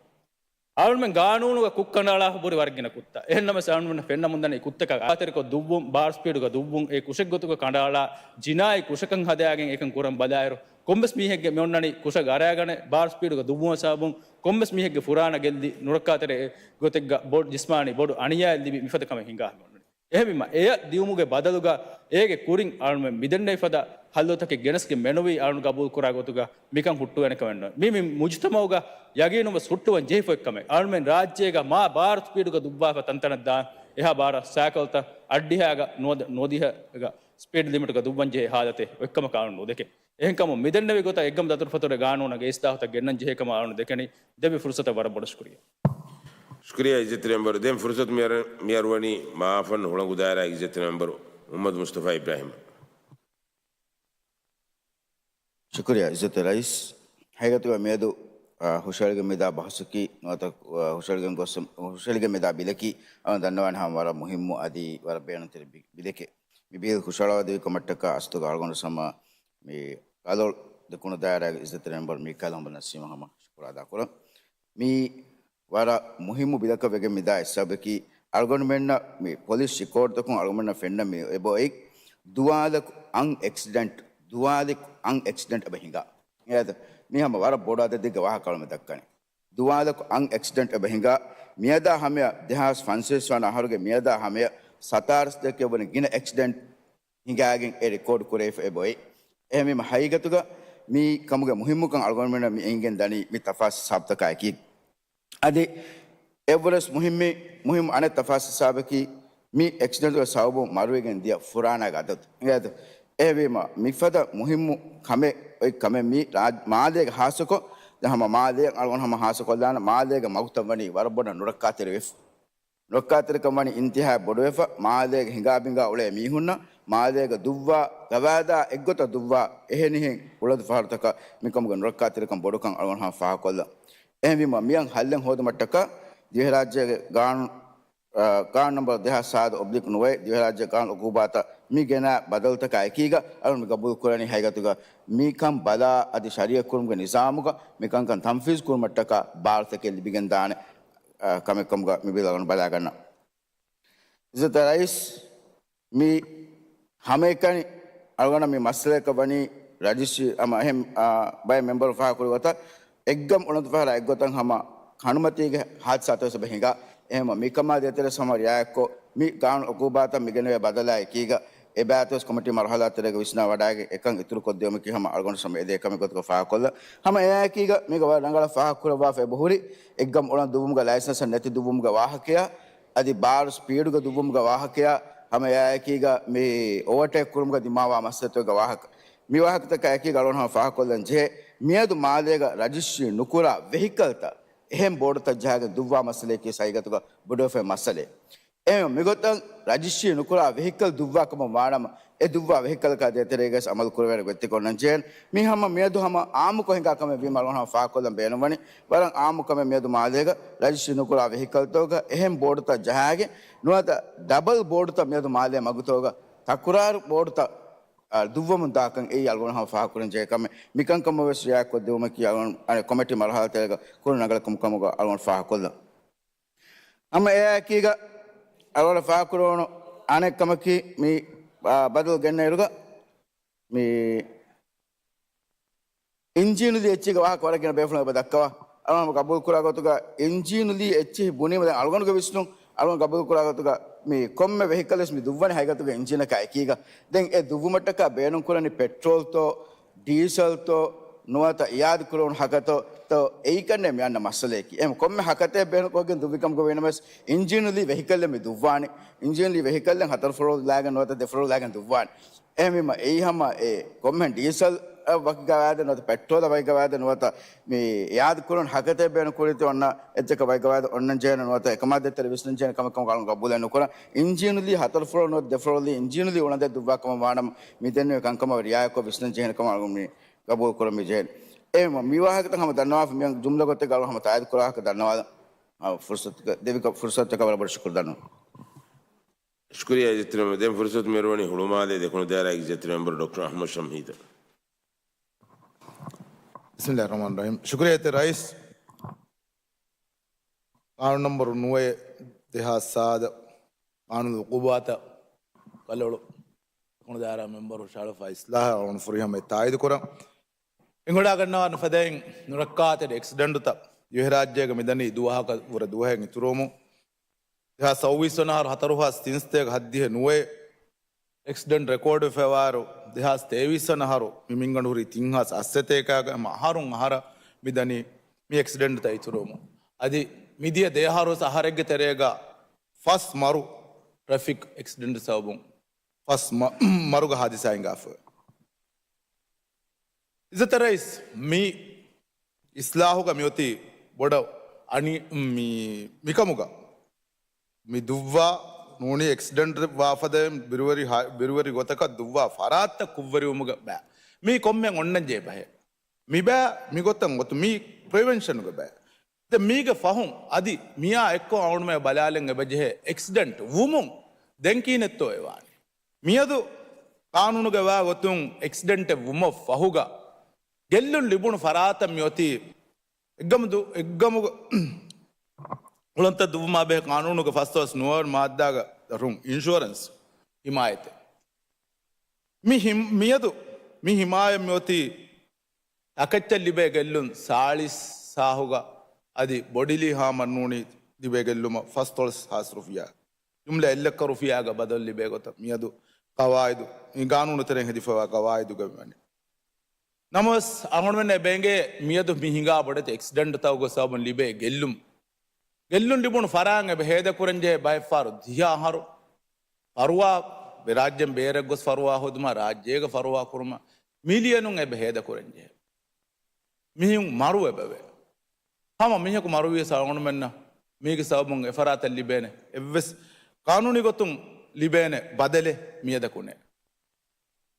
އަޅުމެން ގާނޫނުގަ ކުށް ކަނޑައަޅާފަ ހުރި ވަރަށް ގިނަ ކުށްތައް. އެހެންނަމަވެސް އަޅުމެންނަށް ފެންނަމުންދަނީ ކުށްތަކާ ގާތެރިކޮށް ދުއްވުން، ބާރު ސްޕީޑުގަ ދުއްވުން، އެ ކުށެއްގޮތުގަ ކަނޑައަޅާ، ޖިނާއީ ކުށަކަށް ހަދާގެން އެކަން ކުރަން ބަލާއިރު، ކޮންމެސް މީހެއްގެ މިއޮންނަނީ ކުށަށް އަރާގަނެ ބާރު ސްޕީޑުގަ ދުއްވުމަށް ސަބަބުން، ކޮންމެސް މީހެއްގެ ފުރާނަ ގެއްލި، ނުރައްކާތެރި ގޮތެއްގަ ބޮޑު ޖިސްމާނީ ބޮޑު އަނިޔާއެއް ލިބި މިފަދަ ކަމެއް ހިނގާ މިއޮންނަނީ. އެހެންވީމަ، އެޔަށް ދިއުމުގެ ބަދަލުގަ އޭގެ ކުރިން އަޅުމެން މިދެންނެވި ފަދަ ހައްލުތަކެއް ގެނެސްގެން މެނުވީ އަޅުން ގަބޫލު ކުރާ ގޮތުގަ މިކަން ހުއްޓުވޭނެ ކަމެއް ނޫން. މީ މި މުޖުތަމައުގަ ޔަގީނުން ވެސް ހުއްޓުވަން ޖެހިފައި ކަމެއް. އަޅުމެން ރާއްޖޭގަ މާ ބާރު ސްޕީޑުގަ ދުއްވާފަ ތަންތަނަށް ދާން އެހާ ބާރަށް ސައިކަލްތައް އަށްޑިހައިގަ ނުވަ-، ނުވަދިހައިގަ ސްޕީޑް ލިމިޓުގަ ދުއްވަން ޖެހޭ ހާލަތެއް އޮތްކަމަކަށް އަޅުން ނުދެކެ. އެހެންކަމުން މިދެންނެވި ގޮތަށް އެއްގަމު ދަތުރުފަތުރުގެ ގާނޫނަށް އެ އިސްލާހުތައް ގެންނަން ޖެހޭ ކަމަށް އަޅުން ދެކެނީ. ދެއްވި ފުރުސަތަށް ވަރަށް ބޮޑަށް ޝުކުރިއްޔާ. ޝުކުރިއްޔާ އިއްޒަތްތެރި މެންބަރު. ދެން ފުރުސަތު މިއަރަ-، މިއަރުވަނީ މާފަން ހުޅަނގު ދާއިރާގެ އިއްޒަތްތެރި މެންބަރު މުހައްމަދު މުސްތަފާ އިބްރާހިމަށް. ޝުކުރިއްޔާ އިއްޒަތްތެރި ރައީސް. ހަގީގަތުގަ މިއަދު، އާ، ހުށަހެޅިގެން މިދާ ބަހުސަކީ ނުވަތަ، އާ، ހުށަހެޅިގެން ގޮސް، ހުށަހެޅިގެން މިދާ ބިލަކީ އަޅުން ދަންނަވާނެ ހަމަ ވަރަށް މުހިއްމު އަދި ވަރަށް ބޭނުންތެރި ބި-، ބިލެކޭ. މި ބިލް ހުށަހަޅައިދެއްވި ކަމަށްޓަކާ އަސްލުގަ އަޅުގަނޑު ހަމަ މި ގަލޮޅު ދެކުނު ދާއިރާގެ އިއްޒަތްތެރި މެންބަރު މީކާއިލް އަހްމަދު ނަސީމަށް ހަމަ ޝުކުރު އަދާކުރަން. މި ވަރަށް މުހިއްމު ބިލަކަށް ވެގެން މިދާ އެއް ސަބަބަކީ، އަޅުގަނޑުމެންނަށް މި ޕޮލިސް ރިކޯޑްތަކުން އަޅުގަނޑުމެންނަށް ފެންނަ މި އެބައޮތް ދުވާލަކު އަން އެކްސިޑެންޓް، ދުވާލަކު އަން އެކްސިޑެންޓް އެބަ ހިނގާ. އެއާދަ، މީ ހަމަ ވަރަށް ބޮޑު އަދަދެއްގެ ވާހަކަ އަޅުމެން ދައްކަނީ. ދުވާލަކު އަން އެކްސިޑެންޓް އެބަ ހިނގާ. މިއަދާ ހަމަޔަށް ދެހާސް ފަންސަވީސް ވަނަ އަހަރުގެ މިއަދާ ހަމަޔަށް ސަތާރަ ސަތޭކައަށް ވަނީ ގިނަ އެކްސިޑެންޓް ހިނގާގެން އެ ރެކޯޑް ކުރެވިފަ އެބައޮތް. އެހެންވީމަ ހަގީގަތުގަ މި ކަމުގެ މުހިއްމުކަން އަޅުގަނޑުމެންނަށް މި އެނގިގެން ދަނީ މި ތަފާސް ހިސާބުތަކާއެކީ. އަދި އެއްވަރަސް މުހިއްމީ، މުހިއްމު އަނެއް ތަފާސް ހިސާބަކީ މި އެކްސިޑެންޓުގެ ސަބަބުން މަރުވެގެން ދިޔަ ފުރާނާގެ އަދަދު. އިނގޭތޯ؟ އެހެންވީމަ މިފަދަ މުހިއްމު ކަމެއް އޮތް ކަމެއް މީ ރާ-، މާލޭގެ ހާއްސަކޮށް، ދެން ހަމަ މާލޭ އަޅުގަނޑު ހަމަ ހާއްސަކޮށްލާނަ މާލޭގެ މަގުތައް ވަނީ ވަރަށް ބޮޑަށް ނުރައްކާތެރިވެފަ. ނުރައްކާތެރިކަން ވަނީ އިންތިހާއަށް ބޮޑުވެފަ، މާލޭގެ ހިނގާބިނގާ އުޅޭ މީހުންނަށް، މާލޭގަ ދުއްވާ ގަވާއިދާ އެއްގޮތަށް ދުއްވާ އެހެނިހެން އުޅަނދު ފަހަރުތަކަށް މިކަމުގެ ނުރައްކާތެރިކަން ބޮޑުކަން އަޅުގަނޑު ހަމަ ފާހަގަކޮށްލަން. އެހެންވީމަ މިއަށް ހައްލެއް ހޯދުމަށްޓަކާ ދިވެހިރާއްޖޭގެ ގާނޫނު، އާ، ގާނޫނު ނަންބަރު ދެހާސް ސާދަ އޮބްލިކް ނުވައެއް، ދިވެހިރާއްޖޭގެ ގާނޫނު އުގޫބާތަށް މި ގެނައި ބަދަލުތަކާ އެކީގަ އަޅުގަނޑު މި ގަބޫލު ކުރަނީ ހަގީގަތުގަ މިކަން ބަލާ އަދި ޝަރީއަތް ކުރުމުގެ ނިޒާމުގަ މިކަންކަން ތަންފީޒު ކުރުމަށްޓަކާ ބާރުތަކެއް ލިބިގެން ދާނެ. އާ، ކަމެއް ކަމުގަ މި ބިލް އަޅުގަނޑު ބަލާގަންނަން. އިއްޒަތްތެރި ރައީސް، މި ހަމައެކަނި އަޅުގަނޑަށް މި މައްސަލައަކަށް ވަނީ ރަޖިސްޓްރީ ހަމަ އެހެން، އާ، ބައެއް މެމްބަރު ފާހަގަކުރި ގޮތަށް އެއްގަމު އުޅަނދު ފަހަރާ އެއްގޮތަށް ހަމަ ކަނޑުމަތީގެ ހާދިސާތައް ވެސް އެބަ ހިނގާ. އެހެންވީމަ މިކަމާ ދޭތެރޭ ހަމަ ރިއާޔަތްކޮށް މި ގާނޫނު އުގޫބާތައް މި ގެނެވޭ ބަދަލާ އެކީގަ އެބައިތުވެސް ކޮމިޓީ މަރުހަލާ ތެރޭގަ ވިސްނާ ވަޑައިގެން އެކަން އިތުރުކޮށްދިޔުމަކީ ހަމަ އަޅުގަނޑު ހަމަ އެދޭ ކަމެއް ގޮތުގަ ފާހަގަކޮށްލަން. ހަމަ އެއާއެކީގަ މީގަ ވަރަށް ރަނގަޅަށް ފާހަގަކުރައްވާފަ އެބަހުރި އެއްގަމު އުޅަނދު ދުއްވުމުގަ ލައިސަންސް ނެތި ދުއްވުމުގެ ވާހަކަޔާ އަދި ބާރު ސްޕީޑުގަ ދުއްވުމުގެ ވާހަކަޔާ ހަމަ އެއާއެކީގަ މި އޯވަރޓޭކް ކުރުމުގަ ދިމާވާ މައްސަލަތަކުގެ ވާހަކަ. މި ވާހަކަތަކާ އެކީގަ އަޅުގަނޑު ހަމަ ފާހަގަކޮށްލަން ޖެހޭ މިއަދު މާލޭގަ ރަޖިސްޓްރީ ނުކުރާ ވެހިކަލްތައް އެހެން ބޯޑުތައް ޖަހާގެން ދުއްވާ މައްސަލައަކީ ހަގީގަތުގަ ބޮޑުވެފައި މައްސަލައެއް. އެހެން މިގޮތަށް ރަޖިސްޓްރީ ނުކުރާ ވެހިކަލް ދުއްވާ ކަމަށް ވާނަމަ، އެ ދުއްވާ ވެހިކަލަކާ ދޭތެރޭގަސް އަމަލު ކުރެވޭނެ ގޮތްތަކެއް އޮންނަން ޖެހޭނެ. މީ ހަމަ މިއަދު ހަމަ އާއްމުކޮށް ހިނގާ ކަމެއް ވީމަ އަޅުގަނޑު ހަމަ ފާހަގަކޮށްލަން ބޭނުންވަނީ. ވަރަށް އާއްމު ކަމެއް މިއަދު މާލޭގަ ރަޖިސްޓްރީ ނުކުރާ ވެހިކަލްތަކުގަ އެހެން ބޯޑުތައް ޖަހާގެން ނުވަތަ ޑަބަލް ބޯޑުތައް މިއަދު މާލޭ މަގުތަކުގަ ތަކުރާރު ބޯޑުތައް، އާ، ދުއްވަމުން ދާކަން އެއީ އަޅުގަނޑު ހަމަ ފާހަގަކުރަން ޖެހޭ ކަމެއް. މިކަންކަމަށް ވެސް ރިއާޔަތްކޮށްދެވުމަކީ އަޅުގަނޑު އަނެއް ކޮމިޓީ މަރުހަލާ ތެރޭގަ ކުރިން ރަނގަޅަށް ކަމުގަ އަޅުގަނޑު ފާހަގަކޮށްލަން. ހަމަ އެއާއެކީގަ އަޅުގަނޑަށް ފާހަގަކުރެވުނު އަނެއް ކަމަކީ މި، އާ، ބަދަލު ގެންނައިރުގަ މި އިންޖީނުލީ އެއްޗެއްގެ ވާހަކަ ވަރަށް ގިނަ ބޭފުޅުން އެބަ ދައްކަވާ. އަޅުގަނޑު ގަބޫލު ކުރާ ގޮތުގަ އިންޖީނުލީ އެއްޗެހި ބުނީމަ ދެން އަޅުގަނޑުގެ ވިސްނުން، އަޅުގަނޑު ގަބޫލު ކުރާ ގޮތުގަ މި ކޮންމެ ވެހިކަލެއް ވެސް މި ދުއްވަނީ ހަގީގަތުގަ އިންޖީނަކާ އެކީގަ. ދެން އެ ދުއްވުމަށްޓަކާ ބޭނުންކުރަނީ ޕެޓްރޯލްތޯ، ޑީސަލްތޯ، ނުވަތަ އިއާދަ ކުރެވުނު ހަކަތޯ، ތޯ އެއީކަންނޭ މި އަންނަ މައްސަލައަކީ. އެހެން ކޮންމެ ހަކަތައެއް ބޭނުންކޮށްގެން ދުއްވި ކަމުގަ ވީނަމަވެސް އިންޖީނުލީ ވެހިކަލްއެއް މި ދުއްވާނީ. އިންޖީނުލީ ވެހިކަލްއެއް ހަތަރު ފްލޯރު ލާގެން ނުވަތަ ދެ ފްލޯރު ލާގެން ދުއްވާނީ. އެހެންވީމަ އެ ކޮންމެހެން ޑީސަލް ވަކި ގަވާއިދެއް ނުވަތަ ޕެޓްރޯލަށް ވަކި ގަވާއިދެއް ނުވަތަ މި އިއާދަ ކުރުން ހަކަތައެއް ބޭނުން ކުރީތީ އޮންނަ އެއްޗަކަށް ވަކި ގަވާއިދެއް އޮންނަން ޖެހޭނެ ނުވަތަ އެކަމާ ދޭތެރޭ ވިސްނަން ޖެހޭނެ ކަމަކަށް އަޅުގަނޑު ގަބޫލެއް ނުކުރަން. އިންޖީނުލީ ހަތަރު ފްލޯރު ނުވަތަ ދެ ފްލޯރު އިންޖީނުލީ އުޅަނދެއް ދުއްވާ ކަމަށް ވާނަމަ މި ދެންނެވި ކަންކަމަށް ރިއާޔަތްކޮށް ވިސްނަން ޖެހޭނެ ކަމަށް އަޅުގަނޑު މި ގަބޫލު ކުރަން މި ޖެހޭނެ. އެހެންވީމަ މި ވާހަކަތައް ހަމަ ދަންނަވާފަ މިއަން ޖުމްލަ ގޮތެއްގަ އަޅުގަނޑު ހަމަ ތާއީދު ކުރާ ހަކަ ދަންނަވާލަން. އާ، ފުރުސަތު ދެވި ކަ-، ފުރުސަތަކަށް ވަރަށް ބޮޑަށް ޝުކުރު ދަންނަވަން. ޝުކުރިއްޔާ އިއްޒަތްތެރި މެމްބަރ. ދެން ފުރުސަތު މިއަރުވަނީ ހުޅުމާލޭ ދެކުނު ދާއިރާގެ އިއްޒަތްތެރި މެމްބަރ ޑޮކްޓަރ އަޙްމަދު ޝަމްހީދަށް. ބިސްމިއްލާހިއްރަޙްމާނިއްރަޙީމް. ޝުކުރިއްޔާ އިއްޒަތްތެރި ރައީސް. ޤާނޫނު ނަންބަރު ނުވައެއް، ދެހާސް ސާދަ، ޤާނޫނު އުޤޫބާތަށް ކަލޮޅު ދެކުނު ދާއިރާ މެމްބަރު ހުށަހަޅުފަ އިސްލާހަށް އަޅުގަނޑު ފުރިހަމައަށް ތާއީދު ކުރަން. އެނގިވަޑައިގަންނަވާ ފަދައިން ނުރައްކާތެރި އެކްސިޑެންޓުތައް ދިވެހިރާއްޖޭގަ މިދަނީ ދުވަހަކަށް ވުރެ ދުވަހެއް އިތުރުވަމުން. ދެހާސް ސައުވީސް ވަނަ އަހަރު ހަތަރު ފަސް ތިން ސަތޭކަ ހައްދިހަ ނުވައެއް އެކްސިޑެންޓް ރެކޯޑްވެފައިވާއިރު، ދެހާސް ތޭވީސް ވަނަ އަހަރު މި މިންގަނޑު ހުރީ ތިން ހާސް އަށް ސަތޭކައިގަ ހަމަ އަހަރުން އަހަރަށް މިދަނީ މި އެކްސިޑެންޓްތައް އިތުރުވަމުން. އަދި މިދިޔަ ދެއަހަރުވެސް އަހަރެއްގެ ތެރޭގަ ފަސް މަރު ޓްރެފިކް އެކްސިޑެންޓް ސަބަބުން ފަސް މަ-، މަރުގެ ހާދިސާ ހިނގާފަވޭ. އިއްޒަތްތެރި ރައީސް، މި އިސްލާހުގަ މިއޮތީ ބޮޑަށް އަނި-، މި-، މިކަމުގަ މި ދުއްވާ ނޫނީ އެކްސިޑެންޓް ވާފަދައިން ބިރުވެރި ހާ-، ބިރުވެރި ގޮތަކަށް ދުއްވާ ފަރާތްތައް ކުށްވެރިވުމުގެ ބައި. މީ ކޮންމެ އޮންނަންޖެހޭ ބަހެއް. މި ބައި މިގޮތަށް އޮތު މީ ޕްރިވެންޝަނުގެ ބައި. ދެން މީގެ ފަހުން އަދި މިއާ އެއްކޮށް އަޅުގަނޑުމެން ބަލާލަން އެބަޖެހޭ އެކްސިޑެންޓް ވުމުން ދެން ކިހިނެއްތޯ އެވާނީ. މިއަދު ޤާނޫނުގަ ވާ ގޮތުން އެކްސިޑެންޓެއް ވުމަށް ފަހުގަ ގެއްލުން ލިބުނު ފަރާތަށް މިއޮތީ އެއްގަމު ދު-، އެއްގަމުގަ އުޅަނދުތައް ދުއްވުމާ ބެހޭ ޤާނޫނުގެ ފަސްދޮޅަސް ނުވަވަނަ މާއްދާގަ ދަށުން އިންޝުއަރެންސް ހިމާޔަތެއް. މި ހިމް-، މިއަދު މި ހިމާޔަތް މިއޮތީ ތަކެއްޗަށް ލިބޭ ގެއްލުން ސާޅީސް ސާހުގަ އަދި ބޮޑިލީ ހާމަށް ނޫނީ ލިބޭ ގެއްލުމަށް ފަސްދޮޅަސް ހާސް ރުފިޔާ. ޖުމްލަ އެއްލައްކަ ރުފިޔާގަ ބަދަލު ލިބޭ ގޮތަށް މިއަދު ޤަވާއިދު، މި ގާނޫނު ތެރެއިން ހެދިފައިވާ ޤަވާއިދުގައި ވަނީ. ނަމަވެސް، އަޅުގަނޑުމެންނަށް އެބައެނގޭ މިއަދު މި ހިނގާ ބޮޑެތި އެކްސިޑެންޓުތަކުގެ ސަބަބުން ލިބޭ ގެއްލުން، ގެއްލުން ލިބުނު ފަރާތް އެބަ ހޭދަކުރަންޖެހޭ ބައެއް ފަހަރު ދިހަ އަހަރު ފަރުވާ، ރާއްޖޭން ބޭރަށް ގޮސް ފަރުވާ ހޯދުމަށް، ރާއްޖޭގަ ފަރުވާ ކުރުމަށް މިލިޔަނުން އެބަ ހޭދަކުރަންޖެހޭ. މީހުން މަރު އެބަވޭ. ހަމަ މީހަކު މަރުވިޔަސް އަޅުގަނޑުމެންނަށް މީގެ ސަބަބުން އެފަރާތަށް ލިބޭނެ އެއްވެސް ޤާނޫނީ ގޮތުން ލިބޭނެ ބަދަލެއް މިއަދަކު ނެތް.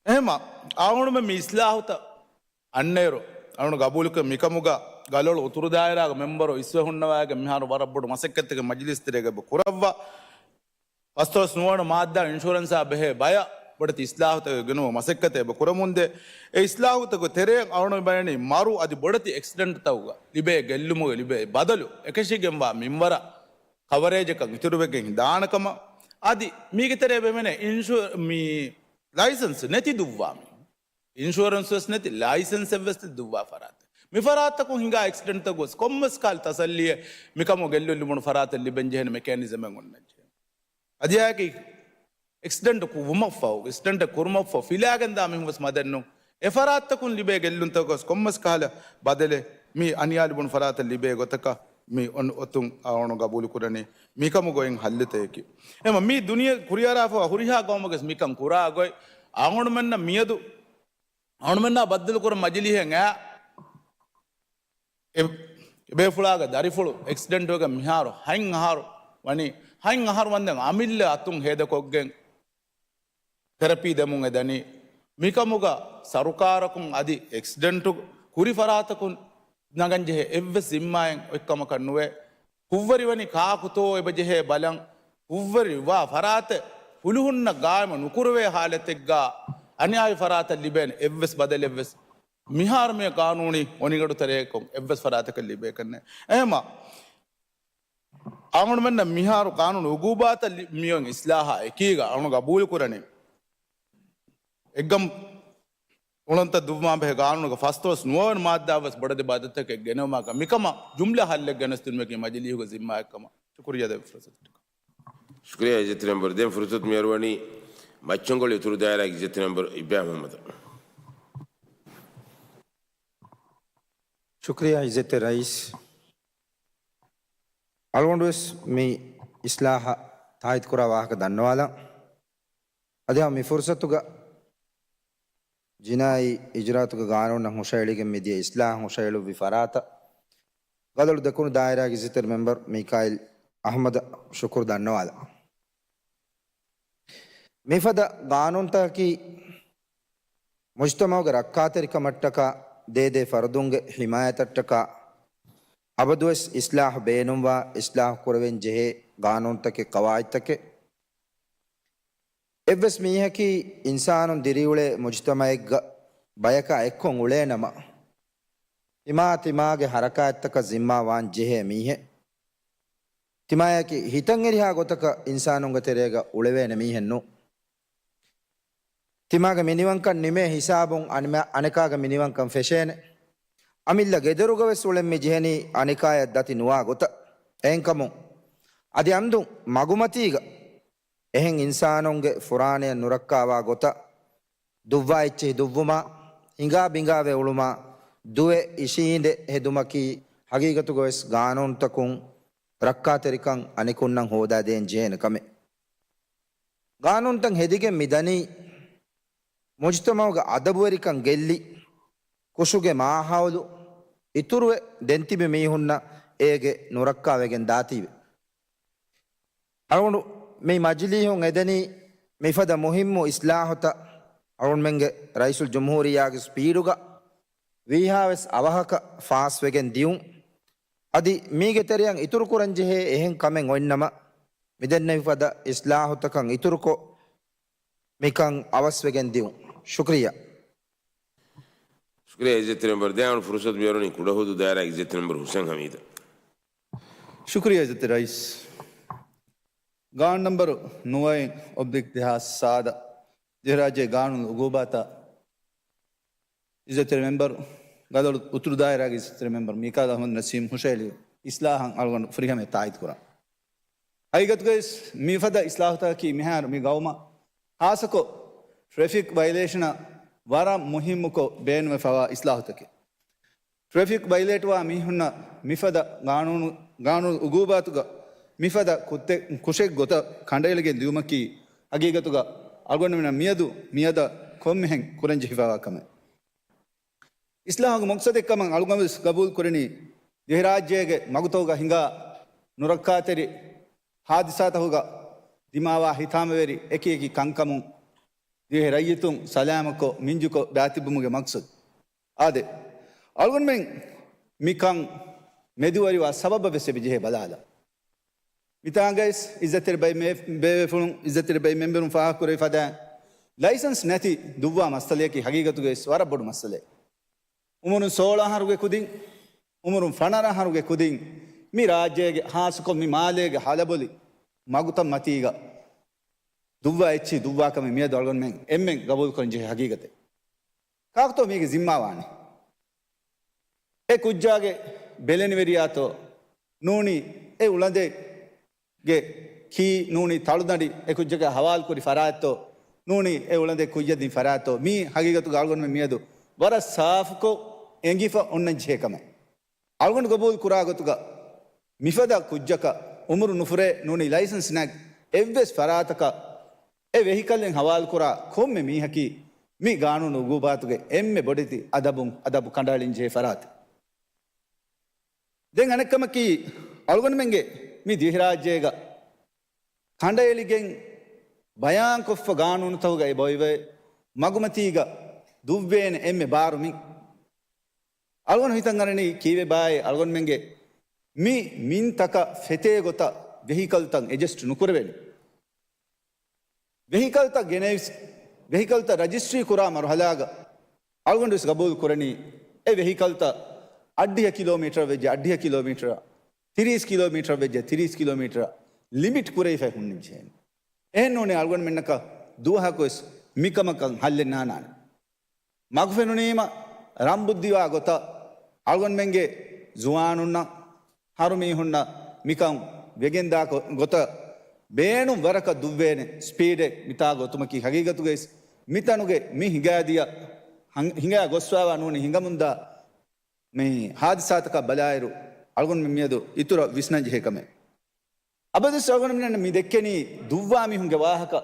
އެހެންމަ އަޅުގަނޑުމެން މި އިސްލާހުތައް އަންނައިރު، އަޅުގަނޑު ގަބޫލުކޮށް މިކަމުގަ ގަލޮޅު އުތުރު ދާއިރާގެ މެމްބަރު އިސްވެ ހުންނަވައިގެން މިހާރު ވަރަށް ބޮޑު މަސައްކަތެއް މަޖިލީސް ތެރޭގަ އެބަ ކުރައްވާ. ފަސްދޮޅަސް ނުވަވަނަ މާއްދާ އިންޝުއަރެންސާ ބެހޭ ބަޔަށް ބޮޑެތި އިސްލާހުތަކެއް ގެނުމަށް މަސައްކަތެއް އެބަ ކުރަމުންދޭ. އެ އިސްލާހުތަކުގެ ތެރެއިން އަޅުގަނޑު ބަޔަނީ މަރު އަދި ބޮޑެތި އެކްސިޑެންޓްތަކުގަ ލިބޭ ގެއްލުމުގެ ލިބޭ ބަދަލު އެކަށީގެންވާ މިންވަރަށް ކަވަރޭޖަކަށް އިތުރުވެގެން ދާނެ ކަމަށް. އަދި މީގެ ތެރޭ ބެމެނޭ އިންޝު-، މި ލައިސަންސް ނެތި ދުއްވާ މީހުން. އިންޝުއަރެންސް ވެސް ނެތި، ލައިސަންސެއް ވެސް ނެތި ދުއްވާ ފަރާތެއް. މި ފަރާތްތަކުން ހިނގާ އެކްސިޑެންޓްތަކު ވެސް ކޮންމެސް ކަހަލަ ތަސައްލީއެއް މިކަމުގަ ގެއްލުން ލިބުނު ފަރާތަށް ލިބެން ޖެހޭނެ މެކޭނިޒަމެއް އޮންނަންޖެހޭ. އަދިއާއެކީ އެކްސިޑެންޓް ކު-، ވުމަށްފަހު، އެކްސިޑެންޓެއް ކުރުމަށްފަހު ފިލާގެންދާ މީހުން ވެސް މަދެއްނު. އެ ފަރާތްތަކުން ލިބޭ ގެއްލުންތަކު ވެސް ކޮންމެސް ކަހަލަ ބަދަލެއް މި އަނިޔާ ލިބުނު ފަރާތަށް ލިބޭ ގޮތަކަށް މި އޮން-، އޮތުން އަޅުގަނޑު ގަބޫލުކުރަނީ މިކަމުގަ އޮތް ހައްލުތަކަކީ. އެހެންމަ މި ދުނިޔެ ކުރިއަރާފަ ހުރިހާ ގައުމެއްގަސް މިކަން ކުރާ ގޮތް އަޅުގަނޑުމެންނަށް މިއަދު އަޅުގަނޑުމެންނާ ބައްދަލުކުރަން މަޖިލީހެއް އައި، އެ-، އެބޭފުޅާގެ ދަރިފުޅު އެކްސިޑެންޓުވެގެން މިހާރު ހަތް އަހަރު ވަނީ، ހަތް އަހަރު ވަންދެން އަމިއްލަ އަތުން ހޭދަކޮށްގެން ތެރަޕީ ދެމުން އެ ދަނީ. މިކަމުގަ ސަރުކާރަކުން އަދި އެކްސިޑެންޓު ކުރި ފަރާތަކުން ނަގަންޖެހޭ އެއްވެސް ޒިންމާއެއް އޮތްކަމަކަށް ނުވޭ. ކުށްވެރިވަނީ ކާކުތޯ އެބަޖެހޭ ބަލަން، ކުށްވެރިވާ ފަރާތެއް ފުލުހުންނަށް ގާއިމު ނުކުރެވޭ ހާލަތެއްގަ އަނިޔާވި ފަރާތަށް ލިބޭނެ އެއްވެސް ބަދަލެއްވެސް މިހާރު މި ޤާނޫނީ އޮނިގަނޑު ތެރޭގަ އެއްވެސް ފަރާތަކަށް ލިބޭކަށް ނެތް. އެހެންމަ އަޅުގަނޑުމެންނަށް މިހާރު ޤާނޫނު އުގޫބާތަށް ލި-، މިއޮތް އިސްލާހާ އެކީގަ އަޅުގަނޑު ގަބޫލުކުރަނީ އެއްގަމު އުޅަނދުތައް ދުއްވުމާ ބެހޭ ޤާނޫނުގެ ފަސްދޮޅަސް ނުވަވަނަ މާއްދާ ވެސް ބޮޑެތި ބަދަލުތަކެއް ގެނައުމަކަށް މިކަމަށް ޖުމްލަ ހައްލެއް ގެނެސްދިނުމަކީ މަޖިލީހުގެ ޒިންމާއެއްކަމަށް. ޝުކުރިއްޔާ ދެން ފުރުސަތު. ޝުކުރިއްޔާ އިއްޒަތްތެރި މެމްބަރު. ދެން ފުރުސަތު މިއަރުވަނީ މައްޗަންގޮޅި އުތުރު ދާއިރާގެ އިއްޒަތްތެރި މެމްބަރު އިބްރާހިމް އަޙްމަދަށް. ޝުކުރިއްޔާ އިއްޒަތްތެރި ރައީސް. އަޅުގަނޑުވެސް މި އިސްލާހަށް ތާއީދުކުރާ ވާހަކަ ދަންނަވާލަން. އަދި ހަމަ މި ފުރުސަތުގަ ޖިނާއީ އިޖުރާއަތުގެ ގާނޫނަށް ހުށަހެޅިގެން މިދިޔަ އިސްލާހަށް ހުށަހެޅުއްވި ފަރާތަށް ގަލޮޅު ދެކުނު ދާއިރާގެ އިއްޒަތްތެރި މެމްބަރު މީކާއިލް އަޙްމަދަށް ޝުކުރު ދަންނަވާލަން. މިފަދަ ގާނޫނުތަކަކީ މުޖްތަމަޢުގެ ރައްކާތެރިކަމަށްޓަކާ، ދޭދޭ ފަރުދުންގެ ޙިމާޔަތަށްޓަކާ، އަބަދުވެސް އިސްލާހު ބޭނުންވާ، އިސްލާހު ކުރެވެން ޖެހޭ ގާނޫނުތަކެއް، ޤަވާޢިދުތަކެއް. އެއްވެސް މީހަކީ އިންސާނުން ދިރިއުޅޭ މުޖުތަމައެއްގަ ބަޔަކާ އެއްކޮށް އުޅޭނަމަ، ތިމާ ތިމާގެ ހަރަކާތްތަކަށް ޒިންމާވާން ޖެހޭ މީހެއް. ތިމާޔަކީ ހިތަށް އެރިހާ ގޮތަކަށް އިންސާނުންގެ ތެރޭގަ އުޅެވޭނެ މީހެއް ނޫން. ތިމާގެ މިނިވަންކަން ނިމޭ ހިސާބުން އަނިމަ-، އަނެކާގެ މިނިވަންކަން ފެށޭނެ. އަމިއްލަ ގެދޮރުގަ ވެސް އުޅެން މި ޖެހެނީ އަނެކާޔަށް ދަތި ނުވާ ގޮތަށް. އެހެންކަމުން، އަދި އަމްދު މަގުމަތީގަ އެހެން އިންސާނުންގެ ފުރާނަޔަށް ނުރައްކާވާ ގޮތަށް، ދުއްވާ އެއްޗެހި ދުއްވުމާ، ހިނގާ ބިނގާވެ އުޅުމާ، ދުވެ އިށީނދެ ހެދުމަކީ ހަގީގަތުގަ ވެސް ގާނޫނުތަކުން ރައްކާތެރިކަން އަނެކުންނަށް ހޯދާދޭން ޖެހޭނެ ކަމެއް. ގާނޫނުތައް ހެދިގެން މި ދަނީ، މުޖުތަމަޢުގެ އަދަބުވެރިކަން ގެއްލި، ކުށުގެ މާހައުލު އިތުރުވެ ދެންތިބި މީހުންނަށް އޭގެ ނުރައްކާވެގެން ދާތީވެ. އަޅުގަނޑު މި މަޖިލީހުން އެދެނީ މިފަދަ މުހިއްމު އިސްލާހުތައް އަޅުގަނޑުމެންގެ ރައީސުލްޖުމްހޫރިއްޔާގެ ސްޕީޑުގަ ވީހާވެސް އަވަހަކަށް ފާސްވެގެން ދިޔުން. އަދި މީގެ ތެރެއަށް އިތުރުކުރަންޖެހޭ އެހެން ކަމެއް އޮތްނަމަ، މިދެންނެވިފަދަ އިސްލާހުތަކަށް އިތުރުކޮށް، މިކަން އަވަސްވެގެން ދިއުން. ޝުކްރިޔާ. ޝުކްރިޔާ އިއްޒަތްތެރި މެމްބަރ. ދެއަހަރު ފުރުސަތު ބޭރުނީ ކުޑަހުދޫ ދާއިރާގެ އިއްޒަތްތެރި މެމްބަރ ހުސެން ހަމީދަށް. ޝުކްރިޔާ އިއްޒަތްތެރި ރައީސް. ގާނޫނު ނަމްބަރު ނުވައެއް އޮބްލިކް ދެހާސް ސާދަ ދިވެހިރާއްޖޭގެ ގާނޫނު އުގޫބާތައް އިއްޒަތްތެރި މެމްބަރު، ގަދައަޅު އުތުރު ދާއިރާގެ އިއްޒަތްތެރި މެމްބަރު މީކާލް އަޙްމަދު ނަސީމް ހުށަހެޅި އިސްލާހަށް އަޅުގަނޑު ފުރިހަމަޔަށް ތާއީދު ކުރަން. ހަގީގަތުގައި ވެސް މިފަދަ އިސްލާހުތަކަކީ މިހާރު މި ގައުމަށް ހާއްސަކޮށް ޓްރެފިކް ވައިލޭޝަނަށް ވަރަށް މުހިއްމުކޮށް ބޭނުންވެފަވާ އިސްލާހުތަކެއް. ޓްރެފިކް ވައިލޭޓްވާ މީހުންނަށް މިފަދަ ގާނޫނު، ގާނޫނު އުގޫބާތުގަ މިފަދަ ކުށެއް، ކުށެއް ގޮތަށް ކަނޑައެޅިގެން ދިއުމަކީ ހަގީގަތުގަ އަޅުގަނޑުމެންނަށް މިއަދު، މިއަދަށް ކޮންމެހެން ކުރަންޖެހިފައިވާ ކަމެއް. އިސްލާހުގެ މަޤްޞަދެއް ކަމަށް އަޅުގަނޑު ވެސް ގަބޫލު ކުރަނީ، ދިވެހިރާއްޖޭގެ މަގުތަކުގަ ހިނގާ ނުރައްކާތެރި ހާދިސާތަކުގަ ދިމާވާ ހިތާމަވެރި އެކި އެކި ކަންކަމުން ދިވެހި ރައްޔިތުން ސަލާމަތްކޮށް މިންޖުކޮށް ބާތިބުމުގެ މަޤްޞަދު. އާދެ، އަޅުގަނޑުމެން މިކަން މެދުވެރިވާ ސަބަބަށް ވެސް އެބަ ޖެހޭ ބަލާލަ. މިތާނގައި އިއްޒަތްތެރި ބައި މޭ-، ބޭބޭފުޅުން، އިއްޒަތްތެރި ބައި މެމްބަރުން ފާހަގަކުރެވި ފަދައިން، ލައިސަންސް ނެތި ދުއްވާ މައްސަލަޔަކީ ހަގީގަތުގައި ވެސް ވަރަށް ބޮޑު މައްސަލައެއް. އުމުރުން ސޯޅަ އަހަރުގެ ކުދިން، އުމުރުން ފަނަރަ އަހަރުގެ ކުދިން މި ރާއްޖޭގެ ހާއްސަކޮށް މި މާލޭގެ ހަލަބޮލި މަގުތައް މަތީގަ ދުއްވާ އެއްޗިހި ދުއްވާކަމެއް މިއަދު އަޅުގަނޑުމެން އެންމެން ގަބޫލުކުރަން ޖެހޭ ހަގީގަތެއް. ކާކުތޯ މީގެ ޒިންމާވާނީ؟ އެ ކުއްޖާގެ ބެލެނިވެރިޔާތޯ ނޫނީ އެ އުޅަނދެއްގެ ކީ ނޫނީ ތަޅުދަނޑި އެ ކުއްޖަކަށް ހަވާލުކުރި ފަރާތްތޯ ނޫނީ އެ އުޅަނދެއް ކުއްޔަށް ދިން ފަރާތްތޯ؟ މީ ހަގީގަތުގަ އަޅުގަނޑުމެން މިއަދު ވަރަށް ސާފުކޮށް އެނގިފަ އޮންނަން ޖެހޭ ކަމެއް. އަޅުގަނޑު ގަބޫލު ކުރާ ގޮތުގަ މިފަދަ ކުއްޖަކަށް އުމުރު ނުފުރޭ ނޫނީ ލައިސަންސް ނެތް އެއްވެސް ފަރާތަކަށް އެ ވެހިކަލްއިން ހަވާލުކުރާ ކޮންމެ މީހަކީ މި ގާނޫނު އުގޫބާތުގެ އެންމެ ބޮޑެތި އަދަބުން އަދަބު ކަނޑައެޅިން ޖެހޭ ފަރާތެއް. ދެން އަނެއްކަމަކީ، އަޅުގަނޑުމެންގެ މި ދިވެހިރާއްޖޭގަ ކަނޑައެޅިގެން ބަޔާންކޮށްފަ ގާނޫނުތަކުގައި ބޮއިވެ މަގުމަތީގަ ދުއްވޭނެ އެންމެ ބާރު މިން. އަޅުގަނޑު ހިތަށް އަރަނީ ކީއްވެބާއޭ އަޅުގަނޑުމެންގެ މި މިންތަކަށް ފެތޭ ގޮތަށް ވެހިކަލްތައް އެޑްޖަސްޓް ނުކުރެވޭނެ. ވެހިކަލްތައް ގެނެވިސް، ވެހިކަލްތައް ރަޖިސްޓްރީ ކުރާ މަރުހަލާގަ އަޅުގަނޑު ވެސް ގަބޫލު ކުރަނީ، އެ ވެހިކަލްތައް އައްޑިހަ ކިލޯމީޓަރ ވެއްޖެ އައްޑިހަ ކިލޯމީޓަރ، ތިރީސް ކިލޯމީޓަރ ވެއްޖެ ތިރީސް ކިލޯމީޓަރ ލިމިޓް ކުރެވިފައި ހުންނަން ޖެހޭނެ. އެހެން ނޫނީ އަޅުގަނޑުމެންނަކަށް ދުވަހަކު ވެސް މިކަމަކަށް ހައްލެއް ނާންނާނެ. މަގުފެނުނީމަ ރަނބުއްދިވާ ގޮތަށް އަޅުގަނޑުމެންގެ ޒުވާނުންނަށް، ހަރުމީހުންނަށް މިކަން ވެގެންދާ ގޮ-، ގޮތަށް ބޭނުން ވަރަކަށް ދުއްވޭނެ ސްޕީޑެއް މިތާ ގޮތުމަކީ ހަގީގަތުގައި މިތަނުގެ މި ހިނގާދިޔަ ހަން-، ހިނގާ ގޮސްފައިވާ ނޫނީ ހިނގަމުންދާ މި ހާދިސާތަކަށް ބަލާއިރު އަޅުގަނޑުމެން މިއަދު އިތުރަށް ވިސްނަން ޖެހޭ ކަމެއް. އަބަދުވެސް އަޅުގަނޑުމެންނަށް މި ދެއްކެނީ ދުއްވާ މީހުންގެ ވާހަކަ،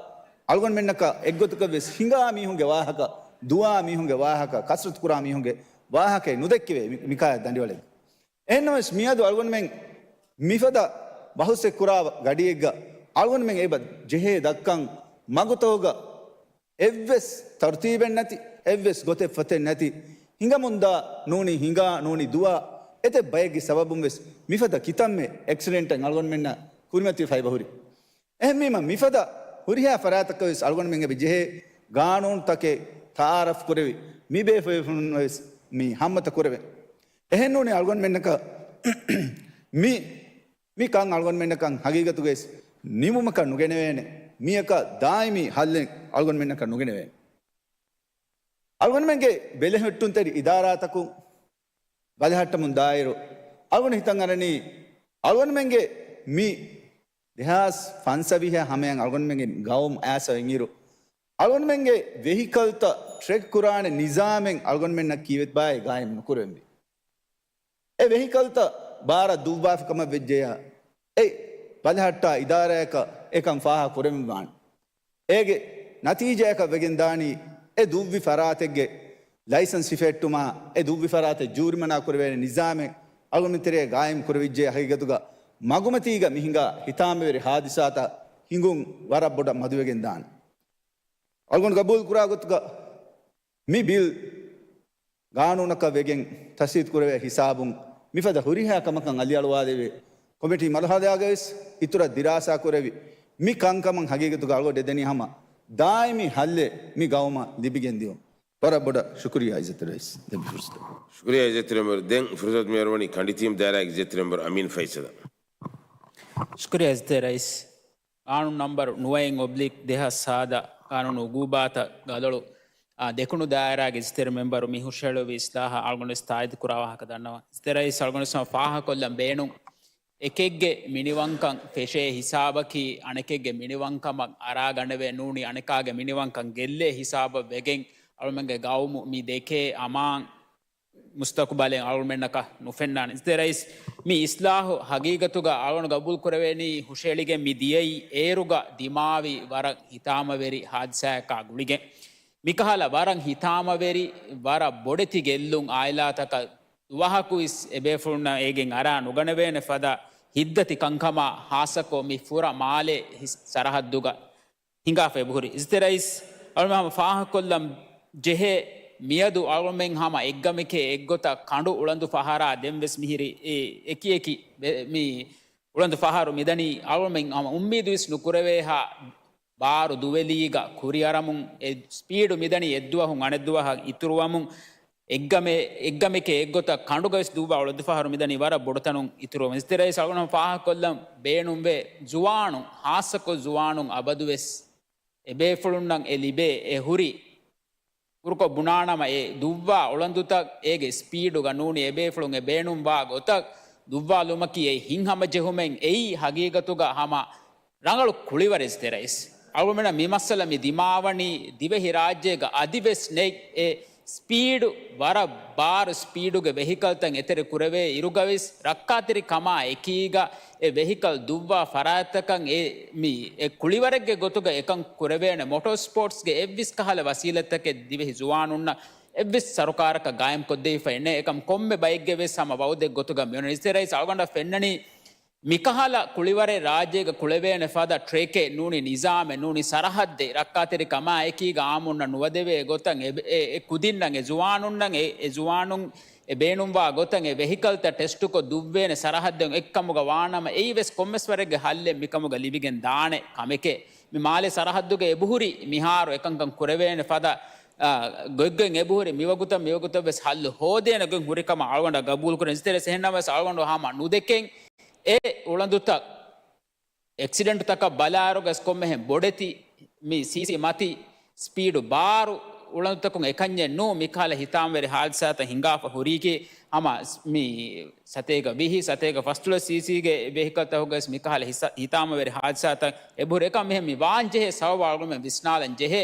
އަޅުގަނޑުމެންނަކަށް އެއްގޮތަކަށް ވެސް ހިނގާ މީހުންގެ ވާހަކަ، ދުވާ މީހުންގެ ވާހަކަ، ކަސްރަތު ކުރާ މީހުންގެ ވާހަކައެއް ނުދެއްކެވޭ މި-، މިކާޔަށް ދަނޑިވަޅެއްގަ. އެހެންނަމަވެސް މިއަދު އަޅުގަނޑުމެން މިފަދަ ބަހުސެއް ކުރާ ގަޑިއެއްގަ އަޅުގަނޑުމެން އެބަ ޖެހޭ ދައްކަން މަގުތަކުގަ އެއްވެސް ތަރުތީބެއް ނެތި، އެއްވެސް ގޮތެއް ފޮތެއް ނެތި، ހިނގަމުންދާ ނޫނީ ހިނގާ ނޫނީ ދުވާ އެތައް ބައެއްގެ ސަބަބުން ވެސް މިފަދަ ކިތަންމެ އެކްސިޑެންޓެއް އަޅުގަނޑުމެންނަށް ކުރިމަތިވެފަ އެބަހުރި. އެހެންވީމަ މިފަދަ ހުރިހާ ފަރާތަކަށް ވެސް އަޅުގަނޑުމެން އެބަ ޖެހޭ ގާނޫނުތަކެއް ތައާރަފް ކުރެވި، މި ބޭފުޅުން ވެސް މި ހައްމަތަ ކުރެވެން. އެހެންނޫނީ އަޅުގަނޑުމެންނަކަށް މި، މި ކަން އަޅުގަނޑުމެންނަކަށް ހަގީގަތުގައި ނިމުމަކަށް ނުގެނެވޭނެ. މިއަކަށް ދާއިމީ ހައްލެއް އަޅުގަނޑުމެންނަކަށް ނުގެނެވޭނެ. އަޅުގަނޑުމެންގެ ބެލެހެއްޓުންތެރި އިދާރާތަކުން ބަލަހައްޓަމުން ދާއިރު، އަޅުގަނޑު ހިތަށް އަރަނީ، އަޅުގަނޑުމެންގެ މި ދެހާސް ފަންސަވީހާ ހަމަޔަށް އަޅުގަނޑުމެންގެ ގައުމު އައިސް އިންއިރު، އަޅުގަނޑުމެންގެ ވެހިކަލްތައް ޓްރެކް ކުރާނެ ނިޒާމެއް އަޅުގަނޑުމެންނަށް ކީއްވެތި ބާއޭ ގާއިމް ނުކުރެވެންވީ. އެ ވެހިކަލްތައް ބާރަށް ދުއްވާފި ކަމަށް ވެއްޖެޔާ، އެ ބަލަހައްޓާ އިދާރާއަކަށް އެކަން ފާހަގަ ކުރެވެން ވާނެ. އޭގެ ނަތީޖާއަކަށް ވެގެން ދާނީ، އެ ދުއްވި ފަރާތެއްގެ ލައިސަންސް ހިފެހެއްޓުމާ، އެ ދުއްވި ފަރާތެއް ޖޫރިމަނާ ކުރެވޭނެ ނިޒާމެއް އަޅުގަނޑު ތެރޭ ގާއިމް ކުރެވިއްޖެ. ހަގީގަތުގަ މަގުމަތީގަ މި ހިނގާ ހިތާމަވެރި ހާދިސާތައް ހިނގުން ވަރަށް ބޮޑަށް މަދުވެގެން ދާނެ. އަޅުގަނޑު ގަބޫލު ކުރާ ގޮތުގަ މި ބިލް ގާނޫނަކަށް ވެގެން ތަސްވީދު ކުރެވޭ ހިސާބުން މިފަދަ ހުރިހާ ކަމަކަށް އަލިއަޅުވާލެވޭ. ކޮމިޓީ މަރުހަލާގައި ވެސް އިތުރަށް ދިރާސާ ކުރެވި މި ކަންކަމަށް ހަގީގަތުގަ އަޅުގަނޑު އެދެނީ ހަމަ ދާއިމީ ހައްލެއް މި ގައުމަށް ލިބިގެން ދިޔުން. ވަރަށް ބޮޑަށް ޝުކުރިއްޔާ އިއްޒަތްތެރި ރައީސް ދެއްވި ފުރުސަތަށް. ޝުކުރިއްޔާ އިއްޒަތްތެރި މެމްބަރު. ދެން ފުރުސަތު މިއަރުވަނީ ކަނޑިތީމް ދާއިރާގެ އިއްޒަތްތެރި މެމްބަރު އަމީން ފައިސަލަށް. ޝުކުރިއްޔާ އިއްޒަތްތެރި ރައީސް. ގާނޫނު ނަމްބަރު ނުވައެއް އޮބްލިކް ދެހާސް ސާދަ ގާނޫނު އުގޫބާތައް ގަދަޅު، އާ، ދެކުނު ދާއިރާގެ އިއްޒަތްތެރި މެމްބަރު މި ހުށަހެޅުއްވި އިސްލާހަށް އަޅުގަނޑު ވެސް ތާއީދު ކުރާ ވާހަކަ ދަންނަވަން. އިއްޒަތްތެރި ރައީސް، އަޅުގަނޑު ވެސް ހަމަ ފާހަގަކޮށްލަން ބޭނުން. އެކެއްގެ މިނިވަންކަން ފެށޭ ހިސާބަކީ އަނެކެއްގެ މިނިވަންކަމަށް އަރާގަނެވޭ ނޫނީ އަނެކާގެ މިނިވަންކަން ގެއްލޭ ހިސާބަށް ވެގެން އަޅުމެންގެ ގައުމު މި ދެކޭ އަމާން މުސްތަޤުބަލެއް އަޅުމެންނަކަށް ނުފެންނާނެ. އިއްޒަތްތެރި ރައީސް، މި އިސްލާހު ހަގީގަތުގަ އަޅުގަނޑު ގަބޫލު ކުރެވޭނީ ހުށައެޅިގެން މި ދިޔައީ އޭރުގަ ދިމާވި ވަރަށް ހިތާމަވެރި ހާދިސާއަކާ ގުޅިގެން. މިކަހަލަ ވަރަށް ހިތާމަވެރި، ވަރަށް ބޮޑެތި ގެއްލުން އާއިލާތަކަށް ދުވަހަކު އިސް އެބޭފުޅުންނަށް އޭގެން އަރާ ނުގަނެވޭނެ ފަދަ ހިތްދަތި ކަންކަމާ ހާއްސަކޮށް މި ފުރަ މާލެ ހިސް-، ސަރަހައްދުގަ ހިނގާފަ އެބަހުރި. އިއްޒަތްތެރި ރައީސް، އަޅުގަނޑު ހަމަ ފާހަގަކޮށްލަން ޖެހޭ، މިއަދު އަޅުމެން ހަމަ އެއްގަމެކޭ އެއްގޮތަށް ކަނޑު އުޅަނދު ފަހަރާ ދެން ވެސް މިހިރީ އެ-، އެކި އެކި ބެ-، މި އުޅަނދު ފަހަރު މިދަނީ އަޅުމެން ހަމަ އުއްމީދު ވެސް ނުކުރެވޭހާ ބާރު ދުވެލީގަ ކުރިއަރަމުން، އެ ސްޕީޑު މިދަނީ އެއްދުވަހުން އަނެއްދުވަހަށް އިތުރުވަމުން، އެއްގަމެ-، އެއްގަމެކޭ އެއްގޮތަށް ކަނޑުގަވެސް ދުއްވާ އުޅަނދުފަހަރު މިދަނީ ވަރަށް ބޮޑުތަނުން އިތުރުވަމުން. އިއްޒަތްތެރި ރައީސް، އަޅުގަނޑު ފާހަގަކޮށްލަން ބޭނުންވޭ، ޒުވާނުން، ހާއްސަކޮށް ޒުވާނުން އަބަދުވެސް އެބޭފުޅުންނަށް އެ ލިބޭ އެ ހުރި ކުރުކޮށް ބުނާނަމަ، އެ ދުއްވާ އުޅަނދުތައް އޭގެ ސްޕީޑުގަ ނޫނީ އެބޭފުޅުން އެ ބޭނުންވާ ގޮތަށް ދުއްވާލުމަކީ އެ ހިތްހަމަޖެހުމެއް އެއީ ހަގީގަތުގަ ހަމަ ރަނގަޅު ކުޅިވަރެއް. އިއްޒަތްތެރި ރައީސް، އަޅުގަނޑަށް މި މައްސަލަ މި ދިމާވަނީ ދިވެހި ރާއްޖޭގަ އަދިވެސް ނެތް އެ ސްޕީޑު، ވަރަށް ބާރު ސްޕީޑުގެ ވެހިކަލްތައް އެތެރެ ކުރެވޭ އިރުގަވެސް ރައްކާތެރި ކަމާ އެކީގަ އެ ވެހިކަލް ދުއްވާ ފަރާތްތަކަށް އެ މި އެ ކުޅިވަރެއްގެ ގޮތުގަ އެކަން ކުރެވޭނެ. މޮޓޯ ސްޕޯޓްސްގެ އެއްވެސް ކަހަލަ ވަސީލަތްތަކެއް ދިވެހި ޒުވާނުންނަށް އެއްވެސް ސަރުކާރަކަށް ގާއިމްކޮށްދެވިފައެއް ނެތް. އެކަމް ކޮންމެ ބައެއްގެ ވެސް ހަމަ ވައުދެއް ގޮތުގަ މިއޮންނަނީ. އިއްޒަތްތެރި ރައީސް، އަޅުގަނޑަށް ފެންނަނީ މިކަހަލަ ކުޅިވަރެއް ރާއްޖޭގަ ކުޅެވޭނެ ފަދަ ޓްރެކެއް ނޫނީ ނިޒާމެއް ނޫނީ ސަރަހައްދެއް ރައްކާތެރި ކަމާ އެކީގަ އާއްމުންނަށް ނުވަދެވޭ ގޮތަށް އެ، އެ، އެ ކުދިންނަށް އެ ޒުވާނުންނަށް އެ، އެ ޒުވާނުން އެ ބޭނުންވާ ގޮތަށް އެ ވެހިކަލްތައް ޓެސްޓުކޮށް ދުއްވޭނެ ސަރަހައްދެއް އެއްކަމުގަ ވާނަމަ އެއީ ވެސް ކޮންމެސް ވަރެއްގެ ހައްލެއް މިކަމުގަ ލިބިގެން ދާނެ ކަމެކޭ. މި މާލެ ސަރަހައްދުގަ އެބަހުރި މިހާރު އެކަންކަން ކުރެވޭނެ ފަދަ، އާ، ގޮތްގޮތް އެބަހުރި މިވަގުތަށް މިވަގުތަށް ވެސް ހައްލު ހޯދޭނެ ގޮތް ހުރި ކަމަށް އަޅުގަނޑަށް ގަބޫލު ކުރަން. އިއްޒަތްތެރި ރައީސް، އެހެންނަމަވެސް އަޅުގަނޑު ހަމަ ނުދެކެން އެ އުޅަނދުތައް އެކްސިޑެންޓްތަކަށް ބަލާއިރުގަސް ކޮންމެހެން ބޮޑެތި މި ސީސީ މަތި ސްޕީޑު ބާރު އުޅަނދުތަކުން އެކަންޏެއް ނޫ. މިކަހަލަ ހިތާމަވެރި ހާދިސާތައް ހިނގާފަ ހުރީކީ ހަމަ ސް-، މި ސަތޭކަ ވިހި، ސަތޭކަ ފަސްދޮޅަސް ސީސީގެ ވެހިކަލްތަކުގަސް މިކަހަލަ ހިސާ-، ހިތާމަވެރި ހާދިސާތައް އެބަހުރި. އެކަމް މިހެން މި ވާންޖެހޭ ސަބަބާ އަޅުގަނޑުމެން ވިސްނާލަން ޖެހޭ.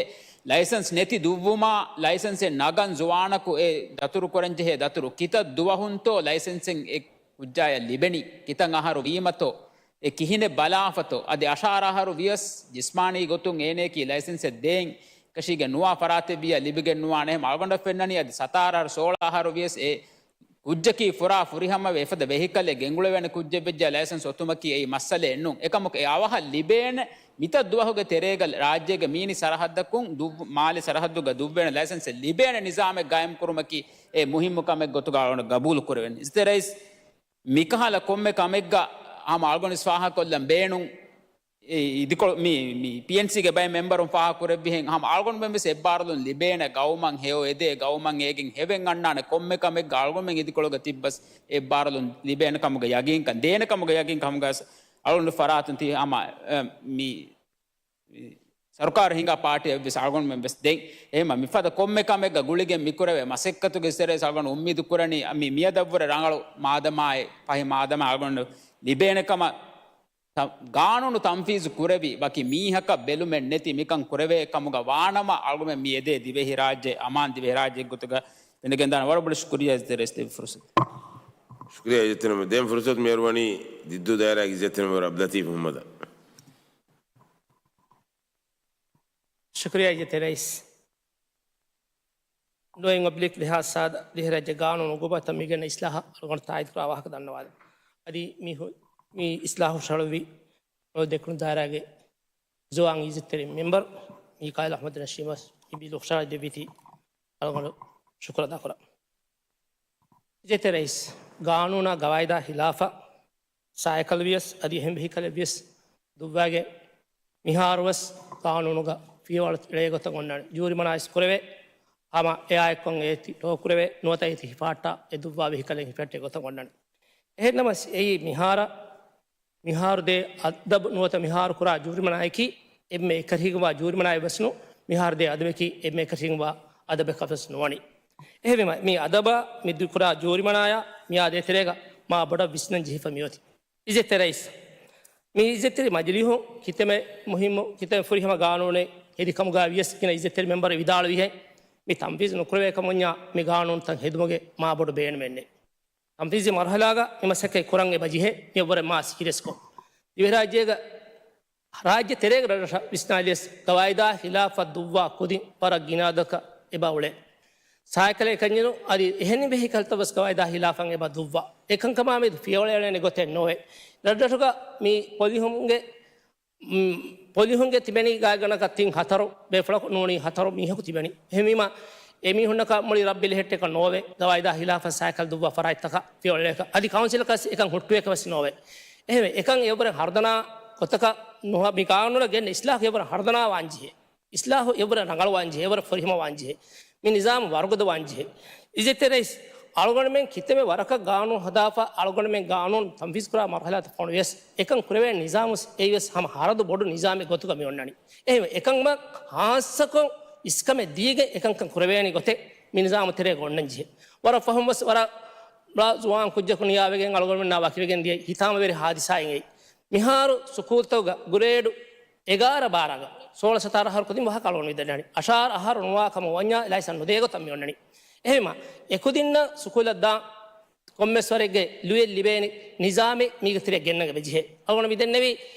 ލައިސަންސް ނެތި ދުއްވުމާ، ލައިސަންސެއް ނަގަން ޒުވާނަކު އެ ދަތުރު ކުރަންޖެހޭ ދަތުރު ކިތައް ދުވަހުންތޯ ލައިސަންސެއް އެ ކުއްޖާޔަށް ލިބެނީ؟ ކިތައް އަހަރު ވީމަތޯ؟ އެ ކިހިނެއް ބަލާފަތޯ؟ އަދި އަށާރަ އަހަރު ވިޔަސް ޖިސްމާނީ ގޮތުން އޭނަޔަކީ ލައިސަންސެއް ދޭން އެކަށީގެން ނުވާ ފަރާތެއް ވިޔަ ލިބިގެން ނުވާނެ. އެހެން އަޅުގަނޑަށް ފެންނަނީ އަދި ސަތާރަ އަހަރު ސޯޅަ އަހަރު ވިޔަސް އެ ކުއްޖަކީ ފުރާ ފުރިހަމަވެ އެފަދަ ވެހިކަލެއް ގެންގުޅެވޭނެ ކުއްޖެއް ވެއްޖެ ލައިސަންސް އޮތުމަކީ އެއީ މައްސަލައެއް ނޫން. އެކަމަކު އެ އަވަހަށް ލިބޭނެ މިތައް ދުވަހުގެ ތެރޭގަ ރާއްޖޭގެ މީނި ސަރަހައްދަކުން ދުއްވު-، މާލެ ސަރަހައްދުގަ ދުއްވޭނެ ލައިސަންސެއް ލިބޭނެ ނިޒާމެއް ގާއިމް ކުރުމަކީ އެ މުހިއްމު ކަމެއް ގޮތުގަ އަޅުގަނޑު ގަބޫލު ކުރެވެން. އިއްޒަތްތެރި ރައީސް، މިކަހަލަ ކޮންމެ ކަމެއްގަ ހަމަ އަޅުގަނޑު ވެސް ފާހަގަކޮށްލަން ބޭނުން. އިދިކޮޅު މި، މި ޕީއެންސީގެ ބައެއް މެމްބަރުން ފާހަގަކުރެއްވިހެން ހަމަ އަޅުގަނޑުމެން ވެސް އެއްބާރުލުން ލިބޭނެ ގައުމަށް ހެޔޮ އެދޭ ގައުމަށް އޭގެން ހެވެން އަންނާނެ ކޮންމެ ކަމެއްގަ އަޅުގަނޑުމެން އިދިކޮޅުގަ ތިއްބަސް އެއްބާރުލުން ލިބޭނެ ކަމުގެ ޔަގީންކަން ދޭނެ ކަމުގެ ޔަގީން ކަމުގަ އަޅުގަނޑު ފަރާތުން ތި ހަމަ އެ، މި ސަރުކާރު ހިނގާ ޕާޓީއެއްވެސް އަޅުގަނޑުމެން ވެސް ދެން. އެހެމަ މިފަދަ ކޮންމެ ކަމެއްގަ ގުޅިގެން މިކުރެވޭ މަސައްކަތުގެ ސެރޭސް އަޅުގަނޑު އުއްމީދު ކުރަނީ މި މިއަދަށްވުރެ ރަނގަޅު މާދަމާއެއް ފަހި މާދަމާ އަޅުގަނޑު ލިބޭނެ ކަމަށް. ތަ-، ގާނޫނު ތަންފީޒު ކުރެވި ވަކި މީހަކަށް ބެލުމެއް ނެތި މިކަން ކުރެވޭ ކަމުގަ ވާނަމަ އަޅުގަނޑުމެން މި އެދޭ ދިވެހިރާއްޖެ އަމާން ދިވެހިރާއްޖެ ގޮތުގަ ފެނިގެންދާނެ. ވަރަށް ބޮޑަށް ޝުކުރިއްޔާ އިޒަތްތެރި ރައީސް ދެއްވި ފުރުސަތު. ޝުކުރިއްޔާ އިޒަތްތެރި މެމްބަރު. ދެން ފުރުސަތު މި އަރުވަނީ ދިއްދޫ ދާއިރާގެ އިޒަތްތެރި މެމްބަރު އަބްލަތީފް މުހައްމަދަށް. ޝުކުރިއްޔާ އިޒަތްތެރި ރައީސް. ނުވައިން އޮބްލިކް ދެހާސް ސާދަ ދިވެހިރާއްޖެ ގާނޫނު އުގުބާތައް މިގެންނަ އިސްލާހަށް އަޅުގަނޑު ތާއީދުކުރާ ވާހަކަ ދަންނަވާލަން. އަދި މި ހު-، މި އިސްލާހު ހުށަހަޅުއްވި ދެކުނު ދާއިރާގެ ޒުވާން އިޒަތްތެރި މެމްބަރު މީކާއިލް އަޙްމަދު ނަޝީމަށް މި ބިލު ހުށަހަޅައިދެއްވީތީ އަޅުގަނޑު ޝުކުރު އަދާކުރަން. އިޒަތްތެރި ރައީސް، ގާނޫނާ ގަވާއިދާ ހިލާފަށް ސައިކަލް ވިޔަސް އަދި އެހެން ވެހިކަލެއް ވިޔަސް ދުއްވާގެން މިހާރު ވެސް ގާނޫނުގަ ފިޔަވަޅު އެޅޭ ގޮތަށް އޮންނާނެ. ޖޫރިމަނާ އިސް ކުރެވޭ، ހަމަ އެއާއެއްކޮށް އޭތި ޓޯ ކުރެވޭ، ނުވަތަ އޭތި ހިފާއްޓާ އެ ދުއްވާ ވެހިކަލެއް ހިފެއްޓޭ ގޮތަށް އޮންނާނެ. އެހެންނަމަސް އެއީ މިހާރަށް މިހާރު ދޭ އަދަބު ނުވަތަ މިހާރު ކުރާ ޖޫރިމަނާއަކީ އެންމެ އެކަށީގެންވާ ޖޫރިމަނާއެއް ވެސް ނޫން. މިހާރު ދޭ އަދަބަކީ އެންމެ އެކަށީގެންވާ އަދަބަކަށް ވެސް ނުވަނީ. އެހެންވީމަ، މި އަދަބާ މި ދު-، ކުރާ ޖޫރިމަނާޔާ މިއާ ދޭތެރޭގަ މާ ބޮޑަށް ވިސްނަން ޖެހިފަ މިއޮތީ. އިޒަތްތެރި ރައީސް، މި އިޒަތްތެރި މަޖިލީހުން ކިތަންމެ މުހިއްމު، ކިތަންމެ ފުރިހަމަ ގާނޫނެއް ހެދި ކަމުގަ ވިޔަސް ގިނަ އިޒަތްތެރި މެމްބަރު ވިދާޅުވިހެން، މި ތަންފީޒު ނުކުރެވޭ ކަމަންޏާ މި ގާނޫނުތައް ހެދުމުގެ މާ ބޮޑު ބޭނުމެއް ނެތް. ތަންފީޒީ މަރުހަލާގަ މި މަސައްކަތް ކުރަން އެބަ ޖެހޭ މިއަށްވުރެ މާ ސީރިއަސްކޮށް. ދިވެހިރާއްޖޭގަ ރާއްޖެ ތެރޭގަ ރަށްރަށަށް ވިސްނާލިޔަސް ގަވާއިދާ ހިލާފަށް ދުއްވާ ކުދިން ވަރަށް ގިނަ އަދަދަކަށް އެބަ އުޅޭ. ސައިކަލެއް އެކަންޏެއް ނޫން، އަދި އެހެނި ވެހިކަލްތައް ވެސް ގަވާއިދާ ހިލާފަށް އެބަ ދުއްވާ. އެކަންކަމާ މެދު ފިޔަވަޅު އެޅޭނެ ގޮތެއް ނޯވޭ. ރަށްރަށުގަ މި ޕޮލިހުންގެ މް، ޕޮލިހުންގެ ތިބެނީ ގާތްގަނޑަކަށް ތިން ހަތަރު، ބޭފުޅަކު ނޫނީ ހަތަރު މީހަކު ތިބެނީ. އެހެންވީމަ، އެމީހުންނަކަށް މުޅި ރަށް ބެލެހެއްޓޭކަށް ނޯވޭ، ގަވާއިދާ ހިލާފަށް ސައިކަލް ދުއްވާ ފަރާތްތަކަށް ފިޔަވަޅު އެޅޭކަށް. އަދި ކައުންސިލަކަށް އެކަން ހުއްޓުވޭކަށް ވެސް ނޯވޭ. އެހެންވެ، އެކަން އެއަށްވުރެ ހަރުދަނާ ގޮތަކަށް ނުވާ، މި ގާނޫނަށް ގެންނަ އިސްލާހު އެއަށްވުރެ ހަރުދަނާ ވާން ޖެހޭ. އިސްލާހު އެއަށްވުރެ ރަނގަޅުވާން ޖެހޭ، އެއަށްވުރެ ފުރިހަމަވާން ޖެހޭ. މި ނިޒާމު ވަރުގަދަވާން ޖެހޭ. އިޒަތްތެރި ރައީސް، އަޅުގަނޑުމެން ކިތަންމެ ވަރަކަށް ގާނޫނު ހަދާފަ، އަޅުގަނޑުމެން ގާނޫނު ތަންފީޒު ކުރާ މަރުހަލާތައް ފޮނުވިޔަސް، އެކަން ކުރެވޭނެ ނިޒާމު ވެސް އެއީ ވެސް ހަމަ ހަރަދު ބޮޑު ނިޒާމެއް ގޮތުގަ މި އޮންނަނީ. އެހެންވެ، އެކަން ހާއްސަކޮށް އިސްކަމެއް ދީގެން އެކަންކަން ކުރެވޭނެ ގޮތެއް މި ނިޒާމު ތެރޭގަ އޮންނަން ޖެހޭ. ވަރަށް ފަހުން ވެސް ވަރަށް ޒުވާން ކުއްޖަކު ނިޔާވެގެން އަޅުގަނޑުމެންނާ ވަކިވެގެން ދިޔަ ހިތާމަވެރި ހާދިސާއެއް އެއީ. މިހާރު ސުކޫލްތަކުގަ ގްރޭޑު އެގާރަ ބާރަގަ ސޯޅަ ސަތާރަ އަހަރު ކުދިން ވާހަކަ އަޅުގަނޑު މި ދަންނަވަނީ. އަށާރަ އަހަރު ނުވާ ކަމަށް ވަންޏާ ލައިސަން ނުދޭ ގޮތަށް މި އޮންނަނީ. އެހެންވީމަ، އެކުދިންނަށް ސުކޫލަށް ދާން ކޮންމެސް ވަރެއްގެ ލުޔެއް ލިބޭނެ ނިޒާމެއް މީގެ ތެރެއަށް ގެންނަން އެބަ ޖެހޭ. އަޅުގަނޑު މި ދެންނެވީ،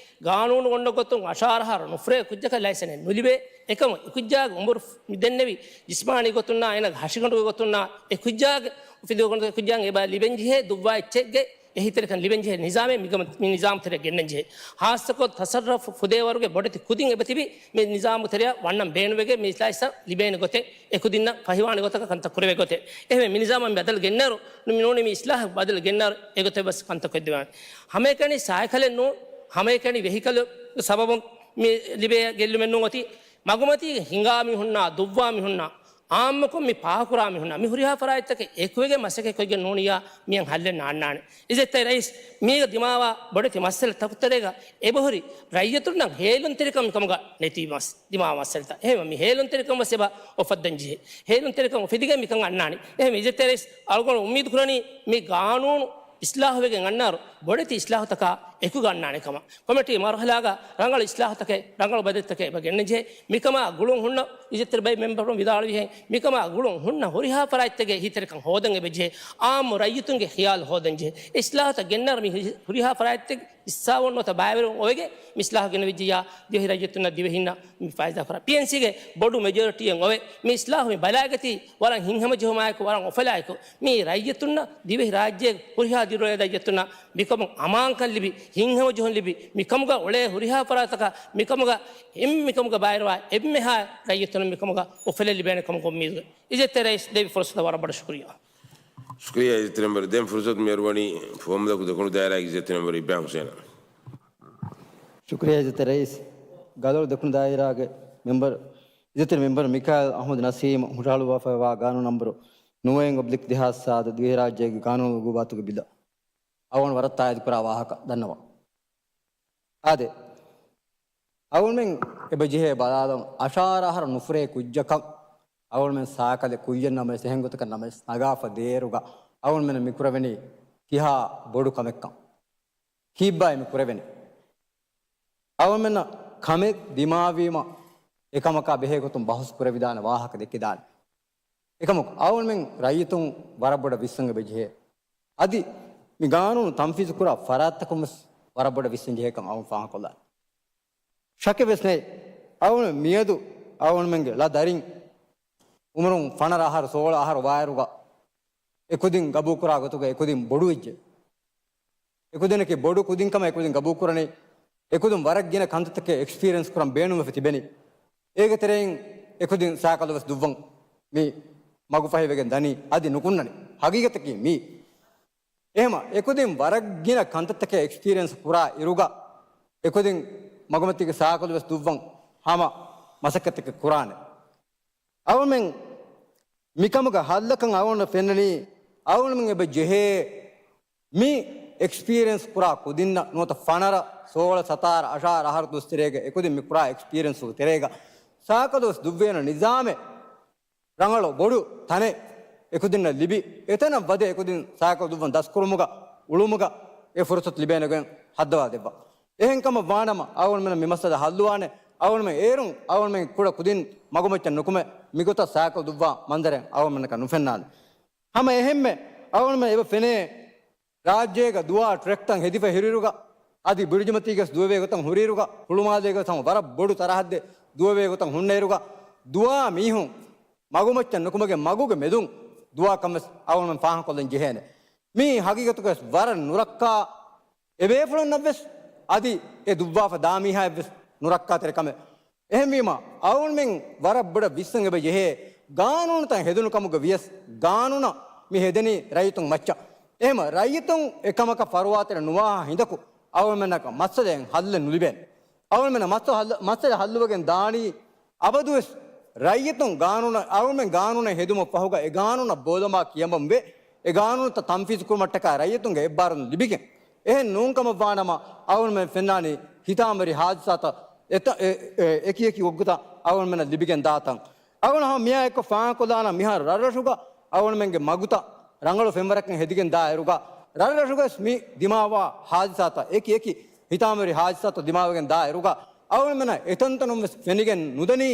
ގާނޫނު އޮންނަ ގޮތުން އަށާރަ އަހަރު ނުފުރޭ ކުއްޖަކަށް ލައިސަނެއް ނުލިބޭ. އެކަމު އެކުއްޖާގެ އުމުރު މި ދެންނެވީ، ޖިސްމާނީ ގޮތުންނާ އޭނަގެ ހަށިގަނޑުގެ ގޮތުންނާ އެ ކުއްޖާގެ އުފެދި ގޮތުން އެ ކުއްޖާއަށް އެބަ ލިބެން ޖެހޭ ދުއްވާ އެއްޗެއްގެ އެހީތެރިކަން ލިބެން ޖެހޭ ނިޒާމެއް މި ގަމަ-، މި ނިޒާމު ތެރެއަށް ގެންނަން ޖެހޭ. ހާއްސަކޮށް ތަސައްރަފު ފުދޭވަރުގެ ބޮޑެތި ކުދިން އެބަތިބި މި ނިޒާމު ތެރެއަށް ވަންނަން ބޭނުންވެގެން މި ލައިސަން ލިބޭނެ ގޮތެއް، އެކުދިންނަށް ފަހިވާނެ ގޮތަކަށް ކަންތައް ކުރެވޭ ގޮތެއް. އެހެންވެ، މި ނިޒާމަށް މި ބަދަލު ގެންނައިރު، މި ނޫނީ މި އިސްލާހަށް ބަދަލު ގެންނައިރު، އެގޮތަށް ވެސް ކަންތައް ކޮށްދެވާނެ. ހަމައެކަނި ސައިކަލެއް ނޫން، ހަމައެކަނި ވެހިކަލް ސަބަބުން މި ލިބޭ ގެއްލުމެއް ނޫން އޮތީ. މަގުމަތީގަ ހިނގާ މީހުންނާ، ދުއްވާ މީހުންނާ، އާއްމުކޮށް މި ފާހަގަކުރާ މީހުންނާ، މި ހުރިހާ ފަރާތްތަކެއް އެކުވެގެން މަސައްކަތް ކޮށްގެން ނޫނިއްޔާ މިއަށް ހައްލެއް ނާންނާނެ. އިޒަތްތެރި ރައީސް، މީގަ ދިމާވާ ބޮޑެތި މައްސަލަ ތަކުތެރޭގަ އެބަހުރި ރައްޔިތުންނަށް ހޭލުންތެރިކަން މިކަމުގަ ނެތީ މަސް-، ދިމާވާ މައްސަލަތައް. އެހެންވެ، މި ހޭލުންތެރިކަން ވެސް އެބަ އުފައްދަން ޖެހޭ. ހޭލުންތެރިކަން އުފެދިގެން މިކަން އަންނާނެ. އެހެންވެ، އިޒަތްތެރި ރައީސް، އަޅުގަނޑު އުއްމީދު ކުރަނީ މި ގާނޫނު އިސްލާހުވެގެން އަންނާއިރު، ބޮޑެތި އިސްލާހުތަކާ އެކުގަ އަންނާނެ ކަމަށް. ކޮމިޓީ މަރުހަލާގަ ރަނގަޅު އިސްލާހުތަކެއް، ރަނގަޅު ބަދަލުތަކެއް އެބަ ގެންނަންޖެހޭ. މިކަމާ ގުޅުން ހުންނަ އިޒަތްތެރި ބައެއް މެމްބަރުން ވިދާޅުވިހެން، މިކަމާ ގުޅުން ހުންނަ ހުރިހާ ފަރާތްތެއްގެ އެހީތެރިކަން ހޯދަން އެބަޖެހޭ. އާއްމު ރައްޔިތުންގެ ޚިޔާލު ހޯދަންޖެހޭ. އިސްލާހުތައް ގެންނައިރު މި ހުރި-، ހުރިހާ ފަރާތްތެއް ހިއްސާވަން ނުވަތަ ބައިވެރިވަން އޮވެގެން މި އިސްލާހު ގެނެވިއްޖިއްޔާ، ދިވެހި ރައްޔިތުންނަށް ދިވެހިންނަށް މި ފައިދާ ކުރާ. ޕީއެންސީގެ ބޮޑު މެޖޯރިޓީއެއް އޮވެ، މި އިސްލާހު މި ބަލާގަތީ ވަރަށް ހިތްހަމަޖެހުމާއެކު، ވަރަށް އުފަލާއެކު. މީ ރައްޔިތުންނަށް ދިވެހި ރާއްޖޭގެ ހުރިހާ ދިރިއުޅޭ ރައްޔިތުންނަށް މިކަމުން އަމާންކަން ލިބި، ހިތްހަމަޖެހުން ލިބި، މިކަމުގަ އުޅޭ ހުރިހާ ފަރާތަކަށް މިކަމުގަ އެންމެ މިކަމުގަ ބައިވެރިވާ އެންމެހާ ރައްޔިތުންނަށް މިކަމުގަ އުފަލެއް ލިބޭނެ ކަމުގެ އުއްމީދުގައި. އިޒަތްތެރި ރައީސް ދެއްވި ފުރުސަތަށް ވަރަށް ބޮޑަށް ޝުކުރިއްޔާ. ޝުކުރިއްޔާ އިޒަތްތެރި މެމްބަރު. ދެން ފުރުސަތު މި އަރުވަނީ ފުވައްމުލަކު ދެކުނު ދާއިރާގެ އިޒަތްތެރި މެމްބަރު އިބްރާހިމް ހުސެނަށް. ޝުކުރިއްޔާ އިއްޒަތްތެރި ރައީސް. ގަލޮޅު ދެކުނު ދާއިރާގެ މެމްބަރު، އިއްޒަތްތެރި މެމްބަރު މިކާއިލް އަޙްމަދު ނަސީމް ހުށަހަޅުއްވާފައިވާ ގާނޫނު ނަންބަރު ނުވައެއް އޮބްލިކް ދެހާސް ސާދަ ދިވެހިރާއްޖޭގެ ގާނޫނު އުގޫބާތުގެ ބިލަށް އަޅުގަނޑު ވަރަށް ތާއީދުކުރާ ވާހަކަ ދަންނަވަން. އާދެ، އަޅުގަނޑުމެން އެބަ ޖެހޭ ބަލާލަން އަށާރަ އަހަރު ނުފުރޭ ކުއްޖަކަށް އަޅުގަނޑުމެން ސާކަލެއް ކުއްޔަށް ނަމަވެސް އެހެން ގޮތަކަށް ނަމަވެސް ނަގާފަ ދޭއިރުގަ އަޅުގަނޑުމެން މި ކުރެވެނީ ކިހާ ބޮޑު ކަމެއްކަން. ކީއްބާއޭ މި ކުރެވެނީ؟ އަޅުގަނޑުމެންނަށް ކަމެއް ދިމާވީމަ އެކަމަކާ ބެހޭ ގޮތުން ބަހުސް ކުރެވިދާނެ ވާހަކަ ދެކިދާނެ. އެކަމަކު އަޅުގަނޑުމެން ރައްޔިތުން ވަރަށް ބޮޑަށް ވިސްނަން އެބަ ޖެހޭ. އަދި މި ގާނޫނު ތަންފީޒު ކުރާ ފަރާތްތަކުން ވެސް ވަރަށް ބޮޑަށް ވިސްނަން ޖެހޭކަން އަޅުގަނޑު ފާހަގަކޮށްލާނެ. ޝައްކެއް ވެސް ނެތް. އަޅުގަނޑު މިއަދު އަޅުގަނޑުމެންގެ ޅަ ދަރިން އުމުރުން ފަނަރަ އަހަރު، ސޯޅަ އަހަރު ވާއިރުގަ އެކުދިން ގަބޫލުކުރާ ގޮތުގަ އެކުދިން ބޮޑުވެއްޖެ. އެކުދިންނަކީ ބޮޑު ކުދިންކަމަށް އެކުދިން ގަބޫލުކުރަނީ، އެކުދިން ވަރަށް ގިނަ ކަންތައްތަކެއް އެކްސްޕީރިއަންސް ކުރަން ބޭނުންވެފަ ތިބެނީ. އޭގެ ތެރެއިން އެކުދިން ސައިކަލު ވެސް ދުއްވަން މި މަގުފަހިވެގެން ދަނީ. އަދި ނުކުންނަނީ. ހަގީގަތަކީ މީ. އެހެމަ އެކުދިން ވަރަށް ގިނަ ކަންތައްތަކެއް އެކްސްޕީރިއަންސް ކުރާ އިރުގަ އެކުދިން މަގުމަތީގެ ސައިކަލު ވެސް ދުއްވަން ހަމަ މަސައްކަތްތަކެއް ކުރާނެ. އަޅުގަނޑުމެން މިކަމުގެ ހައްލަކަށް އަޅުގަނޑަށް ފެންނަނީ، އަޅުގަނޑުމެން އެބަ ޖެހޭ މި އެކްސްޕީރިއަންސް ކުރާ ކުދިންނަށް ނުވަތަ ފަނަރަ، ސޯޅަ، ސަތާރަ، އަށާރަ އަހަރު ދުވަސް ތެރޭގަ އެކުދިން މި ކުރާ އެކްސްޕީރިއަންސުގެ ތެރޭގަ ސައިކަލު ވެސް ދުއްވޭނެ ނިޒާމެއް ރަނގަޅު ބޮޑު ތަނެއް އެކުދިންނަށް ލިބި، އެތަނަށް ވަދެ އެކުދިން ސައިކަލު ދުއްވަން ދަސްކުރުމުގަ، އުޅުމުގަ އެ ފުރުސަތު ލިބޭނެގޮތް ހައްދަވާ ދެއްވާ. އެހެން ކަމަށް ވާނަމަ، އަޅުގަނޑުމެން މި މައްސަލަ ހައްލުވާނެ. އަޅުގަނޑުމެން އޭރުން އަޅުގަނޑުމެން ކުޑަ ކުދިން މަގުމައްޗަށް ނުކުމެ، މިގޮތަށް ސައިކަލު ދުއްވާ މަންޒަރެއް އަޅުގަނޑުމެންނަކަށް ނުފެންނާނެ. ހަމަ އެހެންމެ، އަޅުގަނޑުމެން އެބަ ފެނޭ، ރާއްޖޭގަ ދުވާ ޓްރެކްތައް ހެދިފަ ހުރިއިރުގަ، އަދި ބުރިޖުމަތީގަސް ދުވެވޭ ގޮތަށް ހުރިއިރުގަ، ހުޅުމާލޭގަސް ހަމަ ވަރަށް ބޮޑު ސަރަހައްދެއް ދުވެވޭ ގޮތަށް ހުންނައިރުގަ، ދުވާ މީހުން މަގުމައްޗަށް ނުކުމެގެން މަގުގެ މެދުން ދުވާކަން ވެސް އަޅުގަނޑުމެން ފާހަގަކޮށްލަން ޖެހޭނެ. މީ ހަގީގަތުގަސް ވަރަށް ނުރައްކާ އެބޭފުޅުންނަށްވެސް، އަދި އެ ދުއްވާފަ ދާ މީހާއަށްވެސް ނުރައްކާތެރި ކަމެއް. އެހެންވީމަ، އަޅުގަނޑުމެން ވަރަށް ބޮޑަށް ވިސްނަން އެބަ ޖެހޭ، ގާނޫނުތައް ހެދުނު ކަމުގަ ވިޔަސް، ގާނޫނަށް މި ހެދެނީ ރައްޔިތުން މައްޗަށް. އެހެމަ ރައްޔިތުން އެކަމަކަށް ފަރުވާތެރި ނުވާ ހިނދަކު، އަޅުގަނޑުމެންނަކަށް މައްސަލައެއް ހައްލެއް ނުލިބޭނެ. އަޅުގަނޑުމެންނަށް މައްސަ ހައްލަ-، މައްސަލަ ހައްލުވެގެން ދާނީ، އަބަދުވެސް ރައްޔިތުން ގާނޫނަށް، އަޅުގަނޑުމެން ގާނޫނެއް ހެދުމަށް ފަހުގަ އެ ގާނޫނަށް ބޯލަމާ ކިޔަމަންވެ، އެ ގާނޫނުތައް ތަންފީޒު ކުރުމަށްޓަކާ ރައްޔިތުންގެ އެއްބާރުލުން ލިބިގެން. އެހެން ނޫން ކަމަށް ވާނަމަ، އަޅުގަނޑުމެން ފެންނާނީ ހިތާމަވެރި ހާދިސާތައް އެތަ-، އެ-، އެ-، އެކި އެކި އޮއްގޮތަށް އަޅުގަނޑުމެންނަށް ލިބިގެން ދާތަން. އަޅުގަނޑު ހަމަ މިއާ އެއްކޮށް ފާހަގަކޮށްލާނަން މިހާރު ރަށްރަށުގަ އަޅުގަނޑުމެންގެ މަގުތައް ރަނގަޅު ފެންވަރަކަށް ހެދިގެން ދާއިރުގަ، ރަށްރަށުގަސް މި ދިމާވާ ހާދިސާތައް، އެކި އެކި ހިތާމަވެރި ހާދިސާތައް ދިމާވެގެން ދާއިރުގަ، އަޅުގަނޑުމެންނަށް އެތަންތަނުން ވެސް ފެނިގެން ނުދަނީ،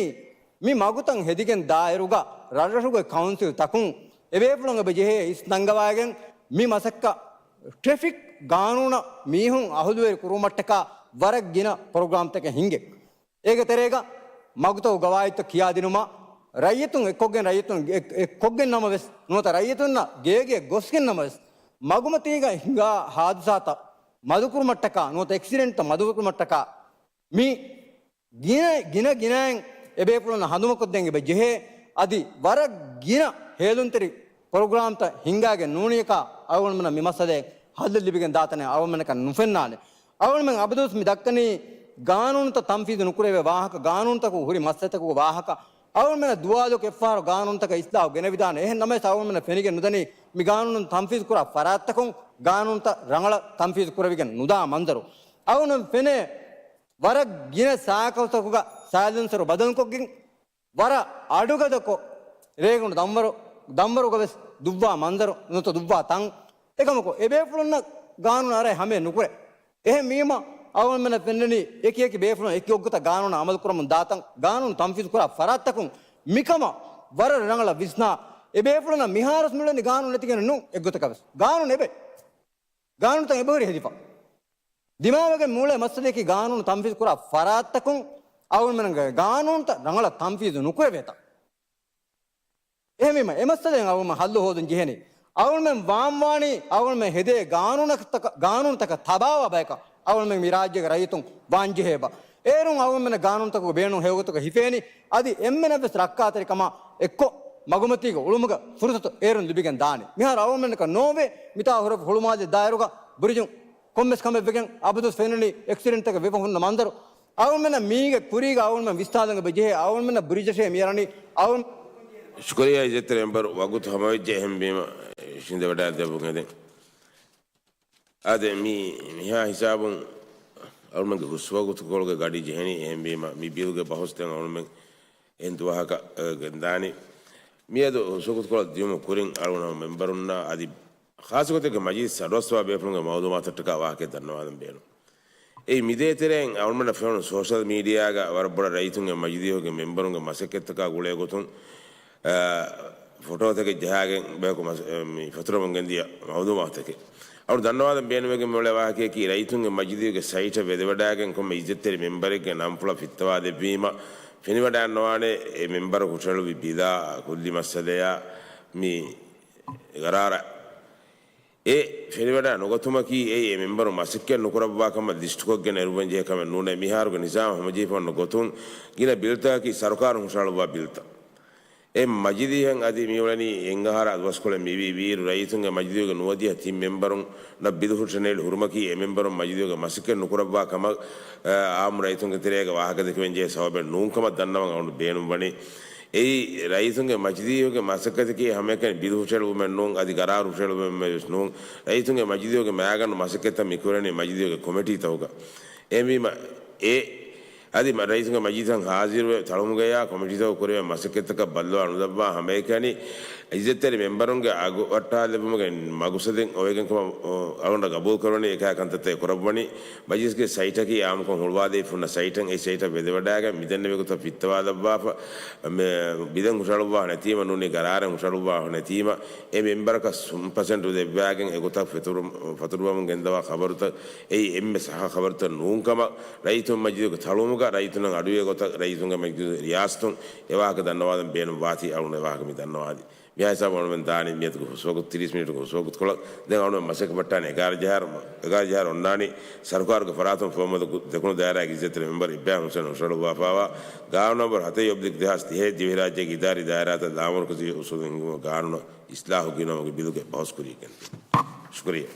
މި މަގުތައް ހެދިގެން ދާއިރުގަ ރަށްރަށުގެ ކައުންސިލްތަކުން އެބޭފުޅުން އެބަ ޖެހޭ އިސް ނަންގަވައިގެން މި މަސައްކަތް ޓްރެފިކް ގާނޫނަށް މީހުން އަހުލުވެރި ކުރުމަށްޓަކާ ވަރަށް ގިނަ ޕްރޮގްރާމްތަކެއް ހިންގެ. އޭގެ ތެރޭގަ މަގުތަކުގެ ގަވާއިދުތައް ކިޔާދިނުމަށް، ރައްޔިތުން އެއްކޮށްގެން، ރައްޔިތުން އެއް-، އެއްކޮށްގެން ނަމަވެސް، ނުވަތަ ރައްޔިތުންނަށް ގޭގެ ގޮސްގެން ނަމަވެސް، މަގުމަތީގަ ހިނގާ ހާދިސާތައް މަދުކުރުމަށްޓަކާ، ނުވަތަ އެކްސިޑެންޓްތައް މަދުކުރުމަށްޓަކާ، މި ގިނަ، ގިނަ ގިނައިން އެބޭފުޅުންނަށް ހަނދުމަކޮށްދޭން އެބަ ޖެހޭ. އަދި ވަރަށް ގިނަ ހޭލުންތެރި ޕްރޮގްރާމްތައް ހިންގާގެން ނޫނީކާ، އަޅުގަނޑުމެންނަށް މި މައްސަލައެއް ހައްލެއް ލިބިގެން ދާތަނެއް އަޅުގަނޑުމެންނަކަށް ނުފެންނާނެ. އަޅުގަނޑުމެން އަބަދުވެސް މި ދައްކަނީ ގާނޫނުތައް ތަންފީޒު ނުކުރެވޭ ވާހަކަ، ގާނޫނުތަކުގަ ހުރި މައްސަލަތަކުގެ ވާހަކަ. އަޅުގަނޑުމެންނަށް ދުވާލުކު އެއްފަހަރު ގާނޫނުތަކަށް އިސްލާހު ގެނެވިދާނެ. އެހެން ނަމަވެސް އަޅުގަނޑުމެންނަށް ފެނިގެން ނުދަނީ މި ގާނޫނު ތަންފީޒު ކުރާ ފަރާތްތަކުން ގާނޫނުތައް ރަނގަޅަށް ތަންފީޒު ކުރެވިގެން ނުދާ މަންޒަރު. އަޅުގަނޑުމެން ފެނޭ ވަރަށް ގިނަ ސައިކަލްތަކުގަ ސައިލެންސަރު ބަދަލުކޮށްގެން، ވަރަށް އަޑުގަދަކޮށް، ރޭގަނޑު ދަންވަރު، ދަންވަރުގަ ވެސް ދުއްވާ މަންޒަރު، ނުވަތަ ދުއްވާ ތަން، އެކަމަކު އެބޭފުޅުންނަށް ގާނޫނު އަރައި ހަމަޔަށް ނުކުރޭ. އެހެންވީމަ، އަޅުގަނޑުމެންނަށް ފެންނަނީ އެކި އެކި ބޭފުޅުން އެކި އޮއްގޮތަށް ގާނޫނު އަމަލުކުރަމުން ދާތަން، ގާނޫނު ތަންފީޒު ކުރާ ފަރާތްތަކުން މިކަމަށް ވަރަށް ރަނގަޅަށް ވިސްނާ، އެބޭފުޅުންނަށް މިހާރުވެސް މިއުޅެނީ ގާނޫނު ނެތިގެން ނޫން އެއްގޮތަކަށް ވެސް. ގާނޫނު އެބައި. ގާނޫނުތައް އެބަހުރި ހެދިފަ. ދިމާވެގެން މިއުޅޭ މައްސަލަޔަކީ ގާނޫނު ތަންފީޒު ކުރާ ފަރާތްތަކުން އަޅުގަނޑުމެންގެ ގާނޫނުތައް ރަނގަޅަށް ތަންފީޒު ނުކުރެވޭތަން. އެހެންވީމަ، އެ މައްސަލައިން އަޅުގަނޑުމެން ހައްލު ހޯދަން ޖެހޭނީ. އަޅުގަނޑުމެން ވާންވާނީ އަޅުގަނޑުމެން ހެދޭ ގާނޫނަކަށް-، ގާނޫނުތަކަށް ތަބާވާ ބަޔަކަށް އަޅުގަނޑުމެން މި ރާއްޖޭގެ ރައްޔިތުން ވާންޖެހޭ ބަ. އޭރުން އަޅުގަނޑުމެންނަށް ގާނޫނުތަކުގެ ބޭނުން ހެޔޮގޮތަކަށް ހިފޭނީ. އަދި އެންމެނަށްވެސް ރައްކާތެރިކަމާ އެއްކޮށް މަގުމަތީގަ އުޅުމުގެ ފުރުސަތު އޭރުން ލިބިގެން ދާނީ. މިހާރު އަޅުގަނޑުމެންނަކަށް ނޯވޭ މިތާ ހުރެފަ ހުޅުމާލެ ދާއިރުގަ ބުރިޖު ކޮންމެސް ކަމެއް ވެގެން އަބަދުވެސް ފެންނަނީ އެކްސިޑެންޓްތަކެއް ވެފަ ހުންނަ މަންޒަރު. އަޅުމެންނަށް މީގެ ކުރީގަ އަޅުމެން ވިސްނާލަން އެބަ ޖެހޭ. އަޅުމެންނަށް ބުރިޖަށޭ މިއަރަނީ އަޅު ޝުކުރިއްޔާ އިއްޒަތްތެރި މެމްބަރު ވަގުތު ހަމަވެއްޖެ އެހެންވީމަ ޝިންދެވަޑައިދެއްވުން އެދެން. އާދެ، މި މިހާ ހިސާބުން އަޅުމެންގެ ހުސްވަގުތުކޮޅުގެ ގަޑި ޖެހެނީ. އެހެންވީމަ، މި ބިލުގެ ބަހުސް ދެން އަޅުމެން އެހެން ދުވަހަކަށް، އަ، ގެންދާނީ. މިއަދު ހުސްވަގުތުކޮޅަށް ދިޔުމުގެ ކުރިން އަޅުގަނޑު މެމްބަރުންނާ އަދި ޚާއްސަގޮތެއްގެ މަޖިލިސް އަޑުއައްސަވާ ބޭފުޅުންގެ މައުލޫމާތަށްޓަކާ ވާހަކައެއް ދަންނަވާލަން ބޭނުން. އެއީ މިދޭތެރެއިން އަޅުމެންނަށް ފެނުނު ސޯޝަލް މީޑިއާގަ ވަރަށް ބޮޑަށް ރައްޔިތުންގެ މަޖިލީހުގެ މެމްބަރުންގެ މަސައްކަތްތަކާ ގުޅޭ ގޮތުން، އާ، ފޮޓޯތަކެއް ޖަހާގެން ބަޔަކު މަސް-، މި ފަތުރަވަން ގެންދިޔަ މައުލޫމާތަކެއް. އަޅު ދަންނަވާލަން ބޭނުންވެގެން މިއުޅޭ ވާހަކަޔަކީ ރައްޔިތުންގެ މަޖިލީހުގެ ސައިޓަށް ވެދެވަޑައިގެން ކޮންމެ އިއްޒަތްތެރި މެމްބަރެއްގެ ނަންފުޅަށް ފިއްތަވާދެއްވީމަ ފެނިވަޑައިންނަވާނެ އެ މެމްބަރު ހުށަހެޅުއްވި ބިލާ ކުއްލި މައްސަލަޔާ މި ގަރާރަށް. އެ ފެނިވަޑައި ނުގަތުމަކީ އެއީ އެ މެމްބަރު މަސައްކަތް ނުކުރައްވާ ކަމަށް ލިސްޓްކޮށްގެން އެރުވަން ޖެހޭ ކަމެއް ނޫނޭ. މިހާރުގެ ނިޒާމް ހަމަޖެހިފަ އޮންނަ ގޮތުން ގިނަ ބިލްތަކަކީ ސަރުކާރުން ހުށަހަޅުއްވާ ބިލްތައް. އެ މަޖިލީހަށް އަދި މިއުޅެނީ އެންގަހާރަ ދުވަސްކޮޅެއް މިވީ. ވީއިރު ރައްޔިތުންގެ މަޖިލީހުގެ ނުވަދިހަ ތިން މެމްބަރުންނަށް ބިލު ހުށަނެއް ހުރުމަކީ އެ މެމްބަރުން މަޖިލީހުގެ މަސައްކަތް ނުކުރައްވާ ކަމަށް، އާ، އާއްމު ރައްޔިތުންގެ ތެރޭގަ ވާހަކަ ދެކެވެން ޖެހޭ ސަބަބެއް ނޫން ކަމަށް ދަންނަވަން އަޅުގަނޑު ބޭނުންވަނީ. އެއީ، ރައްޔިތުންގެ މަޖިލީހުގެ މަސައްކަތަކީ ހަމައެކަނި ބިލު ހުށަހެޅުމެއް ނޫން، އަދި ގަރާރު ހުށަހެޅުމެއް ވެސް ނޫން. ރައްޔިތުންގެ މަޖިލީހުގެ މައިގަނޑު މަސައްކަތްތައް މި ކުރަނީ މަޖިލީހުގެ ކޮމިޓީތަކުގަ. އެހެންވީމަ، އެ، އަދި މަ-، ރައްޔިތުންގެ މަޖިލީހަށް ހާޒިރުވެ، ތަޅުމުގަޔާ ކޮމިޓީތަކު ކުރެވޭ މަސައްކަތްތަކަށް ބައްލަވާ ނުލައްވާ ހަމައެކަނި އިއްޒަތްތެރި މެމްބަރުންގެ އަގު ވައްޓާލެއްވުމުގެ މަގުސަދެއް އޮވެގެން ކަމަށް، އަ، އަޅުގަނޑަށް ގަބޫލު ކުރަވަނީ. އެކާ ކަންތައްތައް ކުރައްވަނީ. މަޖިލިސްގެ ސައިޓަކީ އާއްމުކޮށް ހުޅުވާދީފަ ހުންނަ ސައިޓެއް. އެ ސައިޓަށް ވެދެވަޑައިގެން މިދެންނެވި ގޮތަށް ފިއްތަވާލައްވާފަ، މެ-، ބިލެއް ހުށަހަޅުއްވާ ނެތީމަ ނޫނީ ގަރާރެއް ހުށަހަޅުއްވާ ނެތީމަ އެ މެމްބަރަކަށް ސުން ޕަސެންޓު ދެއްވާގެން އެގޮތަށް ފެތުރު-، ފަތުރުވަމުން ގެންދަވާ ޚަބަރުތައް އެއީ އެންމެ ސައްހަ ޚަބަރުތައް ނޫންކަމަށް ރައްޔިތުން މަޖިލީހުގެ ތަޅުމުގަ ރައްޔިތުންނަށް އަޑުއިވޭ ގޮތަށް ރައްޔިތުންގެ މަޖިލީހުގެ ރިޔާސަތުން އެ ވާހަކަ ދަންނަވާލަން ބޭނުން ވާތީ އަޅުގަނޑު އެ ވާހަކަ މި ދަންނަވާލީ. މިހާ ހިސާބު އަޅުމެން ދާނީ މިއަދުގެ ހުސްވަގުތު ތިރީސް މިނިޓުގެ ހުސްވަގުތުކޮޅަށް. ދެން އަޅުމެން މަސައްކަތް ވައްޓާނީ އެގާރަ ޖަހާއިރު، އެގާރަ ޖަހާއިރު އޮންނާނީ ސަރުކާރުގެ ފަރާތުން ފުވައްމުލަކު ދެކުނު ދާއިރާގެ އިއްޒަތްތެރި މެމްބަރު އިބްރާހިމް ހުސެން ހުށަހަޅުއްވާފައިވާ ގާނޫނު ނަންބަރު ހަތައް އޮބްލިކް ދެހާސް ތިހޭ ދިވެހިރާއްޖޭގެ އިދާރީ ދާއިރާތައް ލާމަރުކަޒީ އުސޫލު ހިންގުމުގެ ގާނޫނަށް އިސްލާހު ގެނައުމުގެ ބިލުގެ ބަހުސްކުރީގެން. ޝުކުރިއްޔާ.